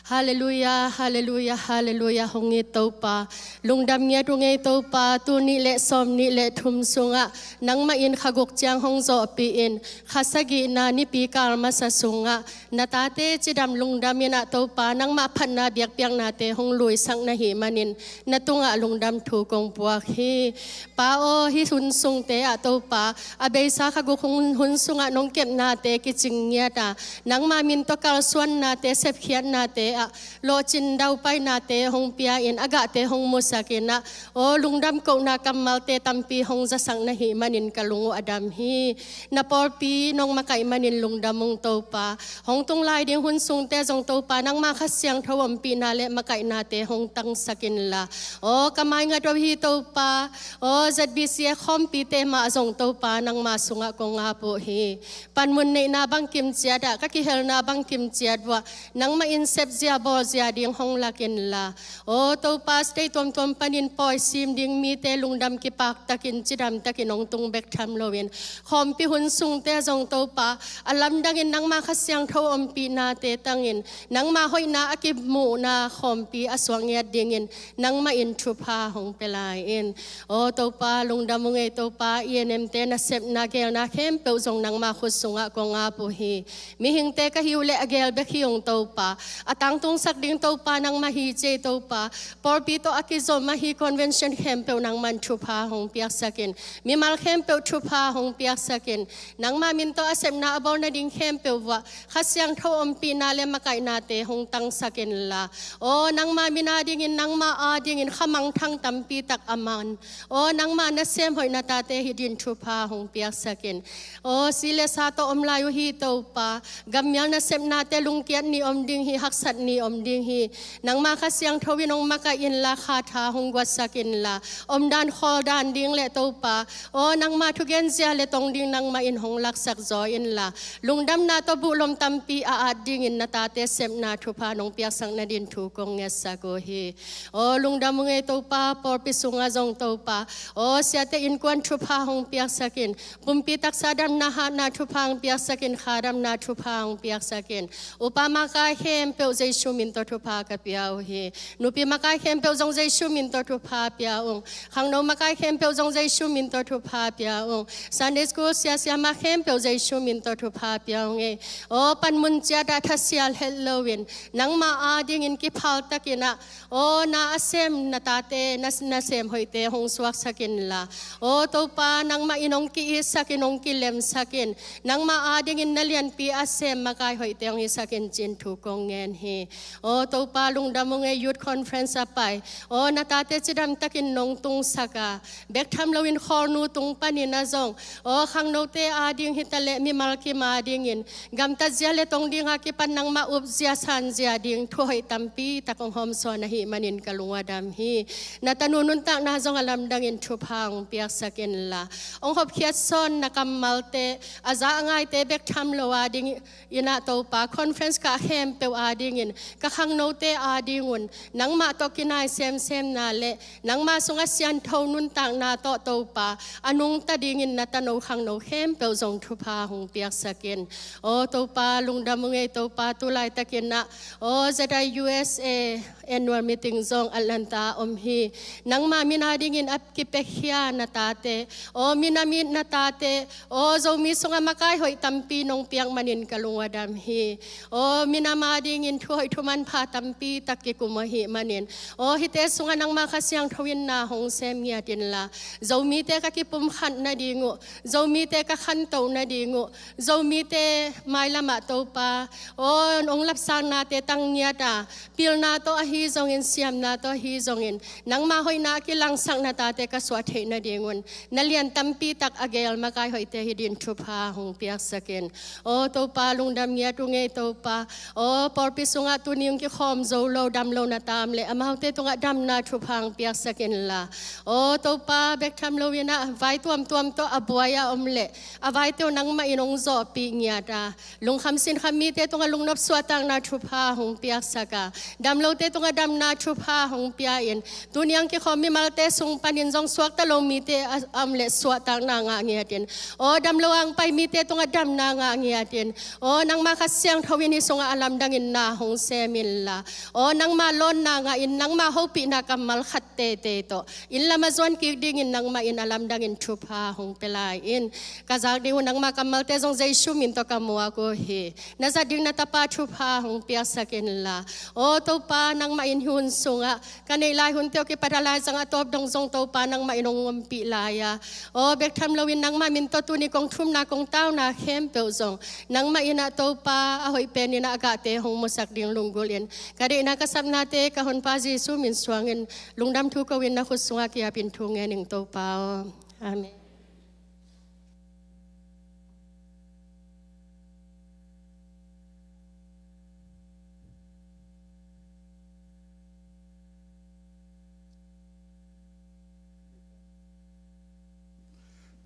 Halleluiah, halleluiah, halleluiah. Hong it Topa, lungdam ngiat ung ei Topa. Tul nih le sawm nih le thum sungah nangmah in kha guk ciang hong zawhpih in kha sagihna nipi kal masa sungah na tate cidam lungdam inah Topa nangmah phatna biakpiaknate hong luisak na hih manin na tungah lungdam thu kong puak hi. Pa aw, hih hun sungte ah Topa a beisa kha guk hun sungah nong kepnate kicing ngiat a nangmah min tawh kalsuannate sepkhiatnate ah lawhcin daupainate hong pia in a gahte hong musak inah aw lungdam kohna kammalte tampi hong zasak na hih manin ka lung uh a dam hi. Na pawlpi nong makaih manin lungdam ung Topa. Hong tung lai ding hun sungte zong Topa nangmah Kha Siangtho ompihna le makaihnate hong tangsak inla aw ka maingat uh hi Topa. Aw Z B C A khawmpite mah zong Topa nangmah sungah kong ap uh hi. Panmun neihna bangkim ciat ah ka kihelna bangkim ciat vuah nangmah in sepzia bawlzia ding hong lak inla aw Topa state tuamtuam panin pawi sim ding mite lungdam kipaktakin cidamtakin hong tung bek tham loin khawmpi hun sungte zong Topa a lamdangin nangmah Kha Siangtho ompihnate tangin nangmah hoihna a kimuhna khawmpi a suak ngiat dingin nangmah in thupha hong pia lai in. Aw Topa lungdam ung ei Topa, E N M te nasepna gelna khempeuh zong nangmah khut sungah kong ap uh hi. Mihingte ka hi uh leh a gel bek hi ung Topa. A tangtungsak ding Topa nangmah hi ci ei Topa. Pawlpi tawh a kizom ahi convention khempeuh nangmah in thupha hong piaksak in. Mimal khempeuh thupha hong piaksak in. Nangmah min tawh a sepna a bawl nading khempeuh vuah Kha Siangtho ompihna le makaihnate hong tangsak inla aw nangmah min a dingin nangmah a dingin kha mangthang tampi tak a man aw nangmah nasem hoih na tate hi dingin thupha hong piaksak in. Aw si le sa tawh om lai uh hi Topa. Gammial nasepnate lungkiat ni om ding hi, haksat ni om ding hi. Nangmah Kha Siangtho in hong makaih inla kha tha hong guatsak inla omdan khawldan ding le Topa aw nangmah thugenzia le tong ding nangmah in hong laksak zaw inla lungdamna tawh buhlom tampi a at dingin na tate sepna thupha nong piaksak nadin thu kong ngetsak uh hi. Aw lungdam ung ei Topa, pawlpi sungah zong Topa aw siate innkuan thupha hong piaksak in. Pumpi taksa damna hatna thupha hong piaksak in, kha damna thupha hong piaksak in. Upa makai khempeuh Jesu min tawh thupha ka pia uh hi. Nupi makai khempeuh zong Jesu min tawh thupha pia ung. Khangno makai khempeuh zong Jesu min tawh thupha pia ung. Sunday school sia siama khempeuh Jesu min tawh thupha pia ung ei. Aw panmun ciat ah thasia hlelh loin nangmah a dingin kiphaltakin ah aw na a sem na tate na, nasem hoihte hong suaksak inla aw Topa nangmah in hong ki-itsak in hong kilemsak in. Nangmah a dingin na lianpi a sem makai hoihte hong hisak in cin thu kong ngen hi. Aw Topa lungdam ung ei, youth conference a pai aw na tate cidamtakin nong tungsak a bek tham loin khawlnu tung panin ah zong aw khangnote a ding hitaleh mimal kim a dingin gamtatzia le tong dinga kipan nangmah upzia sanzia ding thuhoih tampi tak hong hawmsawn ahih manin ka lung uh a dam hi. Na tanu nuntakna zong a lamdangin thupha hong piaksak inla hong hopkhiat sawn na kammalte a za a ngaite bek tham lo a dingin ah Topa conference kah khempeuh a dingin ka khangnote adingun nangmah tawh kinai semsemna le nangmah sungah siangtho nuntakna tawh Topa a nungta dingin na tano khangno khempeuh zong thupha hong piaksak in. Aw Topa, lungdam ung ei Topa, tu laitakin ah aw ZIUSA annual meeting zong Atlanta om hi. Nangmah min adingin a kipiakhia na tate, aw minam it na tate, aw Zomi sungah makai hoih tampi nong piak manin ka lung a dam hi. Aw minam adingin thu hoih thu manpha tampi tak kikum ahih manin, aw hihte sungah nangmah Kha Siangtho in na hong sem ngiat inla, Zomite ka kipumkhat nading uh, Zomite ka khantoh nading uh, Zomite mailamah Topa, aw hong lapsaknate tang ngiat a, pilna tawh ahi zongin, siamna tawh ahi zongin, nangmah hoihna a kilangsak na tate ka suah theih nadingun na lian tampi tak a geel makai hoihte hi dingin thupha hong piaksak in. Aw Topa, lungdam ngiat ung ei Topa. Aw pawlpi sungah tuni hong kikhawm zo lo, dam lo na tam le amaute tungah damna thupha hong piaksak inla, aw Topa, bek tham loin ah vai tuamtuam tawh a buai a om le a vaite uh nangmah in hong zawhpih ngiat a, lungkham sinkham mite tungah lungnop suahtakna thupha hong piaksak a, damlote tungah damna thupha hong pia in, tuni hong kikhawm mimalte sung panin zong suakta lo mite a om le suahtakna ngah ngiat in, aw damlo a hong pai mite tungah damna ngah ngiat in, aw nangmah Kha Siangtho in hih sungah a lamdangin na hong sem inla, aw nangmah lawnna ngah in, nangmah hopihna kammal khat teitei tawh inn lamah zuan kik dingin nangmah in a lamdangin thupha hong pia lai in. Ka zak ding uh nangmah kammalte zong Jesu min tawh ka muak uh hi. Na zat ding na tapa thupha hong piaksak inla, aw Topa, nangmah in hun sungah ka neih lai hunte uh kipat a laizang a tawp dong zong Topa, nangmah in hong ompih lai a, aw bek tham loin nangmah min tawh tuni kong thumna kong tauna khempeuh zong nangmah in ah Topa, a hoih penin ah a gahte hong musak ding lunggulh in, ka deihna ka sapnate ka Honpa Jesu min suangin lungdam thu ko-in na khut sungah kiapin thu ngen ing Topa aw. Amen.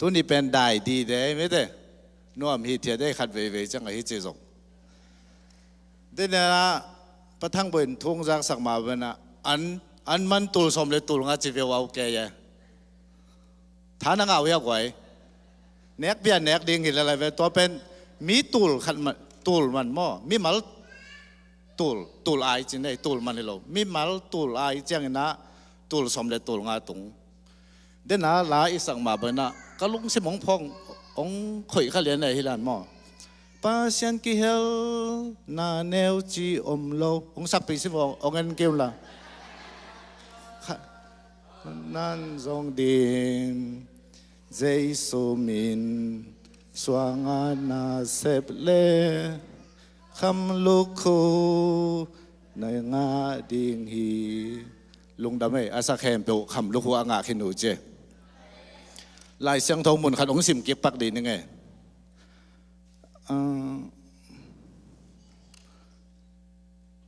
Tuni pen dai dide mite nuam hi thiat ei, khat veivei ciang ahi ci zong. Dena pathang buin thung zaksak ma bena an an man tul sawm le tul nga ci veu au ke ye. Tha na ngah uh hia guai. Nek bia nek ding hi lalai ve, tua pen mi tul khat man, tul man maw, mimal tul, tul ai ci nei, tul man hi lo, mimal tul ai ciangin ah tul sawm le tul nga tung. Dena la i sak ma bena ka lungsim hong phong, hong khoih kha lian ei hi lan maw. Pasian kihel na neu ci om lo, hong sakpih si maw, hong en keu la. Kha, nan zong ding Jesu min suanga na sep le kham lukhu na ngah ding hi. Lungdam ei, a sak khempeuh kham lukhu a ngah khin uh ci. Lai Siangtho mun khat hong sim kik pak dih ning ei. Ah,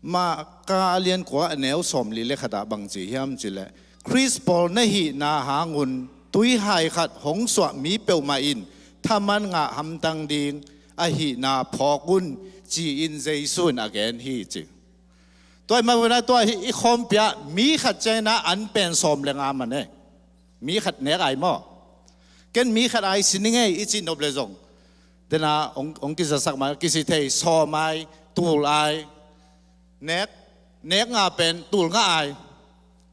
Marka a lian kua a neu sawm li le khat ah bang ci hiam ci leh, Khrist pawl na hihna hangun tuihai khat hong suah mi peuhmah in thaman ngah hamtang ding a hihna phawk un, ci-in Jesu in a gen hi ci. Tua i mah vena tua i khawmpia mi khat ciangin ah an pen sawm le nga man e. Mi khat nek ai maw? Ken mi khat ai si ning ei i cih nop le zong, dena hong, hong kizasak ma, kisi thei, sawm ai, tul ai, nek, nek nga pen tul nga ai.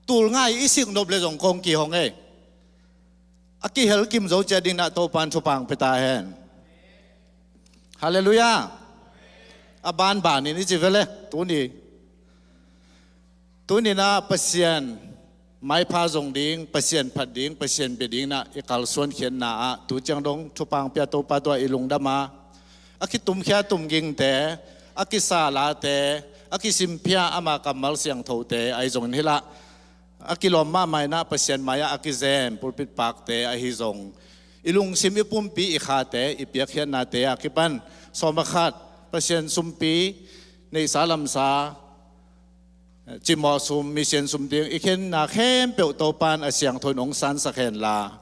Tul nga ai i sik nop le zong kong kihong ei. A kihel kim zo cia ding na Topan thupang pia ta hen. Halleluiah. A banbanin i ci vele tuni. Tuni na Pasian maipha zong ding, Pasian phat ding, Pasian bia ding na i kalsuan khiatna ah tu ciang dong thupang pia Topa tua i lungdam a, a kitumkhia tumgingte, a kisa late, a kisimphia ama kammal siangthote ahi zongin hi lah, a kilawm mahmah in ah Pasian mai-ah a kizem pulpit pakte ahi zong, i lungsim i pumpi i khate i piakkhiatnate a kipan sawm a khat Pasian sumpi, neihsa lamsa, cimawh sum, mission sum ding i khenna khempeuh Topan a siangtho in hong sansak hen la,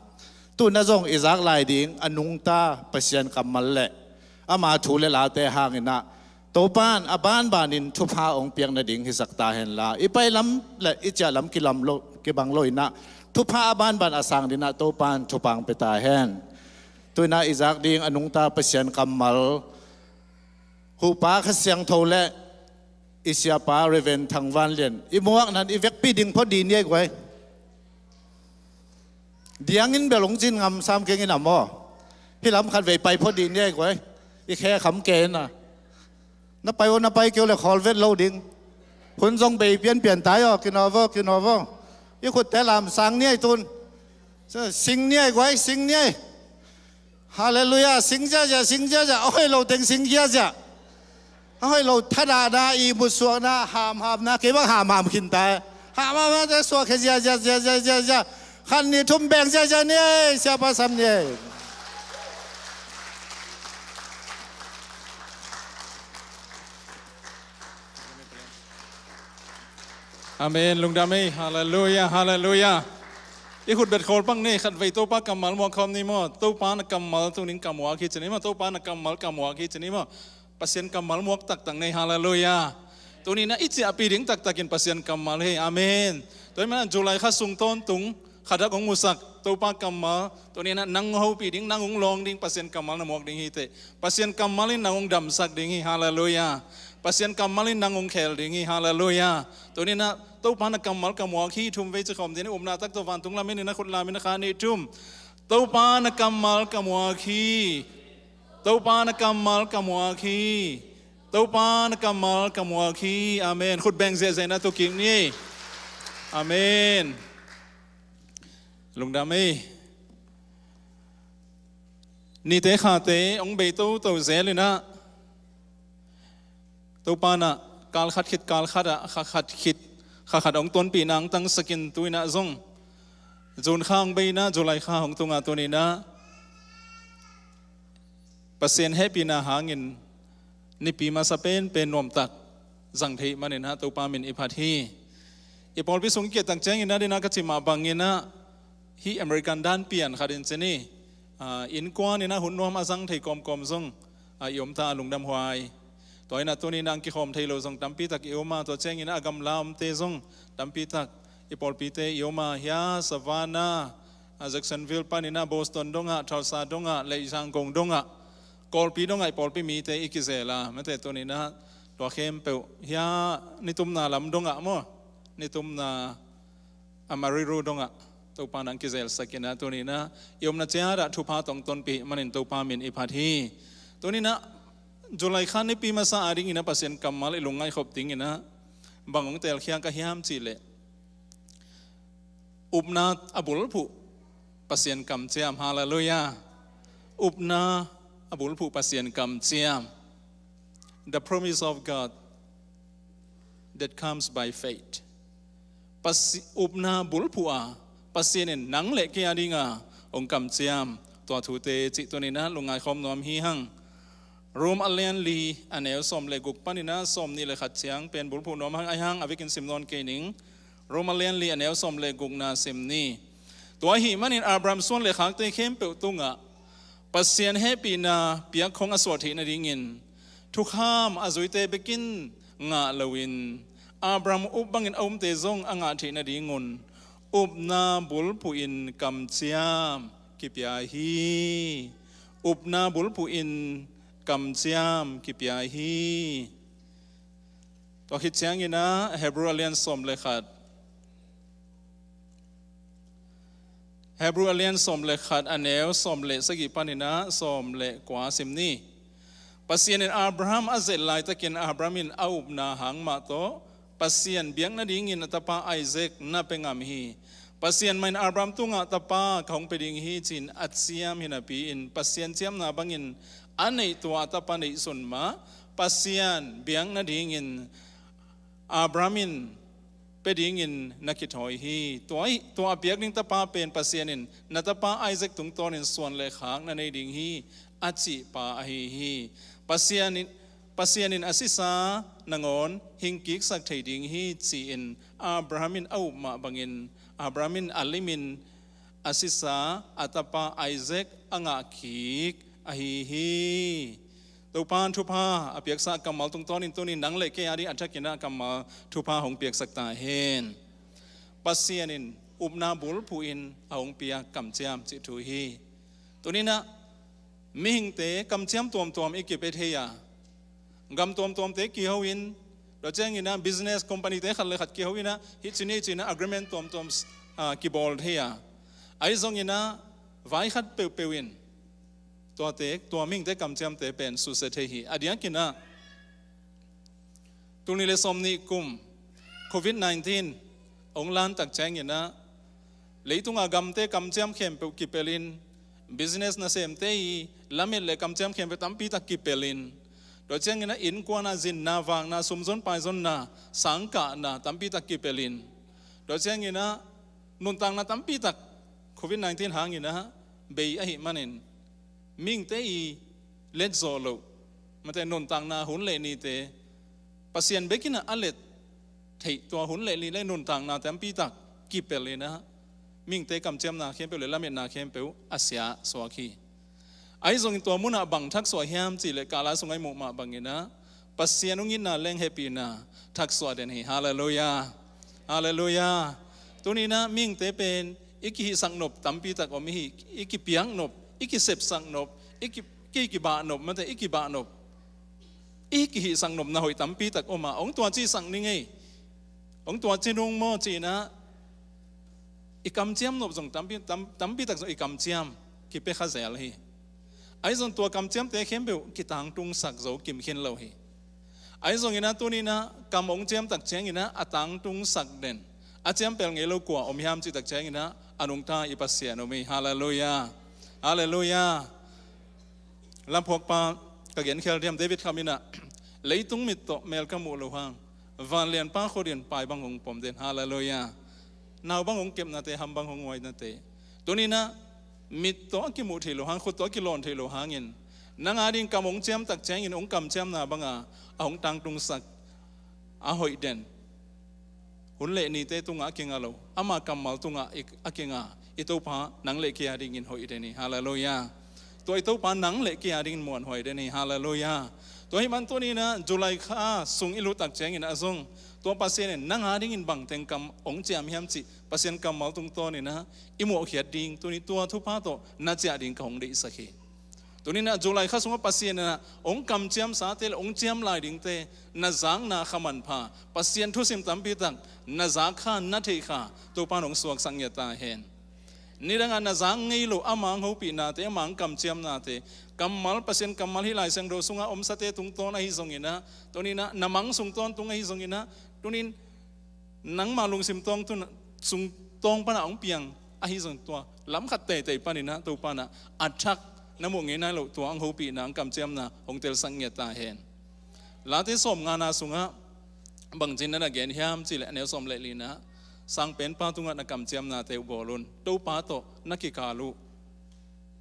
tu na zong i zak lai ding a nungta Pasian kammal le ama thu le late hangin ah Topan a banbanin thupha hong piak nading hisak ta henla, i pailam le i ciahlam kilam lo, kibang lo inah, thupha a banban a sang dinah Topan thupha hong pia ta hen. Tuinah i zak ding a nungta Pasian kammal, Huhpa Kha Siangtho le i siapa Reverend Thang Van Lian i muak nan i vekpi ding phot dih niai guai. Diangin bel hong cin ngam sam keng in a maw. Hih lam khat vei pai phot dih niai guai. I khe kham ke in a. Na pai aw, na pai keu le khawl vet lo ding. Hun zong bei pianpian tai aw, kinaw vaw, kinaw vaw. I khutte lam sang niai tun. Sing niai guai, sing niai. Halleluiah, sing ziazia, sing ziazia. A hoih lo teng sing ziazia. A hoih lo thadahna, i musuakna, hamhamna, kei bang hamham khinta. Hamhamna te suak khe ziazia, ziazia, ziazia. Khan ni thum beng ziazia ni ei, siapa sam ni ei. Amen. Lungdam ei. Halleluiah, halleluiah. I khut bet khawl pang ni, khat vei Topa kammal muak khawm ni maw. Topa na kammal tunin ka muak hi ci ni maw. Topa na kammal ka muak hi ci ni maw. Pasian kammal muak taktak ni. Halleluiah. Tuninah i ciahpih ding taktakin Pasian kammal hi. Amen. Tua hi manah July kha sung tawntung khadak hong musak Topa kammal, tuninah nang hopih ding, nang hong lawng ding, Pasian kammal na muak ding hi teh. Pasian kammal in nang hong damsak ding hi. Halleluiah. Pasian kammal in nang hong khel ding hi. Halleluiah. Tuninah Topa na kammal ka muak hi thum vei ci khawm ding, upna tak tawh vantung lamin in a khut lamin a kha nih thum. Topa na kammal ka muak hi. Topa na kammal ka muak hi. Topa na kammal ka muak hi. Amen. Khut beng ziahziah na tukik ni. Amen. Lungdam ei. Nite khate hong bei toto zel inah Topa na kal khat khit kal khat ah kha khat khit kha khat hong tonpih nang tangsakin tuinah zong June kha hong bei inah July kha hong tunga tuninah Pasian hehpihna hangin nipi masa penpen nuamtak zang theih manin ah Topa min i phat hi. I pawlpi sung i kiattak ciangin ah dinah ka cimah bangin ah hih American dan pian khat in ci ni, ah, innkuan inah hun nuam a zang thei kawmkawm zong, ah, i omta a lungdam huai. Tua inah tuninah ang kikhawm thei lo zong tampitak i om a, tua ciangin ah a gamla omte zong tampitak i pawlpite i om a, hia Savannah, ah, Jacksonville paninah Boston dongah, Tulsa dongah, le i Zangkong dongah, Kawlpi dongah i pawlpi mite i kizel a, mate tuninah tua khempeuh hia nitumna lam dongah maw, nitumna Amarillo dongah Topa nang kizelsak inah tuninah i omna ciatah thupha tawh tonpih manin Topa min i phat hi. Tuninah July kha nipi masa a dinginah Pasian kammal i lungngaih khop dinginah bang hong telkhiak ka hiam cihleh, upna a bulphuh Pasian kamciam. Halleluiah. Upna a bulphuh Pasian kamciam. The promise of God that comes by faith. Pasi-, upna bulphuh a Pasian in nang le kei a dinga hong kamciam tua thute cih tuninah lungngai khawm nuam hi hang. Rom a lian li a neu sawm le guk paninah sawm nih le khat ciang pen bulphuh nuam hang, ahi hang a vekin sim nawn kei ning. Rom a lian li a neu sawm le gukna sim ni. Tua ahih manin Abraham suan le khakte khempeuh tungah Pasian hehpihna piak khong a suah theih nadingin thukham a zuite bekin ngah loin Abraham up bangin a umte zong a ngah theih nadingun upna bulphuhin kamciam kipia hi. Upna bulphuhin kamciam kipia hi. Tua khit cianginah Hebrew a lian sawm le khat, Hebrew a lian sawm le khat a neu sawm le sagih paninah sawm le kua sim ni. Pasian in Abraham a zelh laitakin Abraham in a upna hang mah tawh Pasian biak nadingin a tapa Isaac na pia ngam hi. Pasian mah in Abraham tungah tapa ka hong pia ding hi ci-in a ciam hi napi-in Pasian ciamna bangin a neih tua a tapa neihsun mah Pasian biak nadingin Abraham in pia dingin na kithawi hi. Tua, tua a piak ding tapa pen Pasian in na tapa Isaac tungtawnin suan le khak na nei ding hi, a cihpa ahi hi. Pasian in, Pasian in a sisa nangawn hingkiksak thei ding hi ci-in Abraham in a up mah bangin Abraham in a limin a sisa a tapa Isaac a ngahkik ahi hi. Topa in thupha a piaksa kammal tungtawnin tunin nang le kei a ding a thakin a kammal thupha hong piaksak ta hen. Pasian in upna bulphuh in a hong piak kamciam cih thu hi. Tuninah mihingte kamciam tuamtuam i kipia thei a, gam tuamtuamte kiho in, tua cianginah business companyte khat le khat kiho inah hih cin hih cinah agreement tuamtuam ah kibawl thei a, ahi zonginah vai khat peuhpeuh in tuate, tua mihingte kamciamte pen susia thei hi. A diakinah tul nih le sawmnih kum covid nineteen hong lantak cianginah leitunga gamte kamciam khempeuh kipelin, business nasemte i lamet le kamciam khempeuh tampitak kipelin, tua cianginah innkuana zinna, vakna, sumzon paizonna, sangkahna tampitak kipelin, tua cianginah nuntakna tampitak covid nineteen hanginah bei ahih manin mihingte i letzawh loh, mate nuntakna hun le nite Pasian bekinah a let theih tua hun le ni le nuntakna tampitak kipel inah mihingte kamciamna khempeuh le lametna khempeuh a sia suak hi. Ahi zongin tua munah bang thaksuah hiam cih le kala sungah i muh mah banginah Pasian hong itna leng hehpihna thaksuah den hi. Halleluiah. Halleluiah. Tuninah mihingte pen i kihihsak nop tampitak om ihi. I kipiak nop, i kisepsak nop, i ki, ki, kibah nop, mate i kibah nop, i kihihsak nop na hoih tampitak om a, hong tua cihsak ning ei, hong tua ci nung maw cinah i kamciam nop zong tampi, tam, tampitak zong i kamciam kipia kha zel hi. Ahi zong tua kamciamte khempeuh kitangtungsak zo kim khin lo hi. Ahi zonginah tuninah kam hong ciamtak cianginah a tangtungsak den, a ciampel ngei lo kua om hiam cihtak cianginah a nungta i Pasian om hi. Halleluiah. Halleluiah. Lamphuakpa ka genkhial diam David Kham inah leitung mit tawh mel ka muh loh hang vanlianpa khut in pai bang hong pom den. Halleluiah. Nau bang hong kepnate, ham bang hong huainate, tuninah mit tawh a kimuh theih loh hang, khut tawh a kilawn theih loh hangin nang a ding kam hong ciamtak ciangin hong kamciamna banga a hong tangtungsak a hoih den hun le nite tungah a kinga lo, ama kammal tungah i, a kinga i Topa nang le kei a dingin hoih den hi. Halleluiah. Tua i Topa nang le kei a dingin muanhuai den hi. Halleluiah. Tua hih man tuninah July kha sung i luttak cianginah zong tua Pasian in nang a dingin bangteng kam hong ciam hiam cih Pasian kammal tungtawninah i muahkhiat ding, tuni tua thupha tawh na ciah ding ka hong deihsak hi. Tuninah July kha sungah Pasian inah hong kamciamsate le hong ciam lai dingte na zakna kha manpha, Pasian thusim tampitak na zak kha, na theih kha Topa in hong suaksak ngiat ta hen. Nidangah na zak ngei lo ama hong hopihnate, ama hong kamciamnate, kammal, Pasian kammal hih Lai Siangtho sungah omsate tungtawn ahi zonginah, tuninah na mang sung tawntung ahi zonginah, tunin nangma lungsim tawng tun sung tawng panah hong piang ahi zong tua lam khat teitei paninah Topa inah a thak na muh ngei nai loh tua hong hopihna, hong kamciamna hong telsak ngiat ta hen. Late sawmngana sungah bangcin na na gen hiam cih leh a neu sawm le linah sangpenpa tungah na kamciamnate uh bawl un, Topa tawh na kikal uh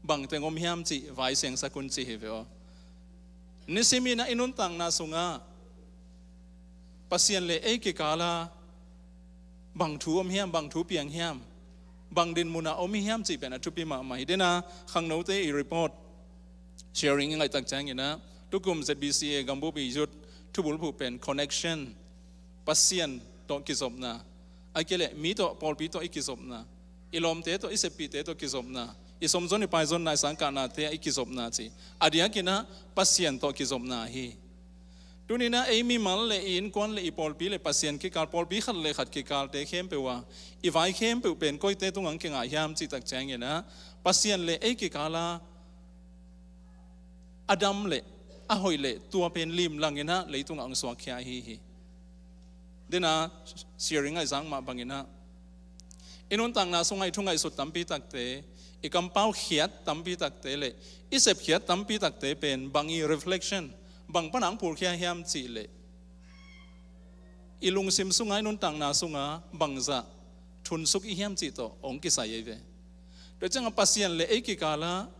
bangteng om hiam cih vai siangsak un ci hi ve aw. Nisiminah i nuntakna sungah Pasian le ei kikala bang thu om hiam, bang thu piang hiam, bang dinmunah om hi hiam cih pen a thupi mahmah hi. Dena khangnote i report sharing i ngaihtak cianginah tukum Z B C A gambupi youth thubulphuh pen connection, Pasian tawh kizopna, a kei leh mi tawh, pawlpi tawh i kizopna, i lawmte tawh, i seppihte tawh kizopna, i sawmzon i paizonna, i sangkahnate ah i kizopna ci. A diakinah Pasian tawh kizopna hi. Tuninah ei mimal le i innkuan le i pawlpi le Pasian kikal, pawlpi khat le khat kikalte khempeuh ah i vai khempeuh pen koite tungah hong kingah hiam cihtak cianginah Pasian le ei kikala a dam le a hoih le tua pen limlanginah leitungah hong suakkhia ahi hi. Dena sharing ah i zak mah banginah i nuntakna sungah i thungaihsut tampitakte, i kampau khiat tampitakte le i sepkhiat tampitakte pen bang i reflection, bang panah hong phulkhia hiam cih leh i lungsim sungah, i nuntakna sungah bangzah thunsuk i hiam cih tawh hong kisai ei ve. Tua ciangah Pasian le ei kikalah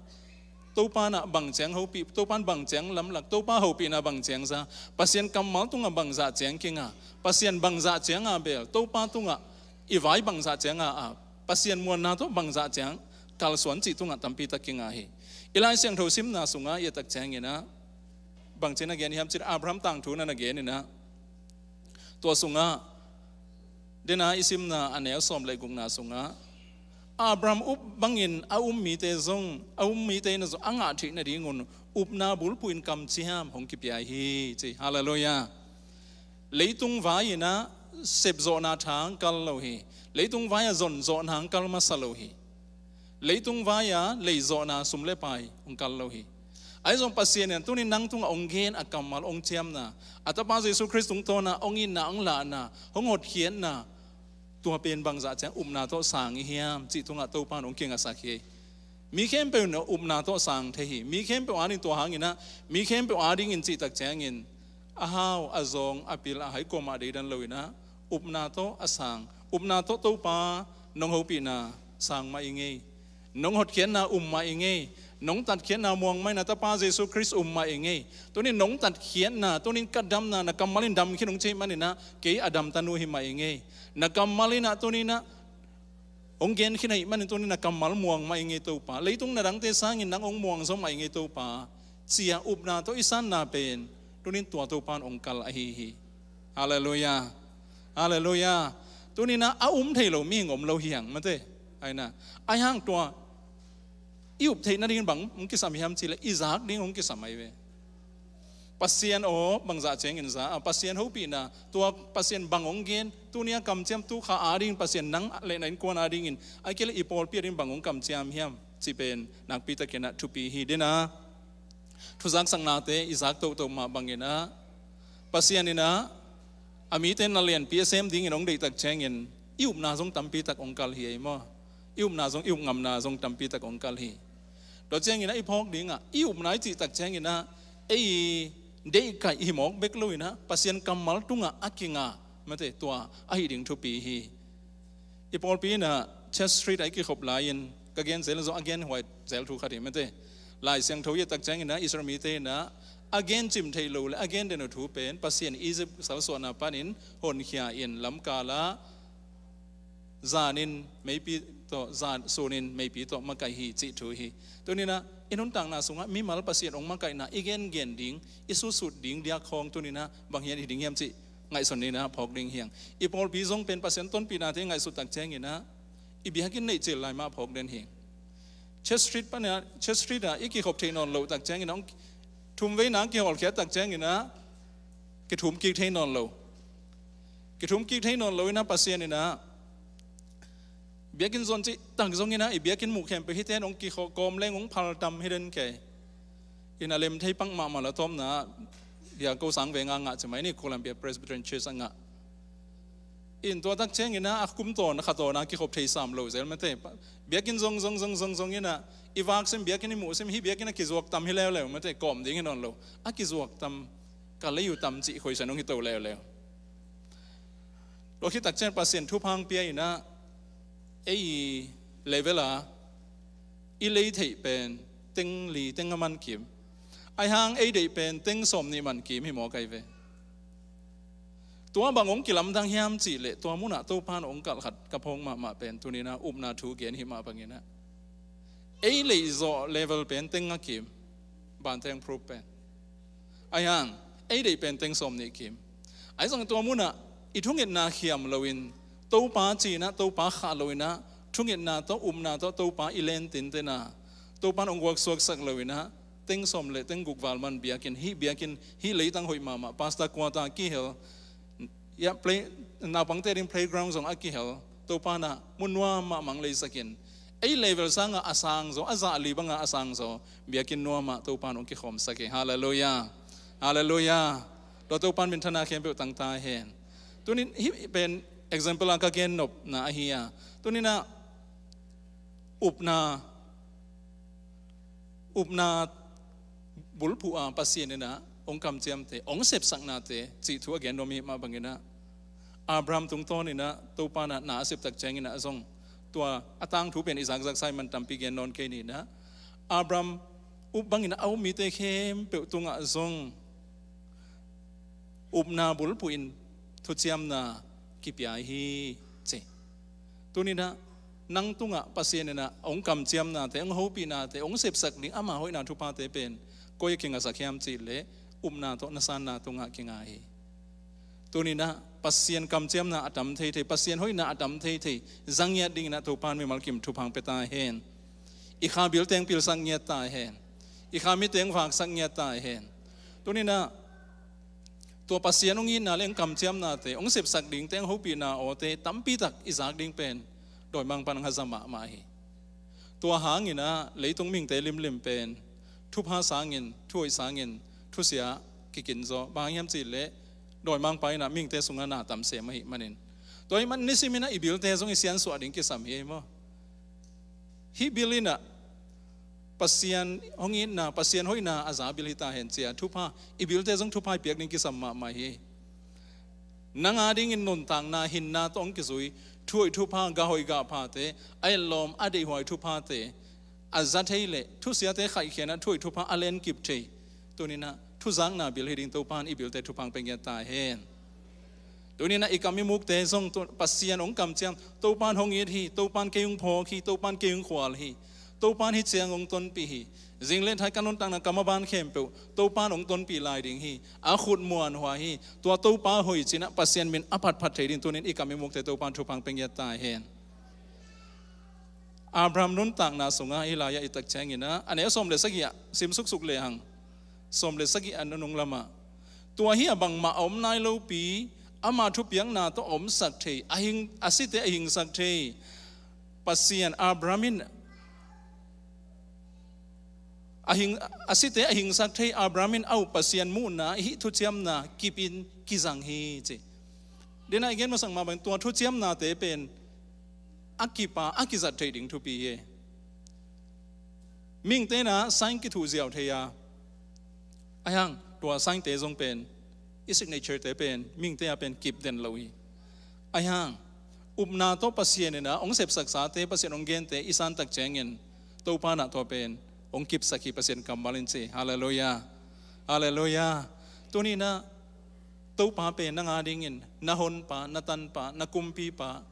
Topa nah bang ciang hopih, Topa in bang ciang lamlak, Topa hopihna bang ciang za, Pasian kammal tungah bangzah ciang kinga, Pasian bangzah ciang a bel, Topa tungah i vai bangzah ciang a ap, Pasian muanna tawh bangzah ciang kalsuan cih tungah tampitak kinga hi. I Lai Siangtho simna sungah i et tak cianginah bangci na gen hiam cih leh Abraham tangthu na na gen inah, tua sungah dena i simna a neu sawm le gukna sungah Abraham up bangin a um mite zong, a um mite inah zong a ngah theih nadingun upna bulphuh in kamciam hong kipia hi ci. Halleluiah. Leitung vai inah sepzawhna tha hong kal lo hi. Leitung vai-ah zonzawhna hong kal masa lo hi. Leitung vai-ah leizawhna sum le pai hong kal lo hi. Ahi zong Pasian in tuni nang tungah hong gen a kammal hong ciamna, a Tapa Jesu Khrist tungtawna hong itna, hong lahna, hong hotkhiatna, tua pen bangzah ciang upna tawh sang i hiam cih tungah Topa in hong kingasak hi. Mi khempeuh in upna tawh sang thei hi. Mi khempeuh ading tua hanginah, mi khempeuh adingin cihtak ciangin a hau, a zawng, a pil, a hai kuamah deidan lo inah upna tawh a sang, upna tawh Topa nong hopihna sang mah i ngei. Nong hotkhiatna um mah i ngei. Nong tatkhiatna muang mah inah Tapa Jesu Khrist um mah i ngei. Tuni nong tatkhiatna, tuni ka damna, na kammal in dam khin hong cih maninah kei a damtan uh hi mah i ngei. Na kammal inah tuninah hong gen khin ahih manin tuni na kammal muang mah i ngei Topa. Leitung na dangte sangin nang hong muang zaw mah i ngei Topa. Ci-a upna tawh i sanna pen tunin tua Topa in hong kal ahi hi. Halleluiah. Halleluiah. Tuninah a um thei lo mihing om lo hi hang mate. Aina, ahi hang tua i up theih nadingin bang hong kisam hiam cih leh i zak ding hong kisam ahi ve. Pasian aw bangzah ciangin za a, Pasian hopihna, tua Pasian bang hong gen, tuni a kamciam, tu kha adingin Pasian nang le na innkuan adingin, ahih kei leh i pawlpi adingin bang hong kamciam hiam cih pen nakpi takinah thupi hi. Dena thuzaksaknate i zak tohtoh mah banginah Pasian inah a mite na lianpi a sem dingin hong deihtak ciangin i upna zong tampitak hong kal hi ei maw? I upna zong, i upngamna zong tampitak hong kal hi. Tua cianginah i phawk dingah i upna i cihtak cianginah ei deihkaih hi mawk bek loinah Pasian kammal tungah a kinga mate tua ahi ding thupi hi. I pawlpi inah Church Street ah i kikhop lai-in ka gen zel zong a gen huai zel thu khat hi mate. Lai Siangtho i ettak cianginah Israel mite inah a gen cim theih lo le a gen den uh thu pen Pasian Egypt salsuahna panin honkhia in lamkalah zanin meipi tawh, zan sunin meipi tawh makaih hi cih thu hi. Tuninah i nuntakna sungah mimal Pasian hong makaihna i gengen ding, i sutsut ding diak khawng tuninah bang hian hi ding hiam cih ngaihsun ninah phawk ding hiang. I pawlpi zong pen Pasian tonpihnate ngaihsuttak cianginah i biakinn neih cil lai mah phawk den hi. Church Street panah, Church Street ah i kikhop theih nawn lohtak cianginah hong thumveina kihawlkhiattak cianginah kithum kik thei nawn lo. Kithum kik thei nawn lo inah Pasian inah biakinn zon cihtak zonginah i biakinn muh khempeuh hite in hong kikhawm leng hong phal tam hi den kei. Inah lem thei pang mahmah la tawpna dia ko sang venga ngah cimai ni Columbia Presbyterian Church a ngah. In tuatak cianginah a kum tawn a kha tawna kikhop thei sam lo zel mate. Biakinn zong zong zong zong zong inah i vak sim, biakinn i muh sim, hih biakinn a kizuak tam hi leuleu mate, kawm ding hi nawn lo. A kizuak tam, ka lei uh tam cih khoisan hong hi to leuleu. Tua khittak cian Pasian thupha hong pia inah ei level a i lei theih pen teng li teng a man kim. Ahi hang ei deih pen teng sawm nih man kim hi mawk ahi ve. Tua bang hong kilamdang hiam cih leh tua munah Topa in hong kalh khat ka phawk mahmah pen tuninah upna thu gen hi mah banginah ei leihzawh level pen teng a kim. Banteng proof pen ahi hang ei deih pen teng sawm nih kim. Ahi zong tua munah i thungetna khiam loin Topa cinah Topa khah loinah thungetna tawh upna tawh Topa i lentintena Topa in hong guaksuaksak loinah teng sawm le teng guk val man biakinn, hih biakinn, hih leitang hoih mahmah, pastor quarter kihel, ya, play, naupangte ding playground zong a kihel, Topa inah mun nuam mahmah hong leisakin ei level sangah a sangzaw, a zah li bangah a sangzaw biakinn nuamah Topa in hong kikhawmsak hi. Halleluiah. Halleluiah. Tua Topa in minthanna khempeuh tangta hen. Tunin hih pen example a ka gennopna ahi a, tuninah upna upna bulphuh a Pasian inah hong kamciamte, hong sepsaknate cih thu a gen nuam hi mah banginah Abraham tungtawn inah Topa inah na a septak cianginah zong tua a tangthu pen i zakzaksa i man tampi gen nawn kei ninah Abraham up banginah a um mite khempeuh tungah zong upna bulphuh in thuciamna kipia hi ci. Tuninah nang tungah Pasian inah hong kamciamnate, hong hopihnate, hong sepsak ding ama hoihna thuphate pen koi a kingasak hiam cih leh upna tawh na sanna tungah kinga hi. Tuninah Pasian kamciamna a tam theithei, Pasian hoihna a tam theithei zangiat dinginah Topan mimal kim thupha hong pia ta hen. I kha bil teng pilsak ngiat ta hen. I kha mi teng vaksak ngiat ta hen. Tuninah tua Pasian hong itna le hong kamciamnate hong sepsak dingte, hong hopihna awte tampitak i zak ding pen dawimangpa'n hong haza mahmah hi. Tua hanginah leitung mihingte limlim pen thupha sangin, thuhoih sangin thusia kikin zaw. Bang hang hiam cihleh dawimangpa inah mihingte sungah na tam sem ahih manin. Tua ahih man nisiminah i bilte zong i siansuah ding kisam hi ei maw? Hih bil inah Pasian hong itna, Pasian hoihna a za bil hi ta hen cia thupha, i bilte zong thupha i piak ding kisam mahmah hi. Nang a dingin nuntakna hinna tawh hong kizui, thuhoih thupha, gah hoih gah phate, a etlawm a deihhuai thuphate a za thei leh thusiate khaihkhiatna thuhoih thupha a lenkip thei. Tuninah thuzakna bil hi ding Topan i bilte thupha hong pia ngiat ta hen. Tuninah i kam i mukte zong tu Pasian hong kamciam, Topan hong it hi, Topan kei hong phawk hi, Topan kei hong khual hi, Topan hih ciang hong tonpih hi. Zing le thai ka nuntakna ka maban khempeuh Topan hong tonpih lai ding hi. A khut muanhuai hi. Tua Topa hoih cinah Pasian min a phatphat thei ding tunin i kam i mukte Topan thupha hong pia ngiat ta hen. Abraham nuntakna sungah hih lai-ah i tak cianginah a neu sawm le sagih ah sim suksuk lehang, sawm le sagih a nunung lamah tua hi a bangmah a om nai lopi, ama thupiakna tawh a omsak thei, a hing, a site a hingsak thei Pasian, Abraham in a hing, a site a hingsak thei Abraham in a up Pasian muhna hih thuciamna kipin kizang hi ci. Denah i gen masak mah bang tua thuciamnate pen a kipa a kizat theih ding thupi hi. Mihingte inah sign kithuh ziau thei a, ahi hang tua signte zong pen, i signaturete pen mihingte a pen kip den lo hi. Ahi hang upna tawh Pasian inah hong sepsaksate, Pasian hong gente i santak ciangin Topa inah tua pen hong kipsak hi, Pasian kammal in ci. Halleluiah. Halleluiah. Tuninah Topa pen nang a dingin na honpa, na tanpa, na kumpipa,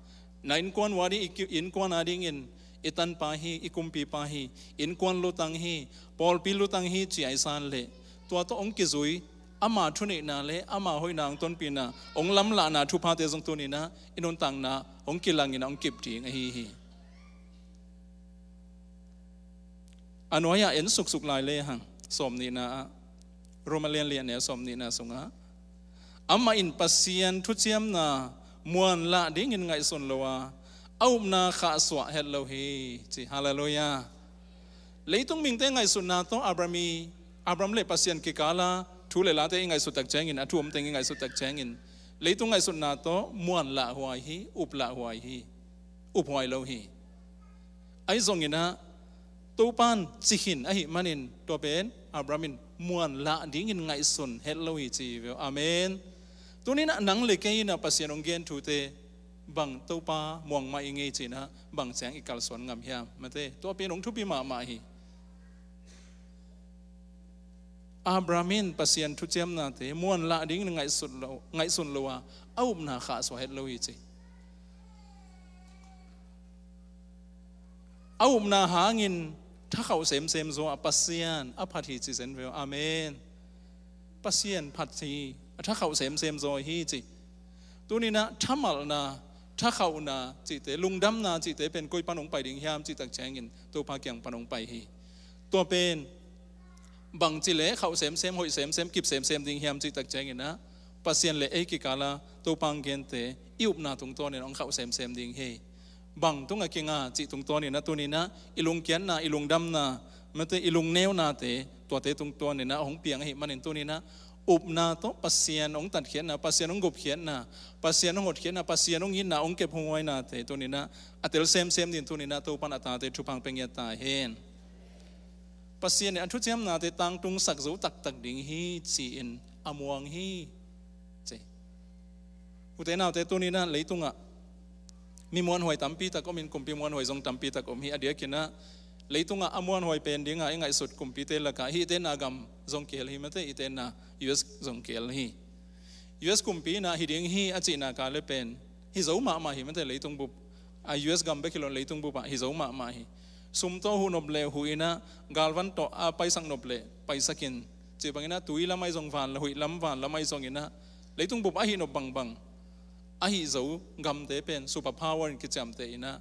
na innkuan uh a ding, i ki-, innkuan a dingin i tanpa hi, i kumpipa hi, innkuan lutang hi, pawlpi lutang hi ci a i san leh tua tawh hong kizui, ama thuneihna le ama hoihna hong tonpihna, hong lamlahna thuphate zong tuninah i nuntakna hong kilanginah hong kip ding ahi hi. A nuai-ah en suksuk lai lehang, sawmnihna ah, Roma lian li a neu sawmnihna sungah, amah in Pasian thuciamna muanlah dingin ngaihsun lo a, a upna khahsuah het lo hi ci. Halleluiah. Leitung mihingte ngaihsutna tawh Abraham i, Abraham le Pasian kikala thu le late i ngaihsut tak ciangin, a thu om teng i ngaihsut tak ciangin, leitung ngaihsutna tawh muanlah huai hi, uplah huai hi, uphuai lo hi. Ahi zonginah Topan cikhin ahih manin tua pen Abraham in muanlah dingin ngaihsun het lo hi ci hi ve uh. Amen. Tuninah nang le kei inah Pasian hong gen thute bang Topa muang mah i ngei cinah bang ciang i kalsuan ngam hiam? Mate, tua pen hong thupi mahmah hi. Abraham in Pasian thuciamnate muanlah dingin ngaihsun lo, ngaihsun lo a, a upna khahsuah het lo hi ci. A upna hangin thakhauh semsem zaw a, Pasian a phat hi ci zen ve uh. Amen. Pasian phat hi, a thakhauh semsem zaw hi ci. Tuninah thamalna, thakhauhna cihte, lungdamna cihte pen koi pan hong pai ding hiam cih tak ciangin Topa kiang pan hong pai hi. Tua pen bangci le khauh semsem, hoih semsem, kip semsem ding hiam cih tak cianginah Pasian le ei kikala Topa hong gente i upna tungtawnin hong khauh semsem ding hi. Bang tungah kinga cih tungtawninah tuninah i lungkiatna, i lungdamna, mate, i lungneunate tuate tungtawninah hong piang ahih manin tuninah upna tawh Pasian hong tatkhiatna, Pasian hong gupkhiatna, Pasian hong hotkhiatna, Pasian hong itna, hong kep hong huainate tuninah a tel semsem ding tuninah Topan a tate thupha hong pia ngiat ta hen. Pasian in a thuciamnate tangtungsak zo taktak ding hi ci-in a muang hi ci. Ute naute, tuninah leitungah mi muanhuai tampitak om in, kumpi muanhuai zong tampitak om hi. A diakinah leitungah a muanhuai pen dinga i ngaihsut kumpite lakah hih i tenna gam zong kihel hi, mate, i tenna U S zong kihel hi. U S kumpi inah hi ding hi a cihna ka le pen hi zo mahmah hi, mate, leitung bup, a U S gam bek hi lo, leitung bupah hi zo mahmah hi. Sum tawh huh nop le huh inah, galvan tawh a paisak nop le paisakin Cih bangin ah tui lam ahi zong van la, huih lam van lam ahi zongin ah leitung bup ahi nop bangbang ahi zo gamte pen superpower in kiciamteh in ah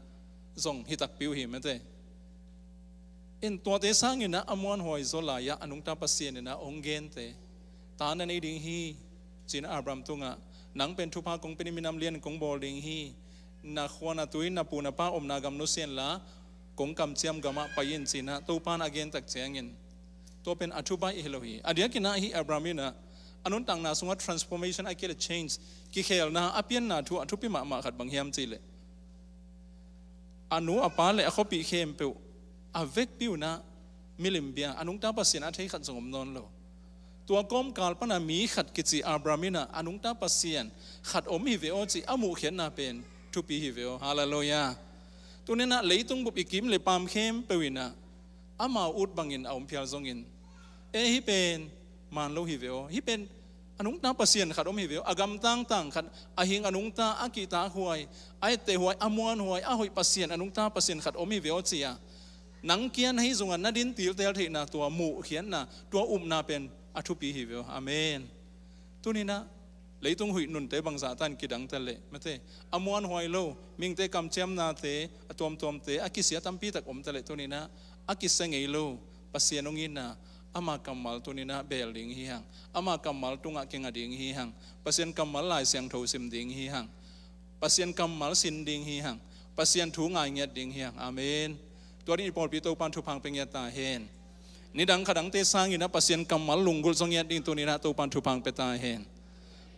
zong hi takpi uh hi mate. In tuate sangin ah a muanhuai zaw lai-ah a nungta Pasian in ah hong gente, ta na nei ding hi, ci-in Abraham tungah, nang pen thupha kong pia in, minam lian kong bawl ding hi, na khua na tui, na pu na pa omna gam nusia inla kong kamciam gamah pai in, ci-in ah Topa in a gen tak ciangin, tua pen a thubaih hi lo hi. A diakin ah hih Abraham in ah a nuntakna sungah transformation, a kile change, kikhelna, a pianna thu a thupi mahmah khat bang hiam cih leh, a nu a pa le a khuapih khempeuh a vekpi un ah milim bia, a nungta Pasian a thei khat zong om nawn lo. Tua kawmkal pan a mi khat kici Abraham in ah a nungta Pasian khat om hi ve aw cih a muhkhiatna pen thupi hi ve aw. Halleluiah. Tuni in ah leitung bup i kim le pam khempeuh in ah amau ut bangin a om phial zongin, e, hih pen man lo hi ve aw, hih pen a nungta Pasian khat om hi ve aw, a gamtang tang khat, a hing a nungta, a kihtakhuai, a ettehhuai, a muanhuai, a hoih Pasian, a nungta Pasian khat om hi ve aw ci-a nang kia na hi zongah na din tiltel theihna, tua muhkhiatna, tua upna pen a thupi hi ve aw. Amen. Tuni in ah leitung huih nunte bangzah tan kidang ta leh mate, a muanhuai lo, mihingte kamciamnate, a tuamtuamte, a kisia tampi tak om ta leh, tuni in ah a kisia ngei lo Pasian hong itna, ama kammal tuni in ah bel ding hi hang. Ama kammal tungah kinga ding hi hang. Pasian kammal Lai Siangtho sim ding hi hang. Pasian kammal sin ding hi hang. Pasian thu ngai ngiat ding hi hang. Amen. Tua dingin i pawlpi Topa in thupha pia ngiat ta hen. Nidang khadangte sangin ah Pasian kammal lunggulh zaw ngiat ding tuni in ah Topa in thupha pia ta hen.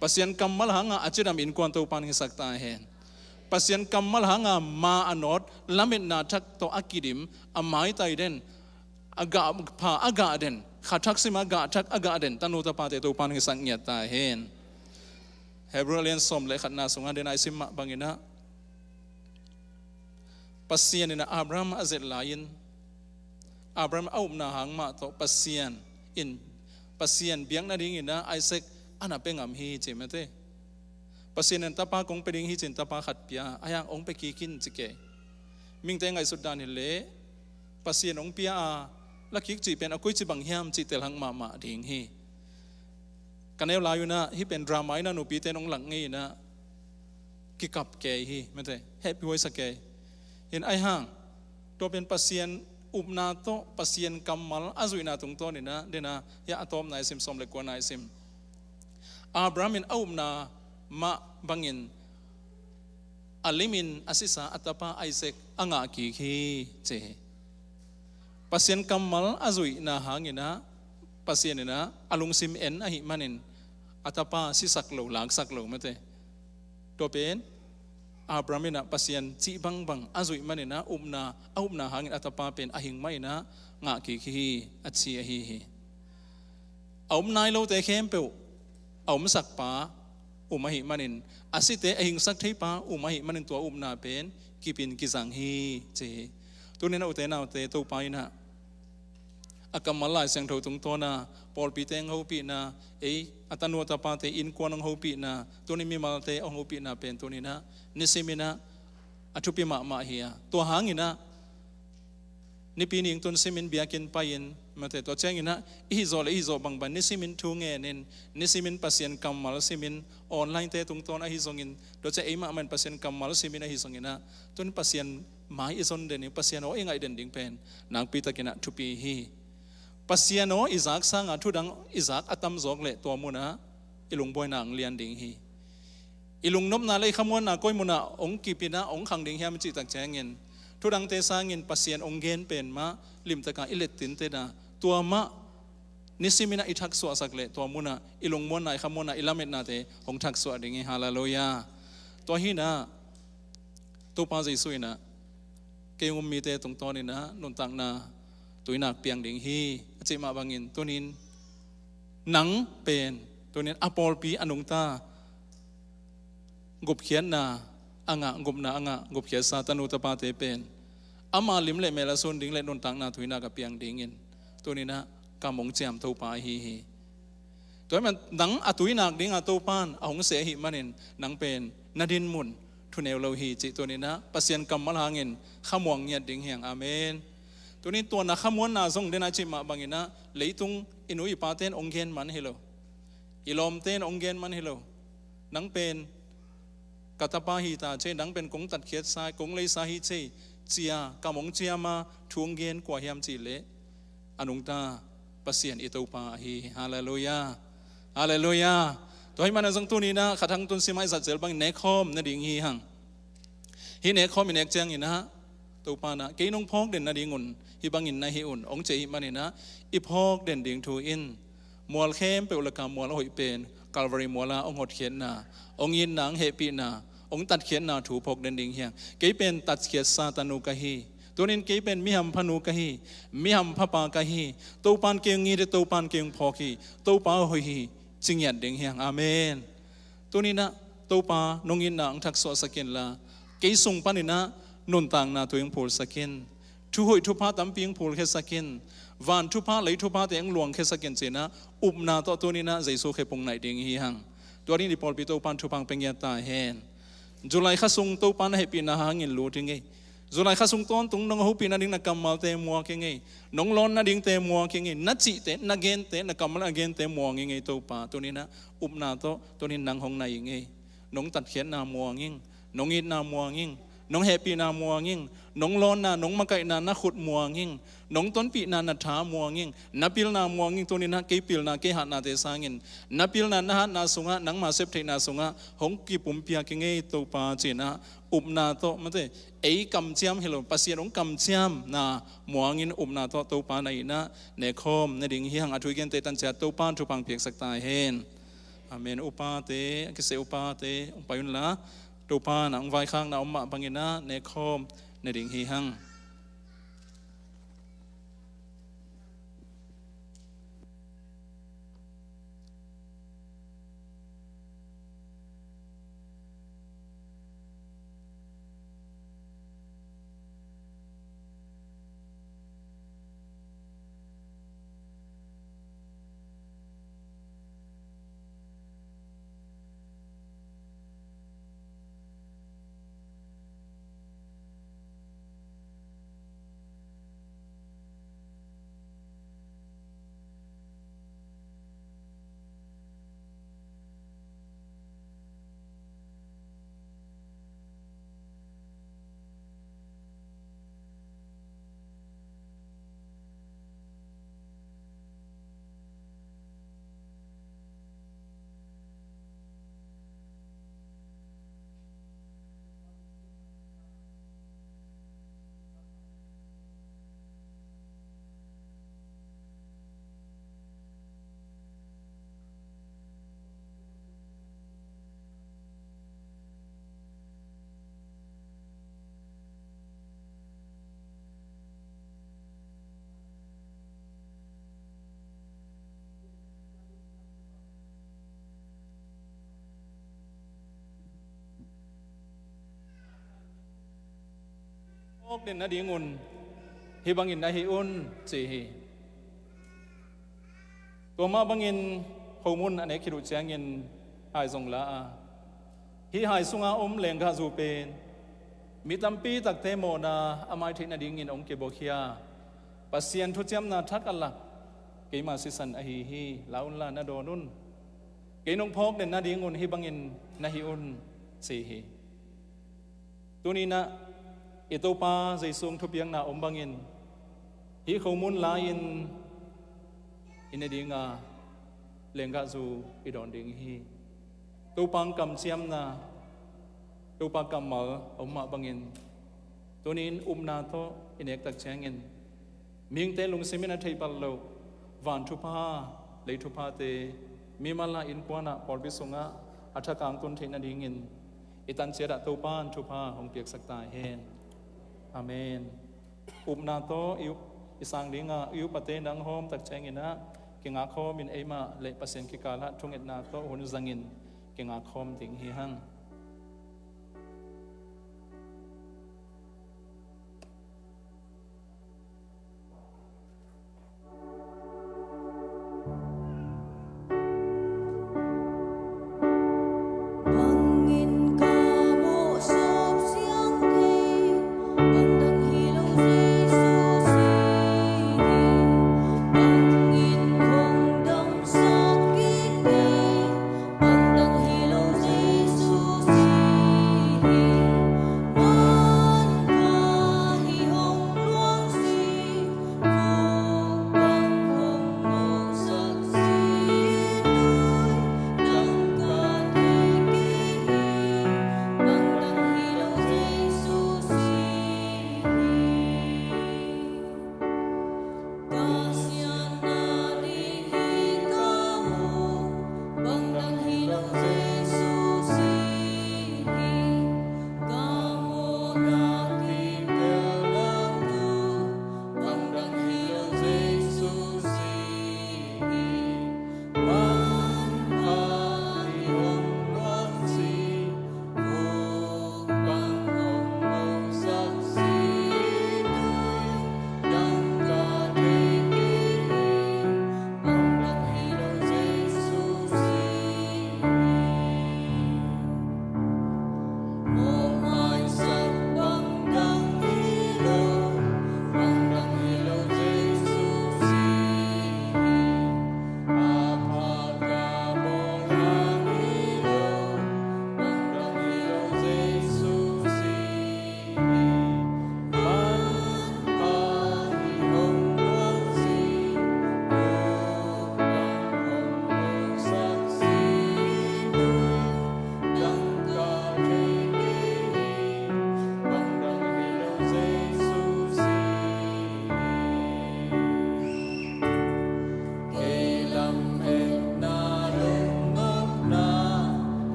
Pasian kammal hangah a cidam innkuan Topa in hisak ta hen. Pasian kammal hangah ma a nawt, lametna thak tawh a kidim, a maitai den, a gah pha a gah den, kha thak sim a gah thak a gah den tanu tapate Topa in hisak ngiat ta hen. Hebrew a lian sawm le khatna sungah den a i sim mah bangin ah, Pasian in ah Abraham a zet lai-in, Abraham a upna hang mah tawh Pasian in, Pasian biak nadingin ah Isaac a na pia ngam hi ci mate. Pasian in tapa kong pia ding hi ci-in tapa khat pia, ahi hang hong pia kik in ci kei. Mihingte ngaihsut dan hi leh Pasian hong pia a la kik cih pen a koici bang hiam cih telhang mahmah ding hi. Ka neu lai un ah hih pen drama in ah nupite in hong lak ngei in ah kikap kei hi mate, hehpihhuai sa kei. In ahi hang tua pen Pasian upna tawh Pasian kammal a zuihna tungtawn in ah, den a, hiah a tawpna i sim, sawm le kuana i sim. Abraham in a upna mah bangin a limin a sisa a tapa Isaac a ngah kik hi ci hi. Pasian kammal a zuihna hangin ah Pasian in ah a lungsim en ahih manin a tapa sisak lo, laksak lo mate. Tua pen Abraham in ah Pasian cih bangbang a zuih manin ah upna, a upna hangin a tapa pen a hing mah in ah ngah kik hi, a ci ahi hi. A um nai lote khempeuh a omsakpa um ahih manin, a site a hingsak theipa um ahih manin tua upna pen kipin kizang hi ci hi. Tuni in ah ute naute, Topa in ah a kammal Lai Siangtho tungtawn a pawlpite hong hopihna, ei a tanu a tapate innkuan hong hopihna, tuni mimalte hong hopihna pen tuni in ah nisim in ah a thupi mahmah hi a, tua hangin ah Nipi ni in tun simin biakinn pai-in mate, tua ciangin ah i hih zawh le i hih zawh bangbang nisimin thu ngenin, nisimin Pasian kammal simin, online-te tungtawn ahi zongin, tua ciang ei mahmah in Pasian kammal simin ahi zongin ah, tun Pasian mai i zon den ding, Pasian aw i ngaih den ding pen nakpi takin ah thupi hi. Pasian aw i zak sanga thudang i zak a tamzawk leh tua munah i lungbuaina hong lian ding hi. I lungnopna le i khamuanna koi munah hong kipin ah hong khang ding hiam i cih tak ciangin, thudangte sangin Pasian hong gen pen mah limtaka i lettinten ah, tua mah nisimin ah i thaksuahsak leh tua munah i lungmuanna, i khamuanna, i lametnate hong thaksuah ding hi. Halleluiah. Tua hi-in ah Topa Jesuh in ah kei hong um mite tungtawnin ah nuntakna tuinak piang ding hi a cih mah bangin, tunin nang pen, tunin a pawlpi a nungta gupkhiatna a ngah, gupna a ngah, gupkhiatsa tanu tapate pen ama lim le mel a sun ding le nuntakna tuinak a piang dingin tunin ah kam hong ciam Topa ahi hi. Tua ahih manin nang a tuinak dinga Topa in a hong seh ahih manin nang pen na dinmun thuneu lo hi cih tunin ah Pasian kammal hangin khamuang ngiat ding hi hang. Amen. Tunin tua na khamuanna zong den a cih mah bangin ah, leitung i nu i pate'n hong gen man hi lo, i lawmte'n hong gen man hi lo. Nang pen ka tapa hi ta cei, nang pen kong tatkhiatsa, kong leisa hi cei, ci-a kam hong ciam a, thu hong gen kua hiam cih leh, a nungta Pasian i Topa ahi hi. Halleluiah. Halleluiah. Tua ahih manin zong tuni-in ah khat hang tun sim a i zat zel bangin nekkhawm nading hi hang. Hih nekkhawm i nek ciangin ah, Topa'n ah kei nong phawk den nadingun hih bangin na hih un, hong ci ahih manin ah, i phawk den ding thu in, mual khempeuh lakah mual a hoih pen Calvary mual ah hong hotkhiatna, hong itna, hong hehpihna, hong tatkhiatna thu phawk den ding hi hang. Kei pen tatkhiat Satan nu ka hi. Tunin kei pen mi hampha nu ka hi, mi hampha pa ka hi. Topa'n kei hong it hi, Topa'n kei hong phawk hi, Topa hoih hi, ci ngiat ding hi hang. Amen. Tunin ah, Topa, nong itna hong thaksuahsak inla, kei sung panin ah nuntakna thu hong phulsak in. Thuhoih thupha tampi hong phulkhiasak in. Van thupha, lei thuphate hong luangkhiasak in ci-in ah, upna tawh tunin ah Jesu khe pung naih ding hi hang. Tua dingin i pawlpi Topa'n thupha hong pia ngiat ta hen. July kha sung Topa na hehpihna hangin lut ing ei. July kha sung tawntung nong hopih nading na kammalte muang ing ei. Nong lawn nadingte muang ing ei. Na cihte, na gente, na kammal a gente muang ing ei Topa. Tunin ah upna tawh, tunin nang hong nai ing ei. Nong tatkhiatna muang ing. Nong itna muang ing. Nong hehpihna muang ing. Nong lawnna, nong makaihna na khut muang ing. Nong tonpihna na tha muang ing. Na pilna muang ing. Tunin ah kei pilna, kei hatnate sangin, na pilna, na hatna sungah, nangma septheihna sungah hong kipumpiak ing ei Topa ci-in ah, upna tawh, mate, ei kamciam hi lo, Pasian hong kamciamna muangin upna tawh Topa na itna nekkhawm nading hi hang. A thu i gente tan ciat Topa'n thupha hong piaksak ta hen. Amen. Upate, a kiseh upate hong pai unla, Topa'n ah hong vaikhakna om mah bangin ah nekkhawm nading hi hang. Phawk den nadingun hih bangin na hih un, ci hi. Tua mah bangin khomun a nek khit uh ciangin hai zong la a, hih hai sunga om lenggahzu pen mi tampi takte mawhna a mai theih nadingin hong kibuakhia, Pasian thuciamna thak a lak keima sisan ahi hi. La unla, na dawn un. Kei nong phawk den nadingun hih bangin na hih un, ci hi. Tuni-in ah i Topa Jesu thupiakna om bangin hih khomun lai-in i ne ding a, lenggahzu i dawn ding hi. Topa kamciamna, Topa kammal a om mah bangin, tuni-in upna tawh i nek tak ciangin, mihingte lungsim in a theih palh loh van thupha, lei thuphate mimal ah, innkuan ah, pawlpi sungah a thakang tun theih nadingin i tan ciat ah Topa in thupha hong piaksak ta hen. Amen. Upna tawh i up, i sang ding a i upate nang hawm tak ciangin ah, kingakkhawm in, eimah le Pasian kikal ah thungetna tawh hun zangin kingakkhawm ding hi hang.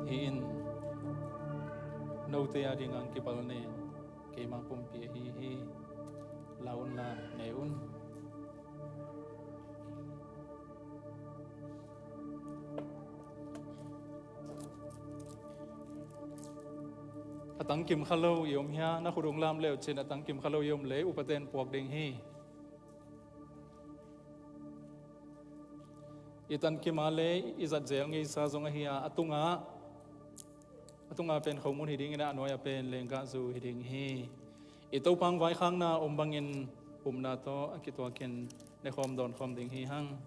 hi in, note a ding ang kipal ne, keima pumpi ahi hi. La un la, ne un. A tangkim kha lo i om hia, na khut ung lam leu cin a tangkim kha lo i om le, upaten puak ding hi. I tangkim a le i zat zel ngeisa zong ahi a, a tungah, a tungah pen khomun hi dingin a, a nuai a pen lenggahzu hi ding hi. I Topa hong vaikhakna om bangin upna tawh a kituakin nekhawm dawnkhawm ding hi hang.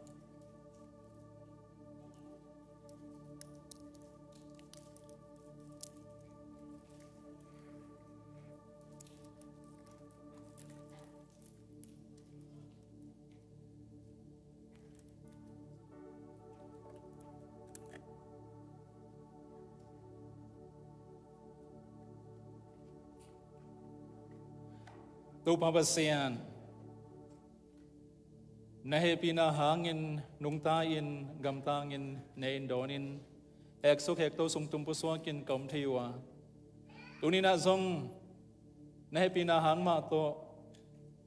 Topa Pasian, na hehpihna hangin nungta-in, gamtangin, ne-in, dawnin, heksuk hekto sung tum pusuakin ka om thei uh a, tuni-in ah zong na hehpihna hang mah tawh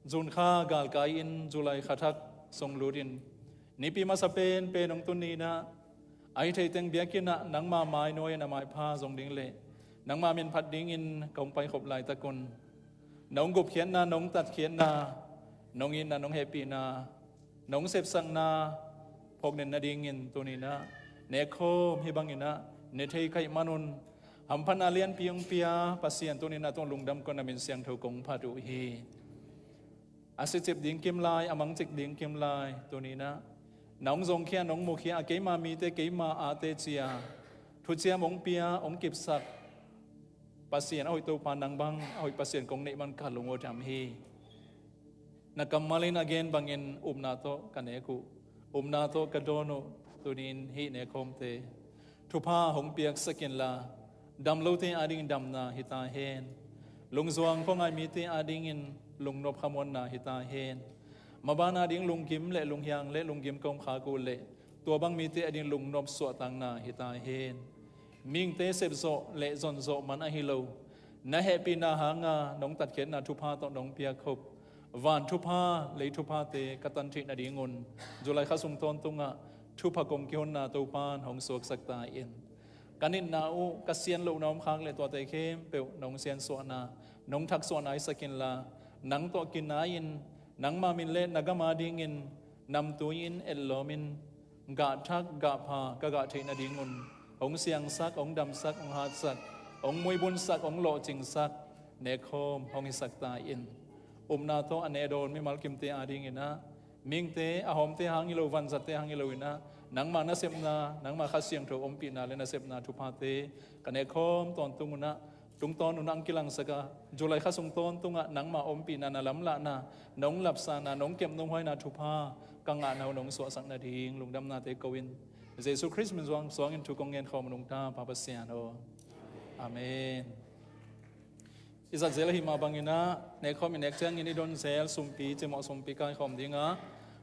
June kha galkai-in July kha thak sung lutin, nipi masa penpen hong tun ni-in ah, a hi thei teng biakinn ah nangma mai nuai-in a maipha zong ding le nangma min phat dingin ka hong paikhop laitak un, nong gupkhiatna, nong tatkhiatna, nong itna, nong hehpihna, nong sepsakna phawknen nadingin tuni-in ah, nekhawm hih bangin ah ne thei ka hih manun, hamphatna lianpi hong pia Pasian, tuni-in ah tua lungdam kong, na min siangtho kong phat uh hi. A sicip ding kim lai, a mangcik ding kim lai, tuni-in ah nong zongkhia, nong mukhia a, keima mite, keima ate ci-a thuciam hong pia, hong kipsak Pasian, a hoih Topa nang bang, a hoih Pasian kong neih man ka lungawt hiam hi. Na kammal in a gen bangin upna tawh ka nek uh, upna tawh ka dawn uh. Tuni-in hih nekhawmte thupha hong piaksak inla, dam lote adingin damna hi ta hen. Lungzuang khuangai mite adingin lungnop khamuanna hi ta hen. Maban ading lunggim le lunghiang le lunggim ka om khak uh leh, tua bang mite ading lungnop suahtakna hi ta hen. Mihingte sepzawh le zonzawh man ahi lo, na hehpihna hanga nong tatkhiatna thupha tawh nong piakkhop van thupha, lei thuphate ka tan theih nadingun, July kha sung tawntungah thupha kong kihonna Topan hong suaksak ta in. Ka nitna uh, ka sian lohna om khak leh tuate khempeuh nong siansuahna, nong thaksuahna hisak inla, nang tawh kinai-in, nangma min le na gam adingin namtui-in, etlawmin, gah thak gah pha ka gah theih nadingun hong siangsak, hong damsak, hong hatsak, hong muibunsak, hong lawhcingsak nekhawm hong hisak ta in. Upna tawh a ne dawn mimal kimte adingin ah, mihingte a hawmte hang hi lo, vanzatte hang hi lo-in ah, nangma nasepna, nangma Kha Siangtho ompihna le nasepna thuphate ka nekhawm tawntung un ah, tungtawn un ah hong kilangsak a, July kha sung tawntungah nangma ompihna, na lamlahna, nong lapsahna, nong kep nong huaina thupha ka ngahna uh nong suahsak nading lungdamnate ko-in, Jesu Khrist min suang, suangin thu kong ngen khawm nung ta, Pa Pasian aw. Amen. I zat zel ahih mah bangin ah, nekhawm i nek ciangin i don zel sumpi, cimawh sumpi kaikhawm ding a,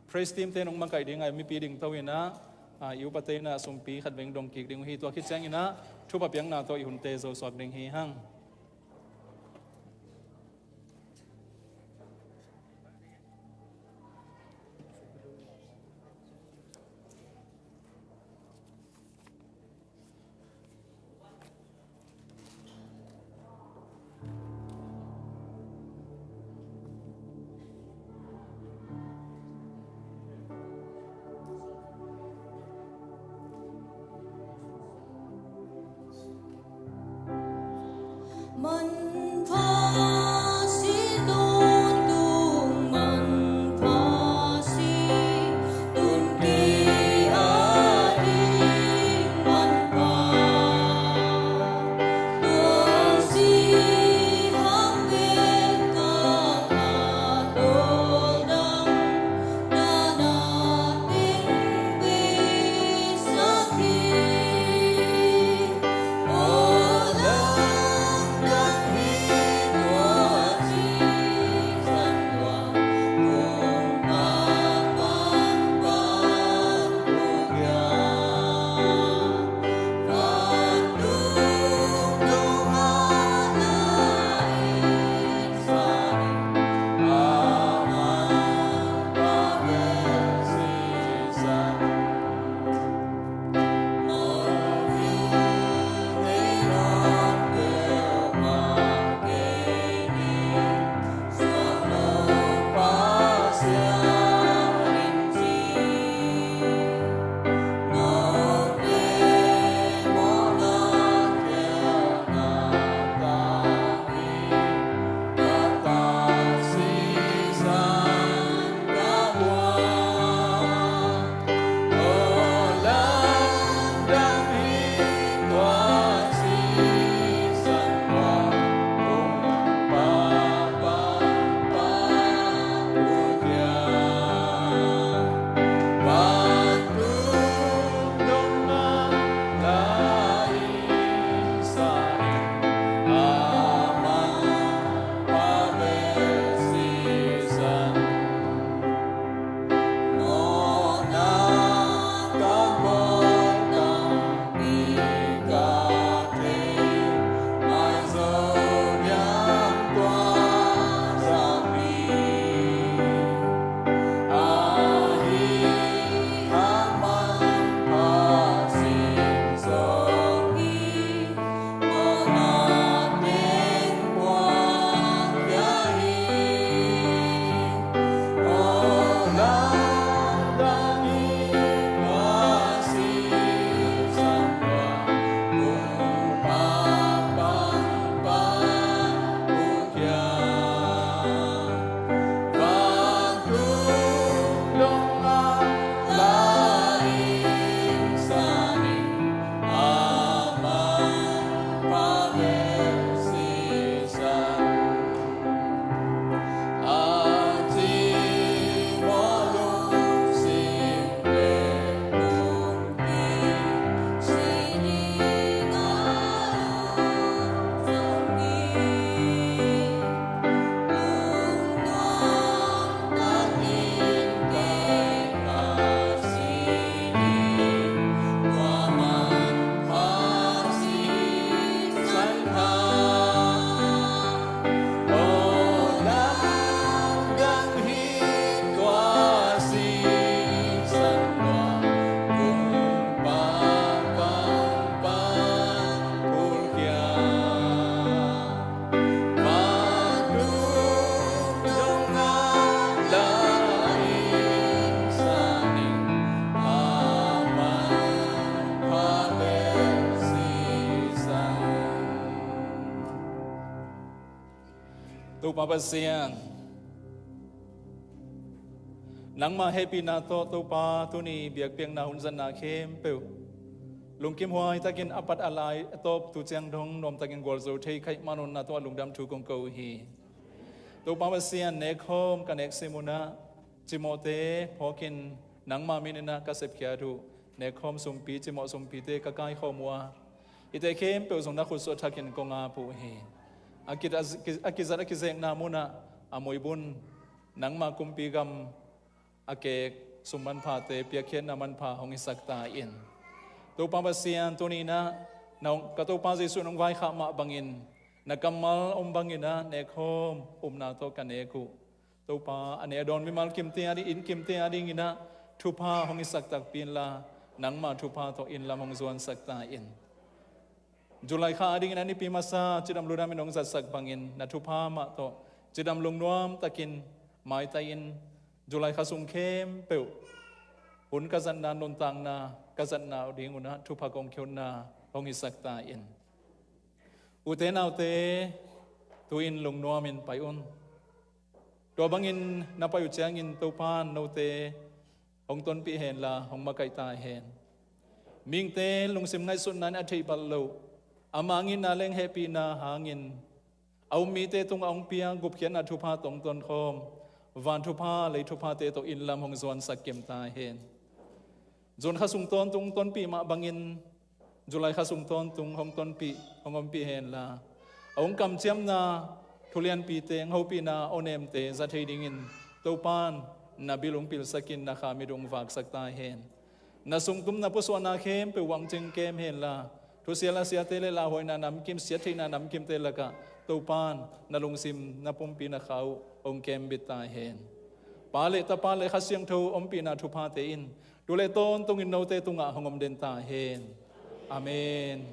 praise team te nong makaih ding a, mipi ding to-in ah, a, i upate in ah sumpi khat veng dong kik ding uh hi. Tua khit ciangin ah thupha piakna tawh i hunte zo suak ding hi hang. Topa Pasian, nangmah hehpihna tawh Topa, tuni biakpiakna hun zatna khempeuh lungkim huai takin a pat a lai a tawp tu ciang dong nuamtakin gualzo thei khaih manun na tungah lungdam thu kong ko hi. Topa Pasian, nekkhawm ka nek sim unah cimawhte phawkin nangmah min inah ka sepkhiat uh nekkhawm sumpi, cimawh sumpite ka kaikhawm uh a, hihte khempeuh zong na khutsuah thakin kong ap uh hi. A ki-, a ki-, a kizat a kizekna munah a muibun nangmah kumpi gam a kek sum manphate piakkhiatna manpha hong hisak ta in. Topa Pasian, tuni inah na hong, ka Topa Jesuh in hong vaikhak mah bangin na kammal om banginah nekkhawm upna tawh ka nek uh. Topa, a ne a dawn mimal kimte a ding, inn kimte a dinginah thupha hong hisak takpi inla, nangmah thupha tawh inn lam hong zuansak ta in. July kha a dingin a nipi masa cidam ludam in hong zatsak bangin na thupha mah tawh cidam lungnuam takin maitai in, July kha sung khempeuh hun ka zatna, nuntakna ka zatna uh ding unah thupha kong khiatna hong hisak ta in. Ute naute, tu-in lungnuamin pai un. Tua bangin na pai uh ciangin Topan note hong tonpih henla hong makaih ta hen. Mihingte lungsim ngaihsutna in a theih bal loh, ama ngitna leng hehpihna hangin a um mite tungah hong pia gupkhiatna thupha tawh hong tonkhawm, van thupha lei thuphate tawh inn lam hong zuansak kim ta hen. June kha sung tawntung tonpih mah bangin July kha sung tawntung hong tonpih, hong ompih henla, a hong kamciamna thulianpite, hong hopihna awnemte za thei dingin Topan na bil hong pilsakin na kha mit hong vaksak ta hen. Na sungtum na pusuahna khempeuh uh hong cing kem henla, thusia lasiate le lauhuaina namkim, siattheihna namkimte lakah Topan na lungsim, na pumpi, na kha uh hong kembit ta hen. Pa le Tapa le Kha Siangtho ompihna thuphate in tu le tawntungin note tungah hong om den ta hen. Amen.